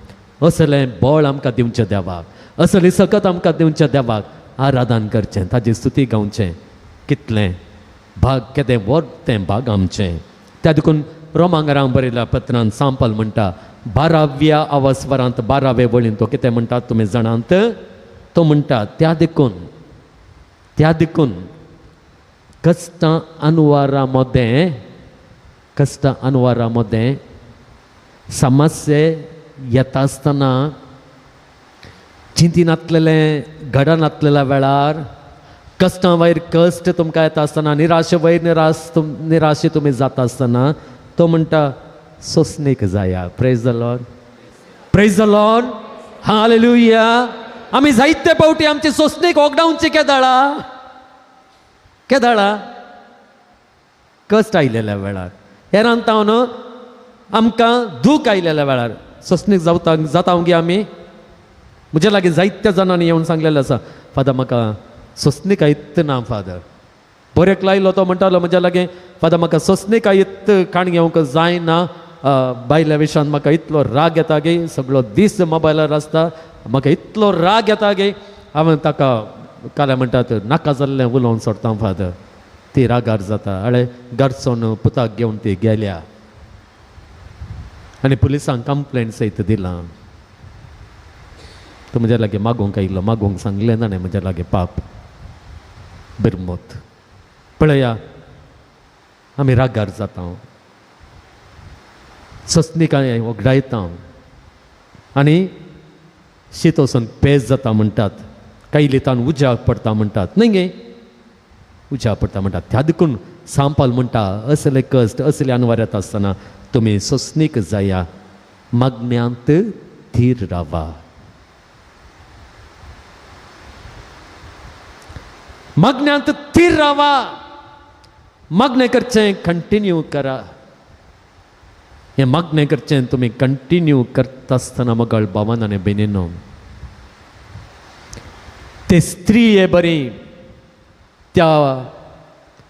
असलें बळ आमकां दिवचें देवाक, असली सकत आमकां दिवचें देवाक आराधन करचें, ताजी स्तुती गावचें. कितलें भाग, केदें व्हड तें भाग आमचें. त्या देखून रोमांगरांक बरयल्या पत्रान सांपल म्हणटा, 12व्या अवस्वरांत 12वे वळीन तो कितें म्हणटा तुमी जाणांत? तो म्हणटा, त्या देखून कश्टां अनवारा मदें, कश्टां अनवारा मदें समस्ये येता आसतना, चिंतिनातलेलें घडनातलेल्या वेळार, कश्टां वयर कश्ट तुमकां येता आसतना, निराशे वयर निराश निराशे तुमी जाता आसतना, तो म्हणटा सोंसणीक जाया. Praise the Lord, praise the Lord, hallelujah. आमी जायते फावटी आमची सोंसणीक ओगडावची केदाळा, केदाळा कश्ट आयलेल्या वेळार, हेरान तावन आमकां दूख आयलेल्या वेळार सोंसणीक जावता जाता गे आमी. म्हज्या लागीं जायत्या जाणांनी येवन सांगलेलें आसा, फादर म्हाका सोंसणीक आयत ना. फादर बरेक लायलो तो म्हणटालो म्हज्या लागीं, फादर म्हाका सोंसणीक आयत काण घेवंक जायना, बायल्या विशान म्हाका इतलो राग येता गे, सगळो दीस मोबायलार आसता, म्हाका इतलो राग येता गे, हांवें ताका काल्या म्हणटात नाका जाल्लें उलोवन सोडटा फादर. ती रागार जाता, अळे घरचोन पुताक घेवन ती गेल्या आनी पुलिसांक कंप्लेंट सयत दिलां. तो म्हज्या लागीं मागूंक आयलो, मागूंक सांगलें ना म्हज्या लागीं पाप बिरमोत. पळया आमी रागार जाता, सोंसणीकाय वगडायता आनी शीत वचून पेज जाता म्हणटात, कायलितान उज्याक पडटा म्हणटात न्हय गे, उज्याक पडटा म्हणटात. त्या देखून सांपाल म्हणटा, असले कश्ट असले अनवार येता आसतना तुमी सोंसणीक जाया, मागण्यांत थीर रावा. मागण्यांत थीर रावा, मागणें करचें कंटिन्यू करा. हें मागणें करचें तुमी कंटिन्यू करता आसतना मगळ भावान आनी भयणीनो, ते स्त्री हे बरी त्या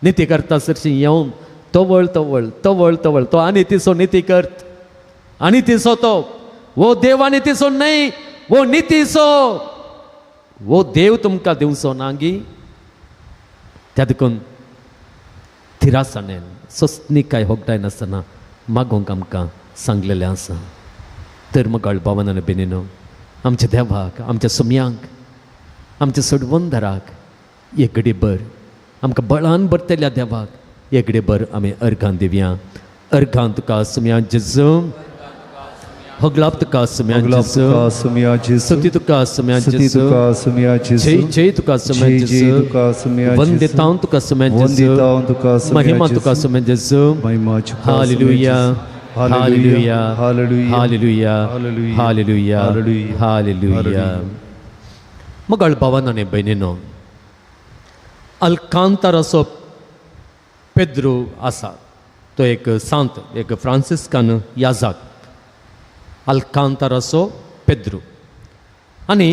निती करता सरशी येवन तवळ तवळ तवळ तवळ तो आनी तिसो निती करत आनी तिसो तो वो देव आनी तिसो न्हय, वो नितीसो वो देव तुमकां दिवचो ना गी. त्या देखून थिरासाणेन सोंसणीकाय होगडाय नासतना मागोंक आमकां सांगलेलें आसा. तर मगळ भावन आनी भयणीनो, आमच्या देवाक, आमच्या सुम्यांक, आमच्या सोडवंदराक एक घडीभर आमकां बळान भरतल्या देवाक एक घडीभर आमी अर्घां दिवया. अर्घां तुका सुम्या जेजू, होगलाप तुका सुम्या जेजू, स्तुती तुका सुम्या जेजू, जय जय तुका सुम्या जेजू, वंदितां तुका सुम्या जेजू, महिमा तुका सुम्या जेजू. Hallelujah, hallelujah, hallelujah, hallelujah, hallelujah. मगळ भावान आनी भयणीनो, अल्कांताराचो पेद्रू आसा, तो एक सांत, एक फ्रांसिस्कान याजाक, आल्कांताराचो पेद्रू. आनी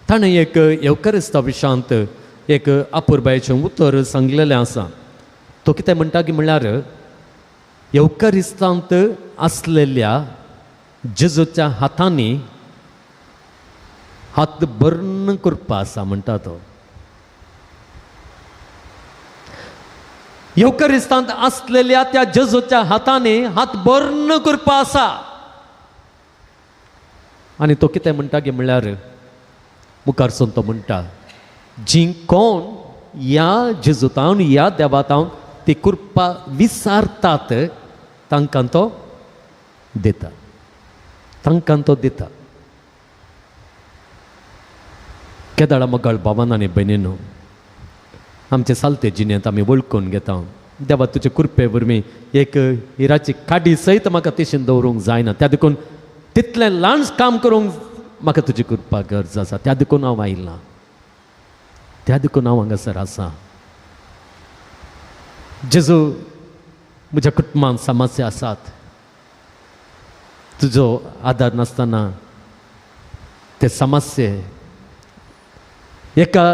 ताणें एक येवकरिस्ता विशांत एक अपुरबायेचें उतर सांगलेलें आसा. तो कितें म्हणटा की म्हणल्यार येवकरिस्तांत आसलेल्या जेजूच्या हातांनी हात बर्ण करपा आसा म्हणटा तो. येवकरिस्तांत आसलेल्या त्या जेजूच्या हातांनी हात बर्ण करपा आसा. आनी तो कितें म्हणटा की म्हणल्यार मुखारसून तो म्हणटा जी कोण ह्या जेजूतावन ह्या देवातावन ती कृपा विसारतात तांकां तो दिता, तांकां तो दिता. केदाळा मगाळ भावान आनी भयणीनो, आमचे सालते जिणेंत आमी वळखून घेता देवा तुजे कृपे वरवीं एक हिराची काडी सयत म्हाका तिशीन दवरूंक जायना, त्या देखून तितलें ल्हान काम करूंक म्हाका तुजी कृपा गरज आसा, त्या देखून हांव आयलां, त्या देखून हांव हांगासर आसा. जेजू म्हज्या कुटुंबांत समस्या आसात, तुजो आदार नासतना ते समस्ये एका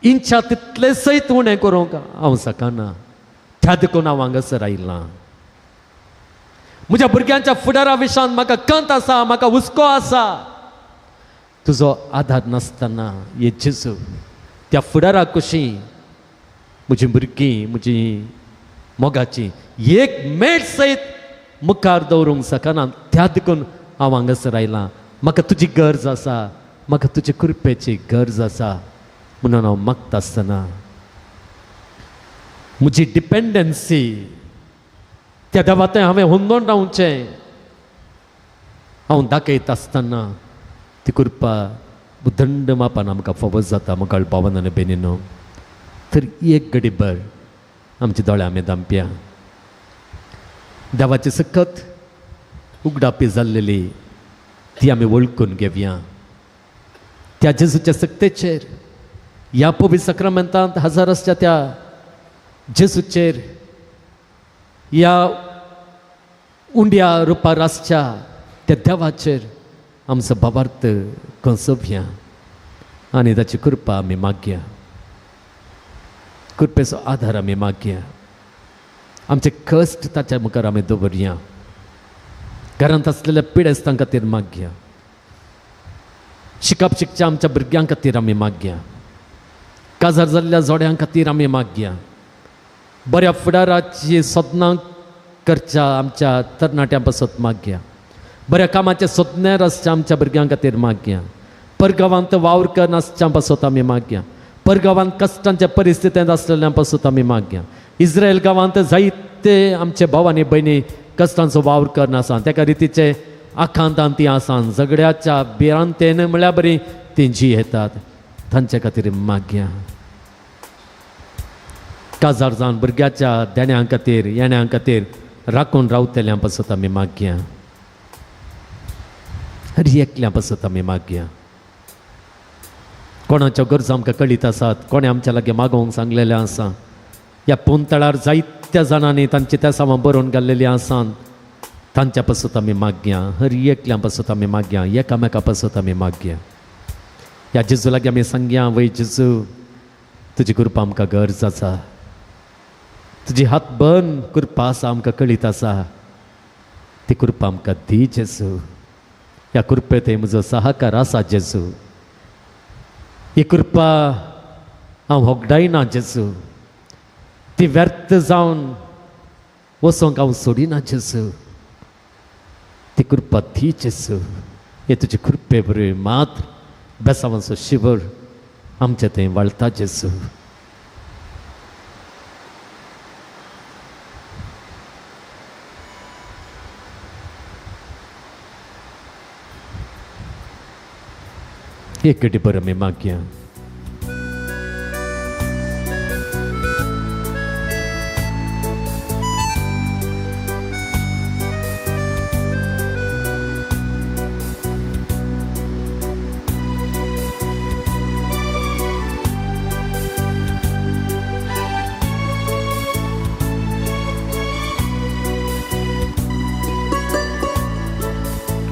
इंचा तितले सयत उणें करूंक हांव शकना, त्या देखून हांव हांगासर आयलां. म्हज्या भुरग्यांच्या फुडारा विशांत म्हाका कंत आसा, म्हाका हुस्को आसा, तुजो आदार नासतना हे जेजू त्या फुडारा कुशी म्हजी भुरगीं म्हजी मोगाची एक मेट सयत मुखार दवरूंक शकना, त्या देखून हांव हांगासर आयलां. म्हाका तुजी गरज आसा, म्हाका तुजे कृपेची गरज आसा म्हणून हांव मागता आसतना म्हजी डिपेंडन्सी त्या देवातें हांवें हुंदोन रावचें हांव दाखयता आसतना ती कृपा उदंड मापान आमकां फावो जाता. मुखार भावन आनी भयणीनो, तर एक घडी भर आमचे दोळे आमी दामप्या देवाची सकत उगडापी जाल्लेली ती आमी वळखून घेवया. त्या जेजूच्या सक्तेचेर ह्या पवित्र सक्रमेंतांत हजार आसच्या त्या जेजूचेर ह्या उंड्या रुपार आसच्या त्या देवाचेर आमचो भावार्थ कंसोवया आनी ताची कृपा आमी मागया, कृपेचो आदार आमी मागया, आमचे कश्ट ताच्या मुखार आमी दवरया, घरांत आसलेल्या पिडेस्तां खातीर मागया, शिकप शिकच्या आमच्या भुरग्यां खातीर आमी मागया, काजार जाल्ल्या जोड्यां खातीर आमी मागया, बऱ्या फुडाराची सदनां करच्या आमच्या तरणाट्यां पासत मागया, बऱ्या कामाचे सोदण्यार आसच्या आमच्या भुरग्यां खातीर मागया, परगांवांत वावर करनासच्या पासत आमी मागया, परगांवांत कश्टांच्या परिस्थितींत आसलेल्या पासत आमी मागया, इस्रायल गांवांत जायते आमचे भाव आनी भयणी कश्टांचो वावर करनासा, तेका रितीचे आखांतान ती आसान झगड्याच्या भिरांतेन म्हळ्यार बरी ती जी येतात तांचे खातीर मागया. काजार जावन भुरग्याच्या देण्यां खातीर येण्यां खातीर राखून रावतल्यां पासत आमी मागया, हर एकल्या पासत आमी मागया. कोणाच्यो गरजो आमकां कळीत आसात, कोणें आमच्या लागीं मागोवंक सांगलेलें आसा, ह्या पोंतळार जायत्या जाणांनी तांची तेसांवां बरोवन घाल्लेलीं आसात, तांच्या पासत आमी मागया, हर एकल्या पासत आमी मागया, एकामेका पासत आमी मागया. ह्या जेजू लागीं आमी सांगया, वय जेजू तुजी कृपा आमकां गरज आसा, तुजी हात बंद कृपा आसा आमकां कळीत आसा, ती कृपा आमकां दी जेजू. ह्या कृपेत म्हजो सहकार आसा जेजू, ही कृपा हांव होगडायना जेजू, ती व्यर्थ जावन वचोंक हांव सोडिना जेजू, ती कृपा दी जेजू. हे तुजे कृपे बरी मात्र बेसावांचो शिवर आमचे थंय वाळटा जेजू. एक घडी बरं आमी मागया.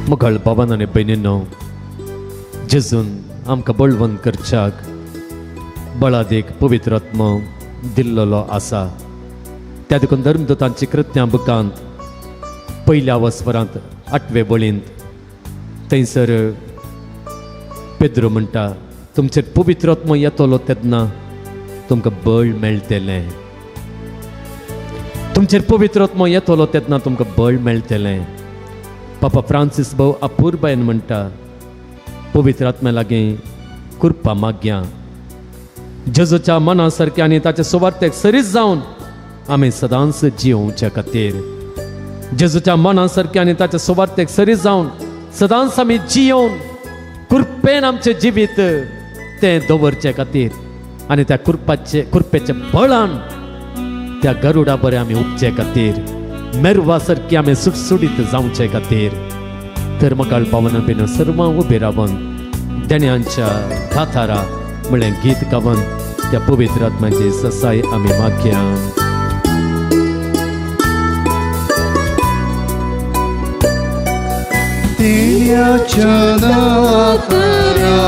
मुखाळ बाबान आनी भयणीनो, जेजून आमकां बळवंत करच्याक बळादीक पवित्र आत्मो दिल्लेलो आसा. त्या देखून धर्मदूतांची कृत्यां बुकांत पयल्या वस्वरांत आठवे वळींत थंयसर पेद्रो म्हणटा, तुमचेर पवित्र आत्मो येतलो तेन्ना तुमकां बळ मेळटलें. तुमचेर पवित्र आत्मो येतलो तेन्ना तुमकां बळ मेळटलें. पापा फ्रांसीस भाऊ अपुरबायन म्हणटा, पवित्र आत्म्या लागीं कृपा मागया, जेजूच्या मना सारकें आनी ताच्या सुवार्थेक सरीच जावन आमी सदांच जियोवच्या खातीर. जेजूच्या मना सारकें आनी ताच्या सुवार्थेक सरीच जावन सदांच आमी जियोवन कृपेन आमचें जिवीत तें दवरचे खातीर आनी त्या कृपेच्या बळान त्या गरुडा बरें आमी उपचे खातीर, मेरवा सारकी आमी सुटसुटीत जावचे खातीर. तर म्हाका पावना बीन सर्वां उबी रावन देण्यांच्या दातारा म्हळें गीत गावन त्या पवित्र आत्म्याची ससाय आमी मागया. देण्याच्या दातारा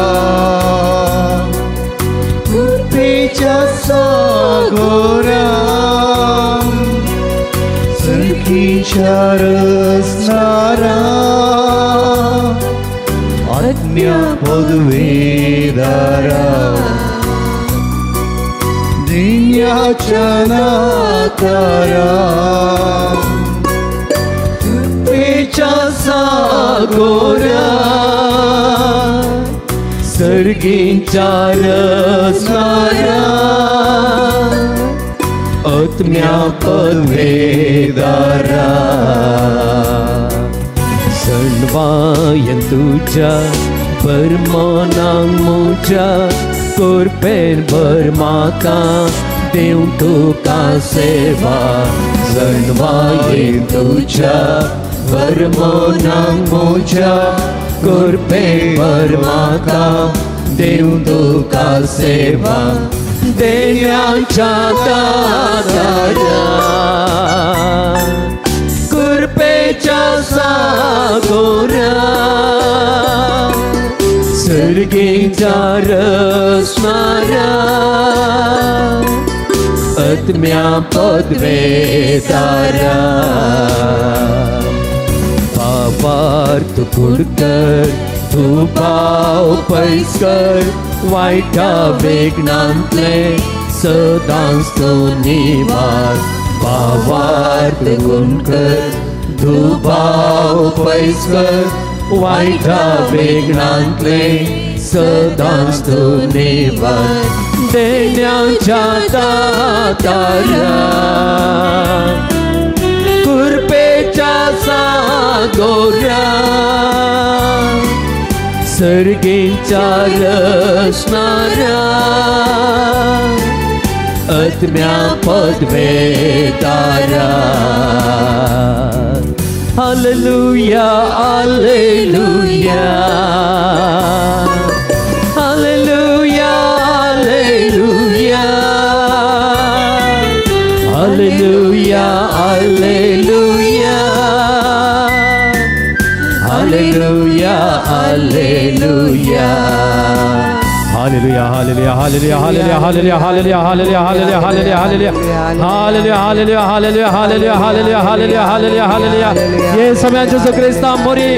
कृपेच्या सागोरा सरकीच्या रसनारा आत्म्या पदवेदारा देण्याच्या दातारा कृपेच्या सागोरा सर्गींच्या रसनारा आत्म्या पदवेदारा. सणवायन तुज्या बरमानांग म्हज्या कृपेन भर म्हाका देव तुका सेवा. सणवायन तुज्या बरमानांग म्हज्या कृपेन भर म्हाका देव तुका सेवा. देण्याच्या दातारा कृपेच्या सागोरा सर्गीच्या रसनारा आत्म्या पदवेदारा. बाबार तूं कुडकर तूं पाव पयस कर वायटा वेगणांतले सदांच तूं निवार. बाबार तूं गुणकर तूं पाव पयस कर वायटा वेगणांतले सदांच तूं निवार. देण्याच्या दातारा कृपेच्या सागोरा सर्गींच्या रसनारा आत्म्या पदवेदारा. Hallelujah, hallelujah, hallelujah, hallelujah, hallelujah, hallelujah, hallelujah, hallelujah. Hallelujah, hallelujah, hallelujah, hallelujah, hallelujah, hallelujah, hallelujah, hallelujah, hallelujah, hallelujah, hallelujah, hallelujah, hallelujah, hallelujah, hallelujah, hallelujah, hallelujah, hallelujah. हे समय जेजू क्रिस्ता मोरी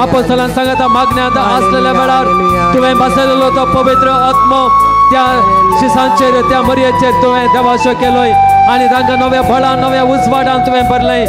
आपोस्तलांक सांगता मागण्यांत आसलेल्या वेळार तुवें बसलेलो तो पवित्र आत्मो त्या शिसांचेर त्या मरयेचेर तुवें देवाशो केलोय आनी तांकां नव्या बळान नव्या उजवाडान तुवें भरलें.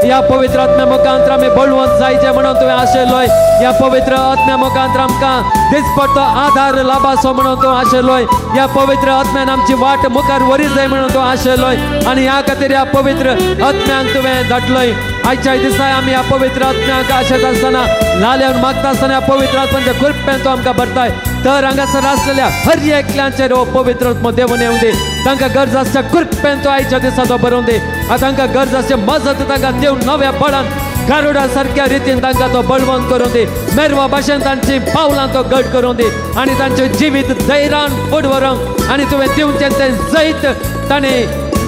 ह्या पवित्र आत्म्या मुखांतर आमी बळवंत जायचें म्हणून तुवें आशिल्लोय. ह्या पवित्र आत्म्या मुखांतर आमकां दिसपट्टो आधार लाभाचो म्हणून तूं आशिल्लोय. ह्या पवित्र आत्म्यान आमची वाट मुखार वरी जाय म्हणून तूं आशिल्लोय आनी ह्या खातीर ह्या पवित्र आत्म्यांक तुवें धाडलोय. आयच्या दिसा आमी ह्या पवित्र आत्म्यांक आशेत आसतना नाल्यान मागता आसतना ह्या पवित्र आत्म्यांच्या कृपेन तूं आमकां भरताय. तर हांगासर आसलेल्या हर एकल्यांचेर हो पवित्र आत्मो देवून येवं दी. तांकां गरज आसच्या कृपेन तूं आयच्या दिसा तो बरोवन दी. तांकां गरज आसचे मजत तांकां देव नव्या बळान गारुडा सारक्या रितीन तांकां तो बळवंत करूं दी. मेरवा भाशेन तांची पावलां तो घट करूं दी आनी तांचें जिवीत धैर्यान फुडें व्हरूंक आनी तुवें दिवचें तें जैत ताणें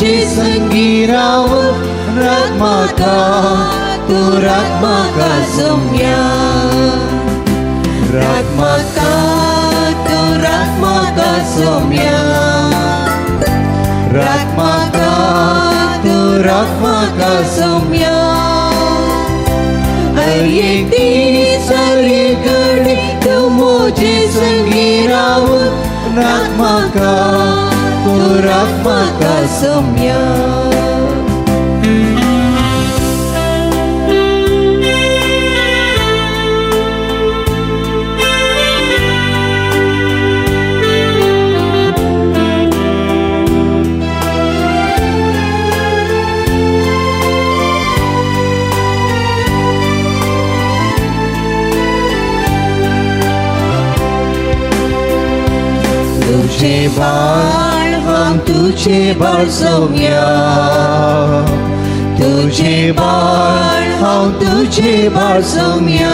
मोजी संगी राव रात म्हाका तूं रात म्हाका सोम्या रात म्हाका तूं रात म्हाका सोम्या रात म्हाका तूं रात म्हाका सोम्या हर एक दीस हर एक घडी तूं मोजे संगी राव रात म्हाका तूं रात म्हाका सोम्या. तुझे बाळ हांव तुझे बाळ सोम्या तुझे बाळ हांव तुझे बाळ सोम्या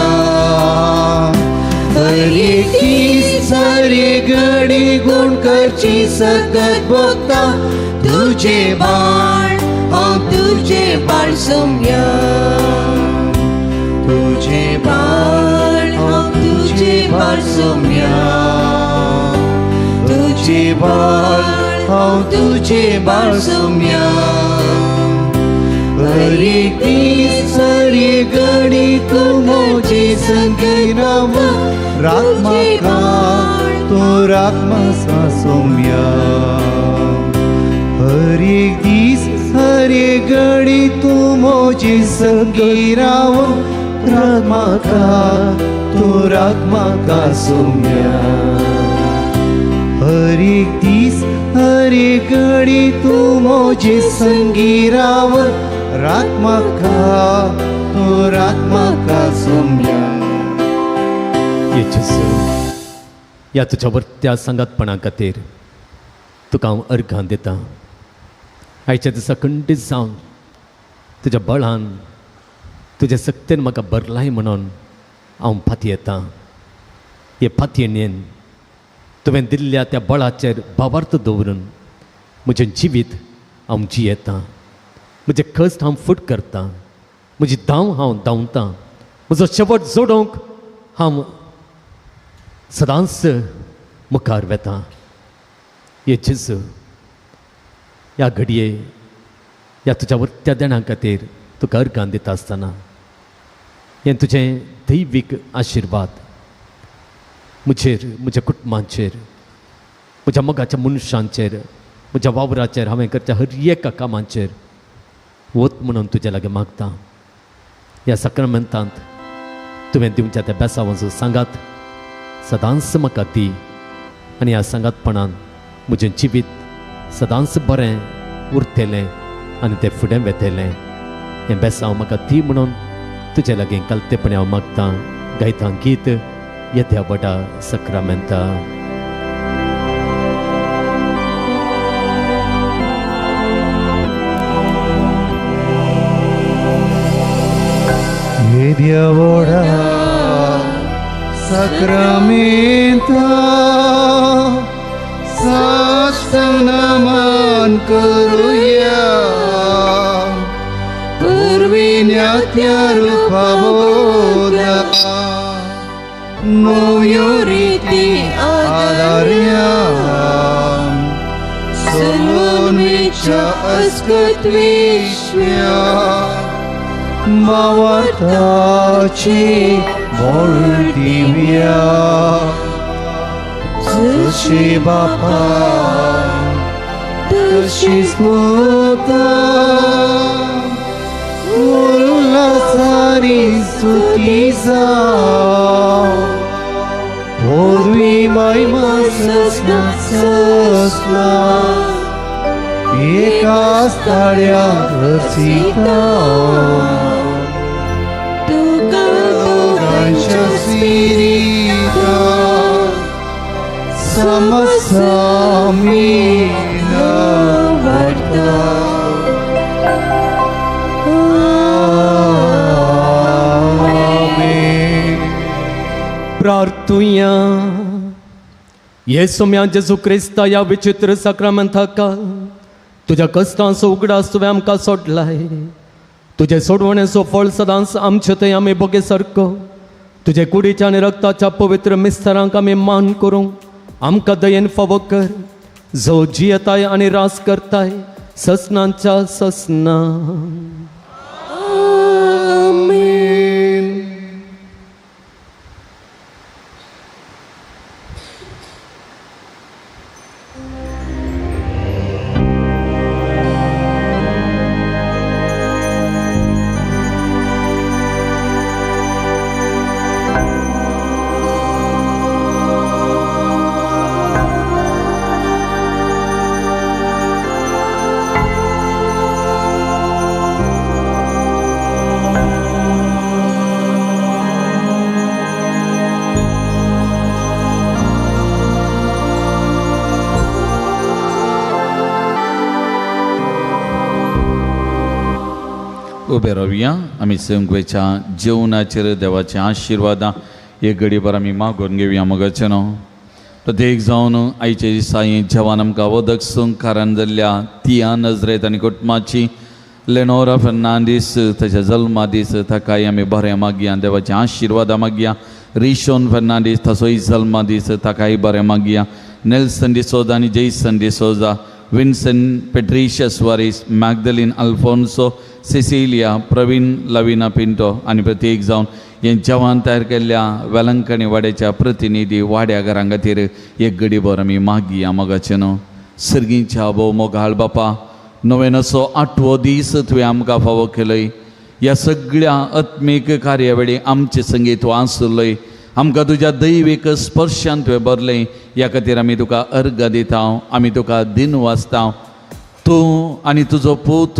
हर एक दीस हर एक घडी गुण करची सकत भोगता तुझे बाळ हांव तुझे बाळ सोम्या तुझे बाळ हांव तुझे बाळ सोम्या तुझे बाळ हांव तुझे बाळ सोम्या हर एक दीस हर एक घडी तूं मोजे संगी राव रात म्हाका तूं रात म्हाका सोम्या हर एक दीस हर एक घडी तूं मोजे संगी राव रात म्हाका तूं रात म्हाका सोम्या हर एक दीस हर एक घडी तूं मोजे संगी राव रात म्हाका तूं रात म्हाका सोम्या. जेजू ह्या तुज्या वर्त्या सांगातपणा खातीर तुका हांव अर्घां दितां. आयच्या दिसा खंडीत जावन तुज्या बळान तुज्या सक्तेन म्हाका भरलाय म्हणून हांव फातयेतां. हे फातयेन तुवें दिल्ल्या त्या बळाचेर भावार्थ दवरून म्हजें जिवीत हांव जियेतां, म्हजें कश्ट हांव फूट करतां, म्हजी धांव हांव धांवतां, म्हजो शेवट जोडोवंक हांव सदांच मुखार वेतां. हे जेजू ह्या घडये ह्या तुज्या वर्त्या देणा खातीर तुका अर्घां दिता आसतना हें तुजें दैवीक आशिर्वाद म्हजेर, म्हज्या कुटुंबाचेर, म्हज्या मोगाच्या मनशांचेर, म्हज्या वावराचेर, हांवें करच्या हर एका कामाचेर वत म्हणून तुज्या लागीं मागता. ह्या साक्रामेंतांत तुवें दिवच्या त्या बेसावांचो सांगात सदांच म्हाका दी आनी ह्या सांगातपणान म्हजें जिवीत सदांच बरें उरतलें आनी तें फुडें वेतलें. हें बेसांव म्हाका दी म्हणून तुज्या लागीं कालतेपणी हांव मागतां. गायतां गीत येद्या व्हडा साक्रामेंता. येद्या व्हडा साक्रामेंता साष्टांग नमन करुया पुर्विन्या त्या रुपाबोधा नव्यो रिती आदारया सलोनीच्या अस्कत विश्व्या मावार्थाची बोल दिव्या जशी बापा तशीच पुता उल्हासानी स्तुती जावं पदवी महिमा ससना ससना एकाच ताळ्या रसिता तुका दोगांच्या स्पिरिता समसामी वाडटा. आमेन. प्रार्थुया. हे सोम्या जेजू क्रिस्ता ह्या विचित्र साक्रामेंताका तुज्या कश्टांचो उगडास तुवें आमकां सोडलाय. तुजे सोडवणेचो फळ सदांच आमचे थंय आमी बोगे सारको. तुजे कुडीच्या आनी रक्ताच्या पवित्र मिस्तरांक आमी मान करूंक आमकां दयेन फावो कर, जो जियेताय आनी रास करताय ससनांच्या ससना. उबे रावया आमी संगवेच्या जेवणाचेर देवाच्या आशिर्वादां एक घडीभर आमी मागून घेवया. मगाचें न्हू प्रत्येक जावन आयचे दिसा हें जेवण आमकां वदक संकारान जाल्ल्या तिया नजरेत आनी कुटुंबाची लेनोरा फर्नांडीस ताच्या जल्मा दीस ताकाय आमी बरें मागया, देवाच्या आशिर्वादां मागया. रिशोन फर्नांडीस ताचोय जल्मा दीस ताकाय बरें मागया. नेल्सन डिसोजा आनी Jason D'Souza, Vincent Patricia Soares, Magdalene Alfonso, Cecilia, Praveen Lavina Pinto आनी प्रत्येक जावन हें जेवण तयार केल्ल्या वेलंकणी वाड्याच्या प्रतिनिधी वाड्या घरां खातीर एक घडीभर आमी मागया. मोगाचें न्हू सर्गीच्या भोव मोगाळ बापा, नव्यानसो आठवो दीस तुवें आमकां फावो केलय. ह्या सगळ्या आत्मीक कार्यावेळी आमचे संगीत तूं आसलय, आमकां तुज्या दैवीक स्पर्शान तुवें भरलें. ह्या खातीर आमी तुका अर्घ दिता, आमी तुका दिन वाचता. तूं आनी तुजो पूत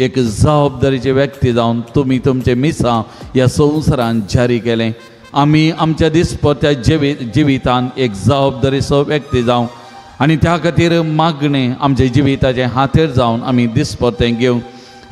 एक जबाबदारीचे व्यक्ती जावन तुमी तुमचें मिसां ह्या संवसारान जारी केलें. आमी आमच्या दिसपत्या जिवितान एक जबाबदारीचो व्यक्ती जावं आनी त्या खातीर मागणें आमच्या जिविताचें हातेर जावन आमी दिसपत्तें घेवंक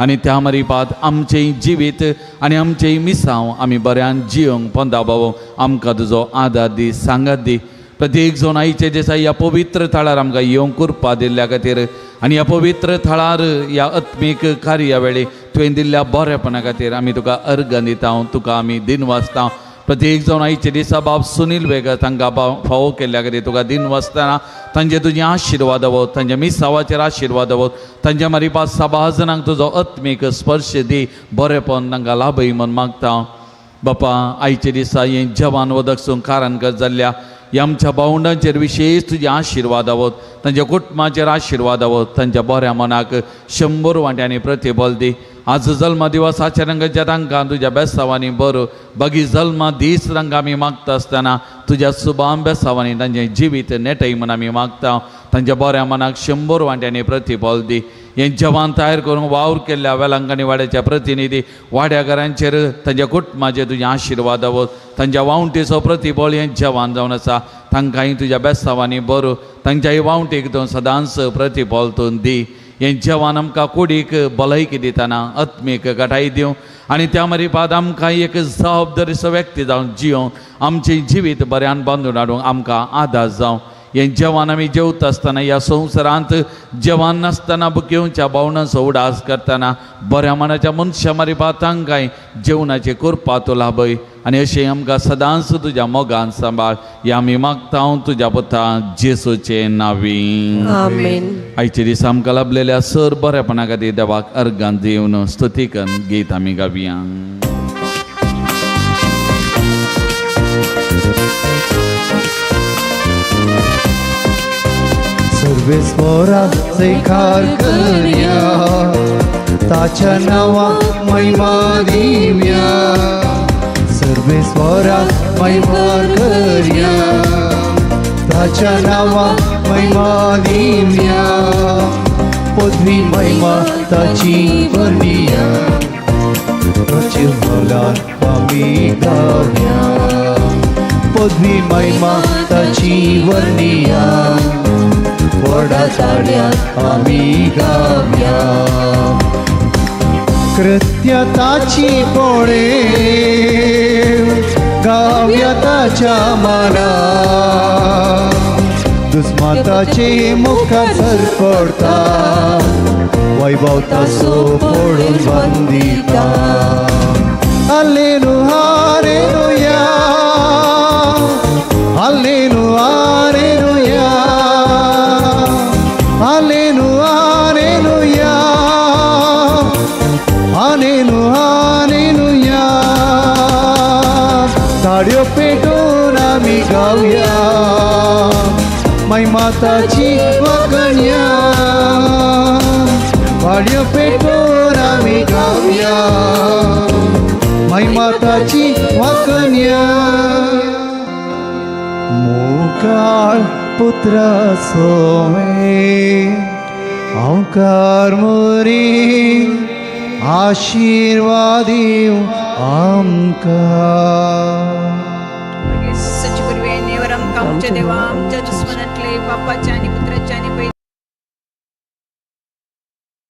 आनी त्या मरिपात आमचें जिवीत आनी आमचें मिसांव आमी बऱ्यान जियोंक पोंदा बावोंक आमकां तुजो आदार दी, सांगात दी. प्रत्येक जावन आयचे दिसा ह्या पवित्र थळार आमकां येवंक कृपा दिल्ल्या खातीर आनी ह्या पवित्र थळार ह्या आत्मीक कार्या वेळी तुवें दिल्ल्या बरेपणा खातीर आमी तुका अर्घ दिता, तुका आमी दिन वाचता. प्रत्येक जावन आयचे दिसा बाब सुनील वेगर तांकां फावो केल्ल्या खातीर तुका दिन वाचतना तांचे तुजे आशिर्वाद आवत, तांच्या मिसावाचेर आशिर्वाद आवत, तांच्या मारिपा साबार जाणांक तुजो आत्मीक स्पर्श दी, बरेपण तांकां लाभय म्हूण मागता. बापा आयचे दिसा हें जेवण वदक संकारान जाल्ल्या ह्या आमच्या भावंडांचेर विशेश तुजे आशिर्वाद आवत, तांच्या कुटुंबाचेर आशिर्वाद आवत, तांच्या बऱ्या मनाक 100 वांट्यांनी प्रतिबल दी. आज जल्मा दिवस आचरंगाच्या तांकां तुज्या बेसावांनी बरो बागी जल्मा दीस तांकां आमी मागता आसतना तुज्या सुबाम बेसावांनी तांचें जिवीत नेटय म्हूण आमी मागता. तांच्या बऱ्या मनाक 100 वांट्यांनी प्रतिबल दी. हें जेवण तयार करूंक वावर केल्ल्या वेलंकणी वाड्याच्या प्रतिनिधी वाड्याघरांचेर तांच्या कुटुंबाचेर तुजे आशिर्वाद आवत, तांच्या वावंटीचो प्रतिबळ हें जेवण जावन आसा तांकांय तुज्या बेसावांनी बरो तांच्याय वावंटीक तूं सदांच प्रतिबळ तूं दी. हें जेवण आमकां कुडीक भलायकी दितना आत्मीक घटाय दिवं आनी त्या मरिपाद आमकां एक जबाबदारीचो व्यक्ती जावन जियोंक आमचें जिवीत बऱ्यान बांदून हाडूंक आमकां आदार जावं. हें जेवण आमी जेवता आसतना ह्या संवसारांत जेवण नासतना बुकेवच्या भावनांचो उडास करतना बऱ्या मनाच्या मनशां मारिपा तांकांय जेवणाचे कृपा तूं लाभय आनी अशें आमकां सदांच तुज्या मोगान सांबाळ. ह्या आमी मागता तुज्या पुता जेसूचे नांवी. आमेन. आयचे दिसा आमकां लाभलेल्या सर बरेपणा खातीर देवाक अर्गान दिवन स्तुती करून गीत आमी गावया. सर्वेस्वरा जयकार करया, ताच्या नांवा महिमा दिव्या. सर्वेस्वरा महिमा करया, ताच्या नांवा महिमा दिव्या. पदवी महिमा ताची वर्णिया, ताचे मोलान आमी गावया. पदवी महिमा ताची वर्णिया, व्हडा ताळ्यान आमी गावया. कृत्य ताची पळे गावया ताच्या माना, दुस्माताचे मुखार सरपडता वैभवता सो पडून Vandita. Alleluia, alleluia, alleluia, alleluia, alleluia, alleluia, alleluia, alleluia. ताळयो पेटोवन आमी गावया महिमाताची वगण्या, ताळयो पेटोवन आमी गावया महिमाताची वगण्या. मुखाळ पुत्रा सोमे ओंकार मोरी आशीर्वाद दिवं आमकां. सची गुरुवे नेवर आमकां आमच्या देवा आमच्या दुस्मनांतले बापाच्या आनी पुत्राच्या आनी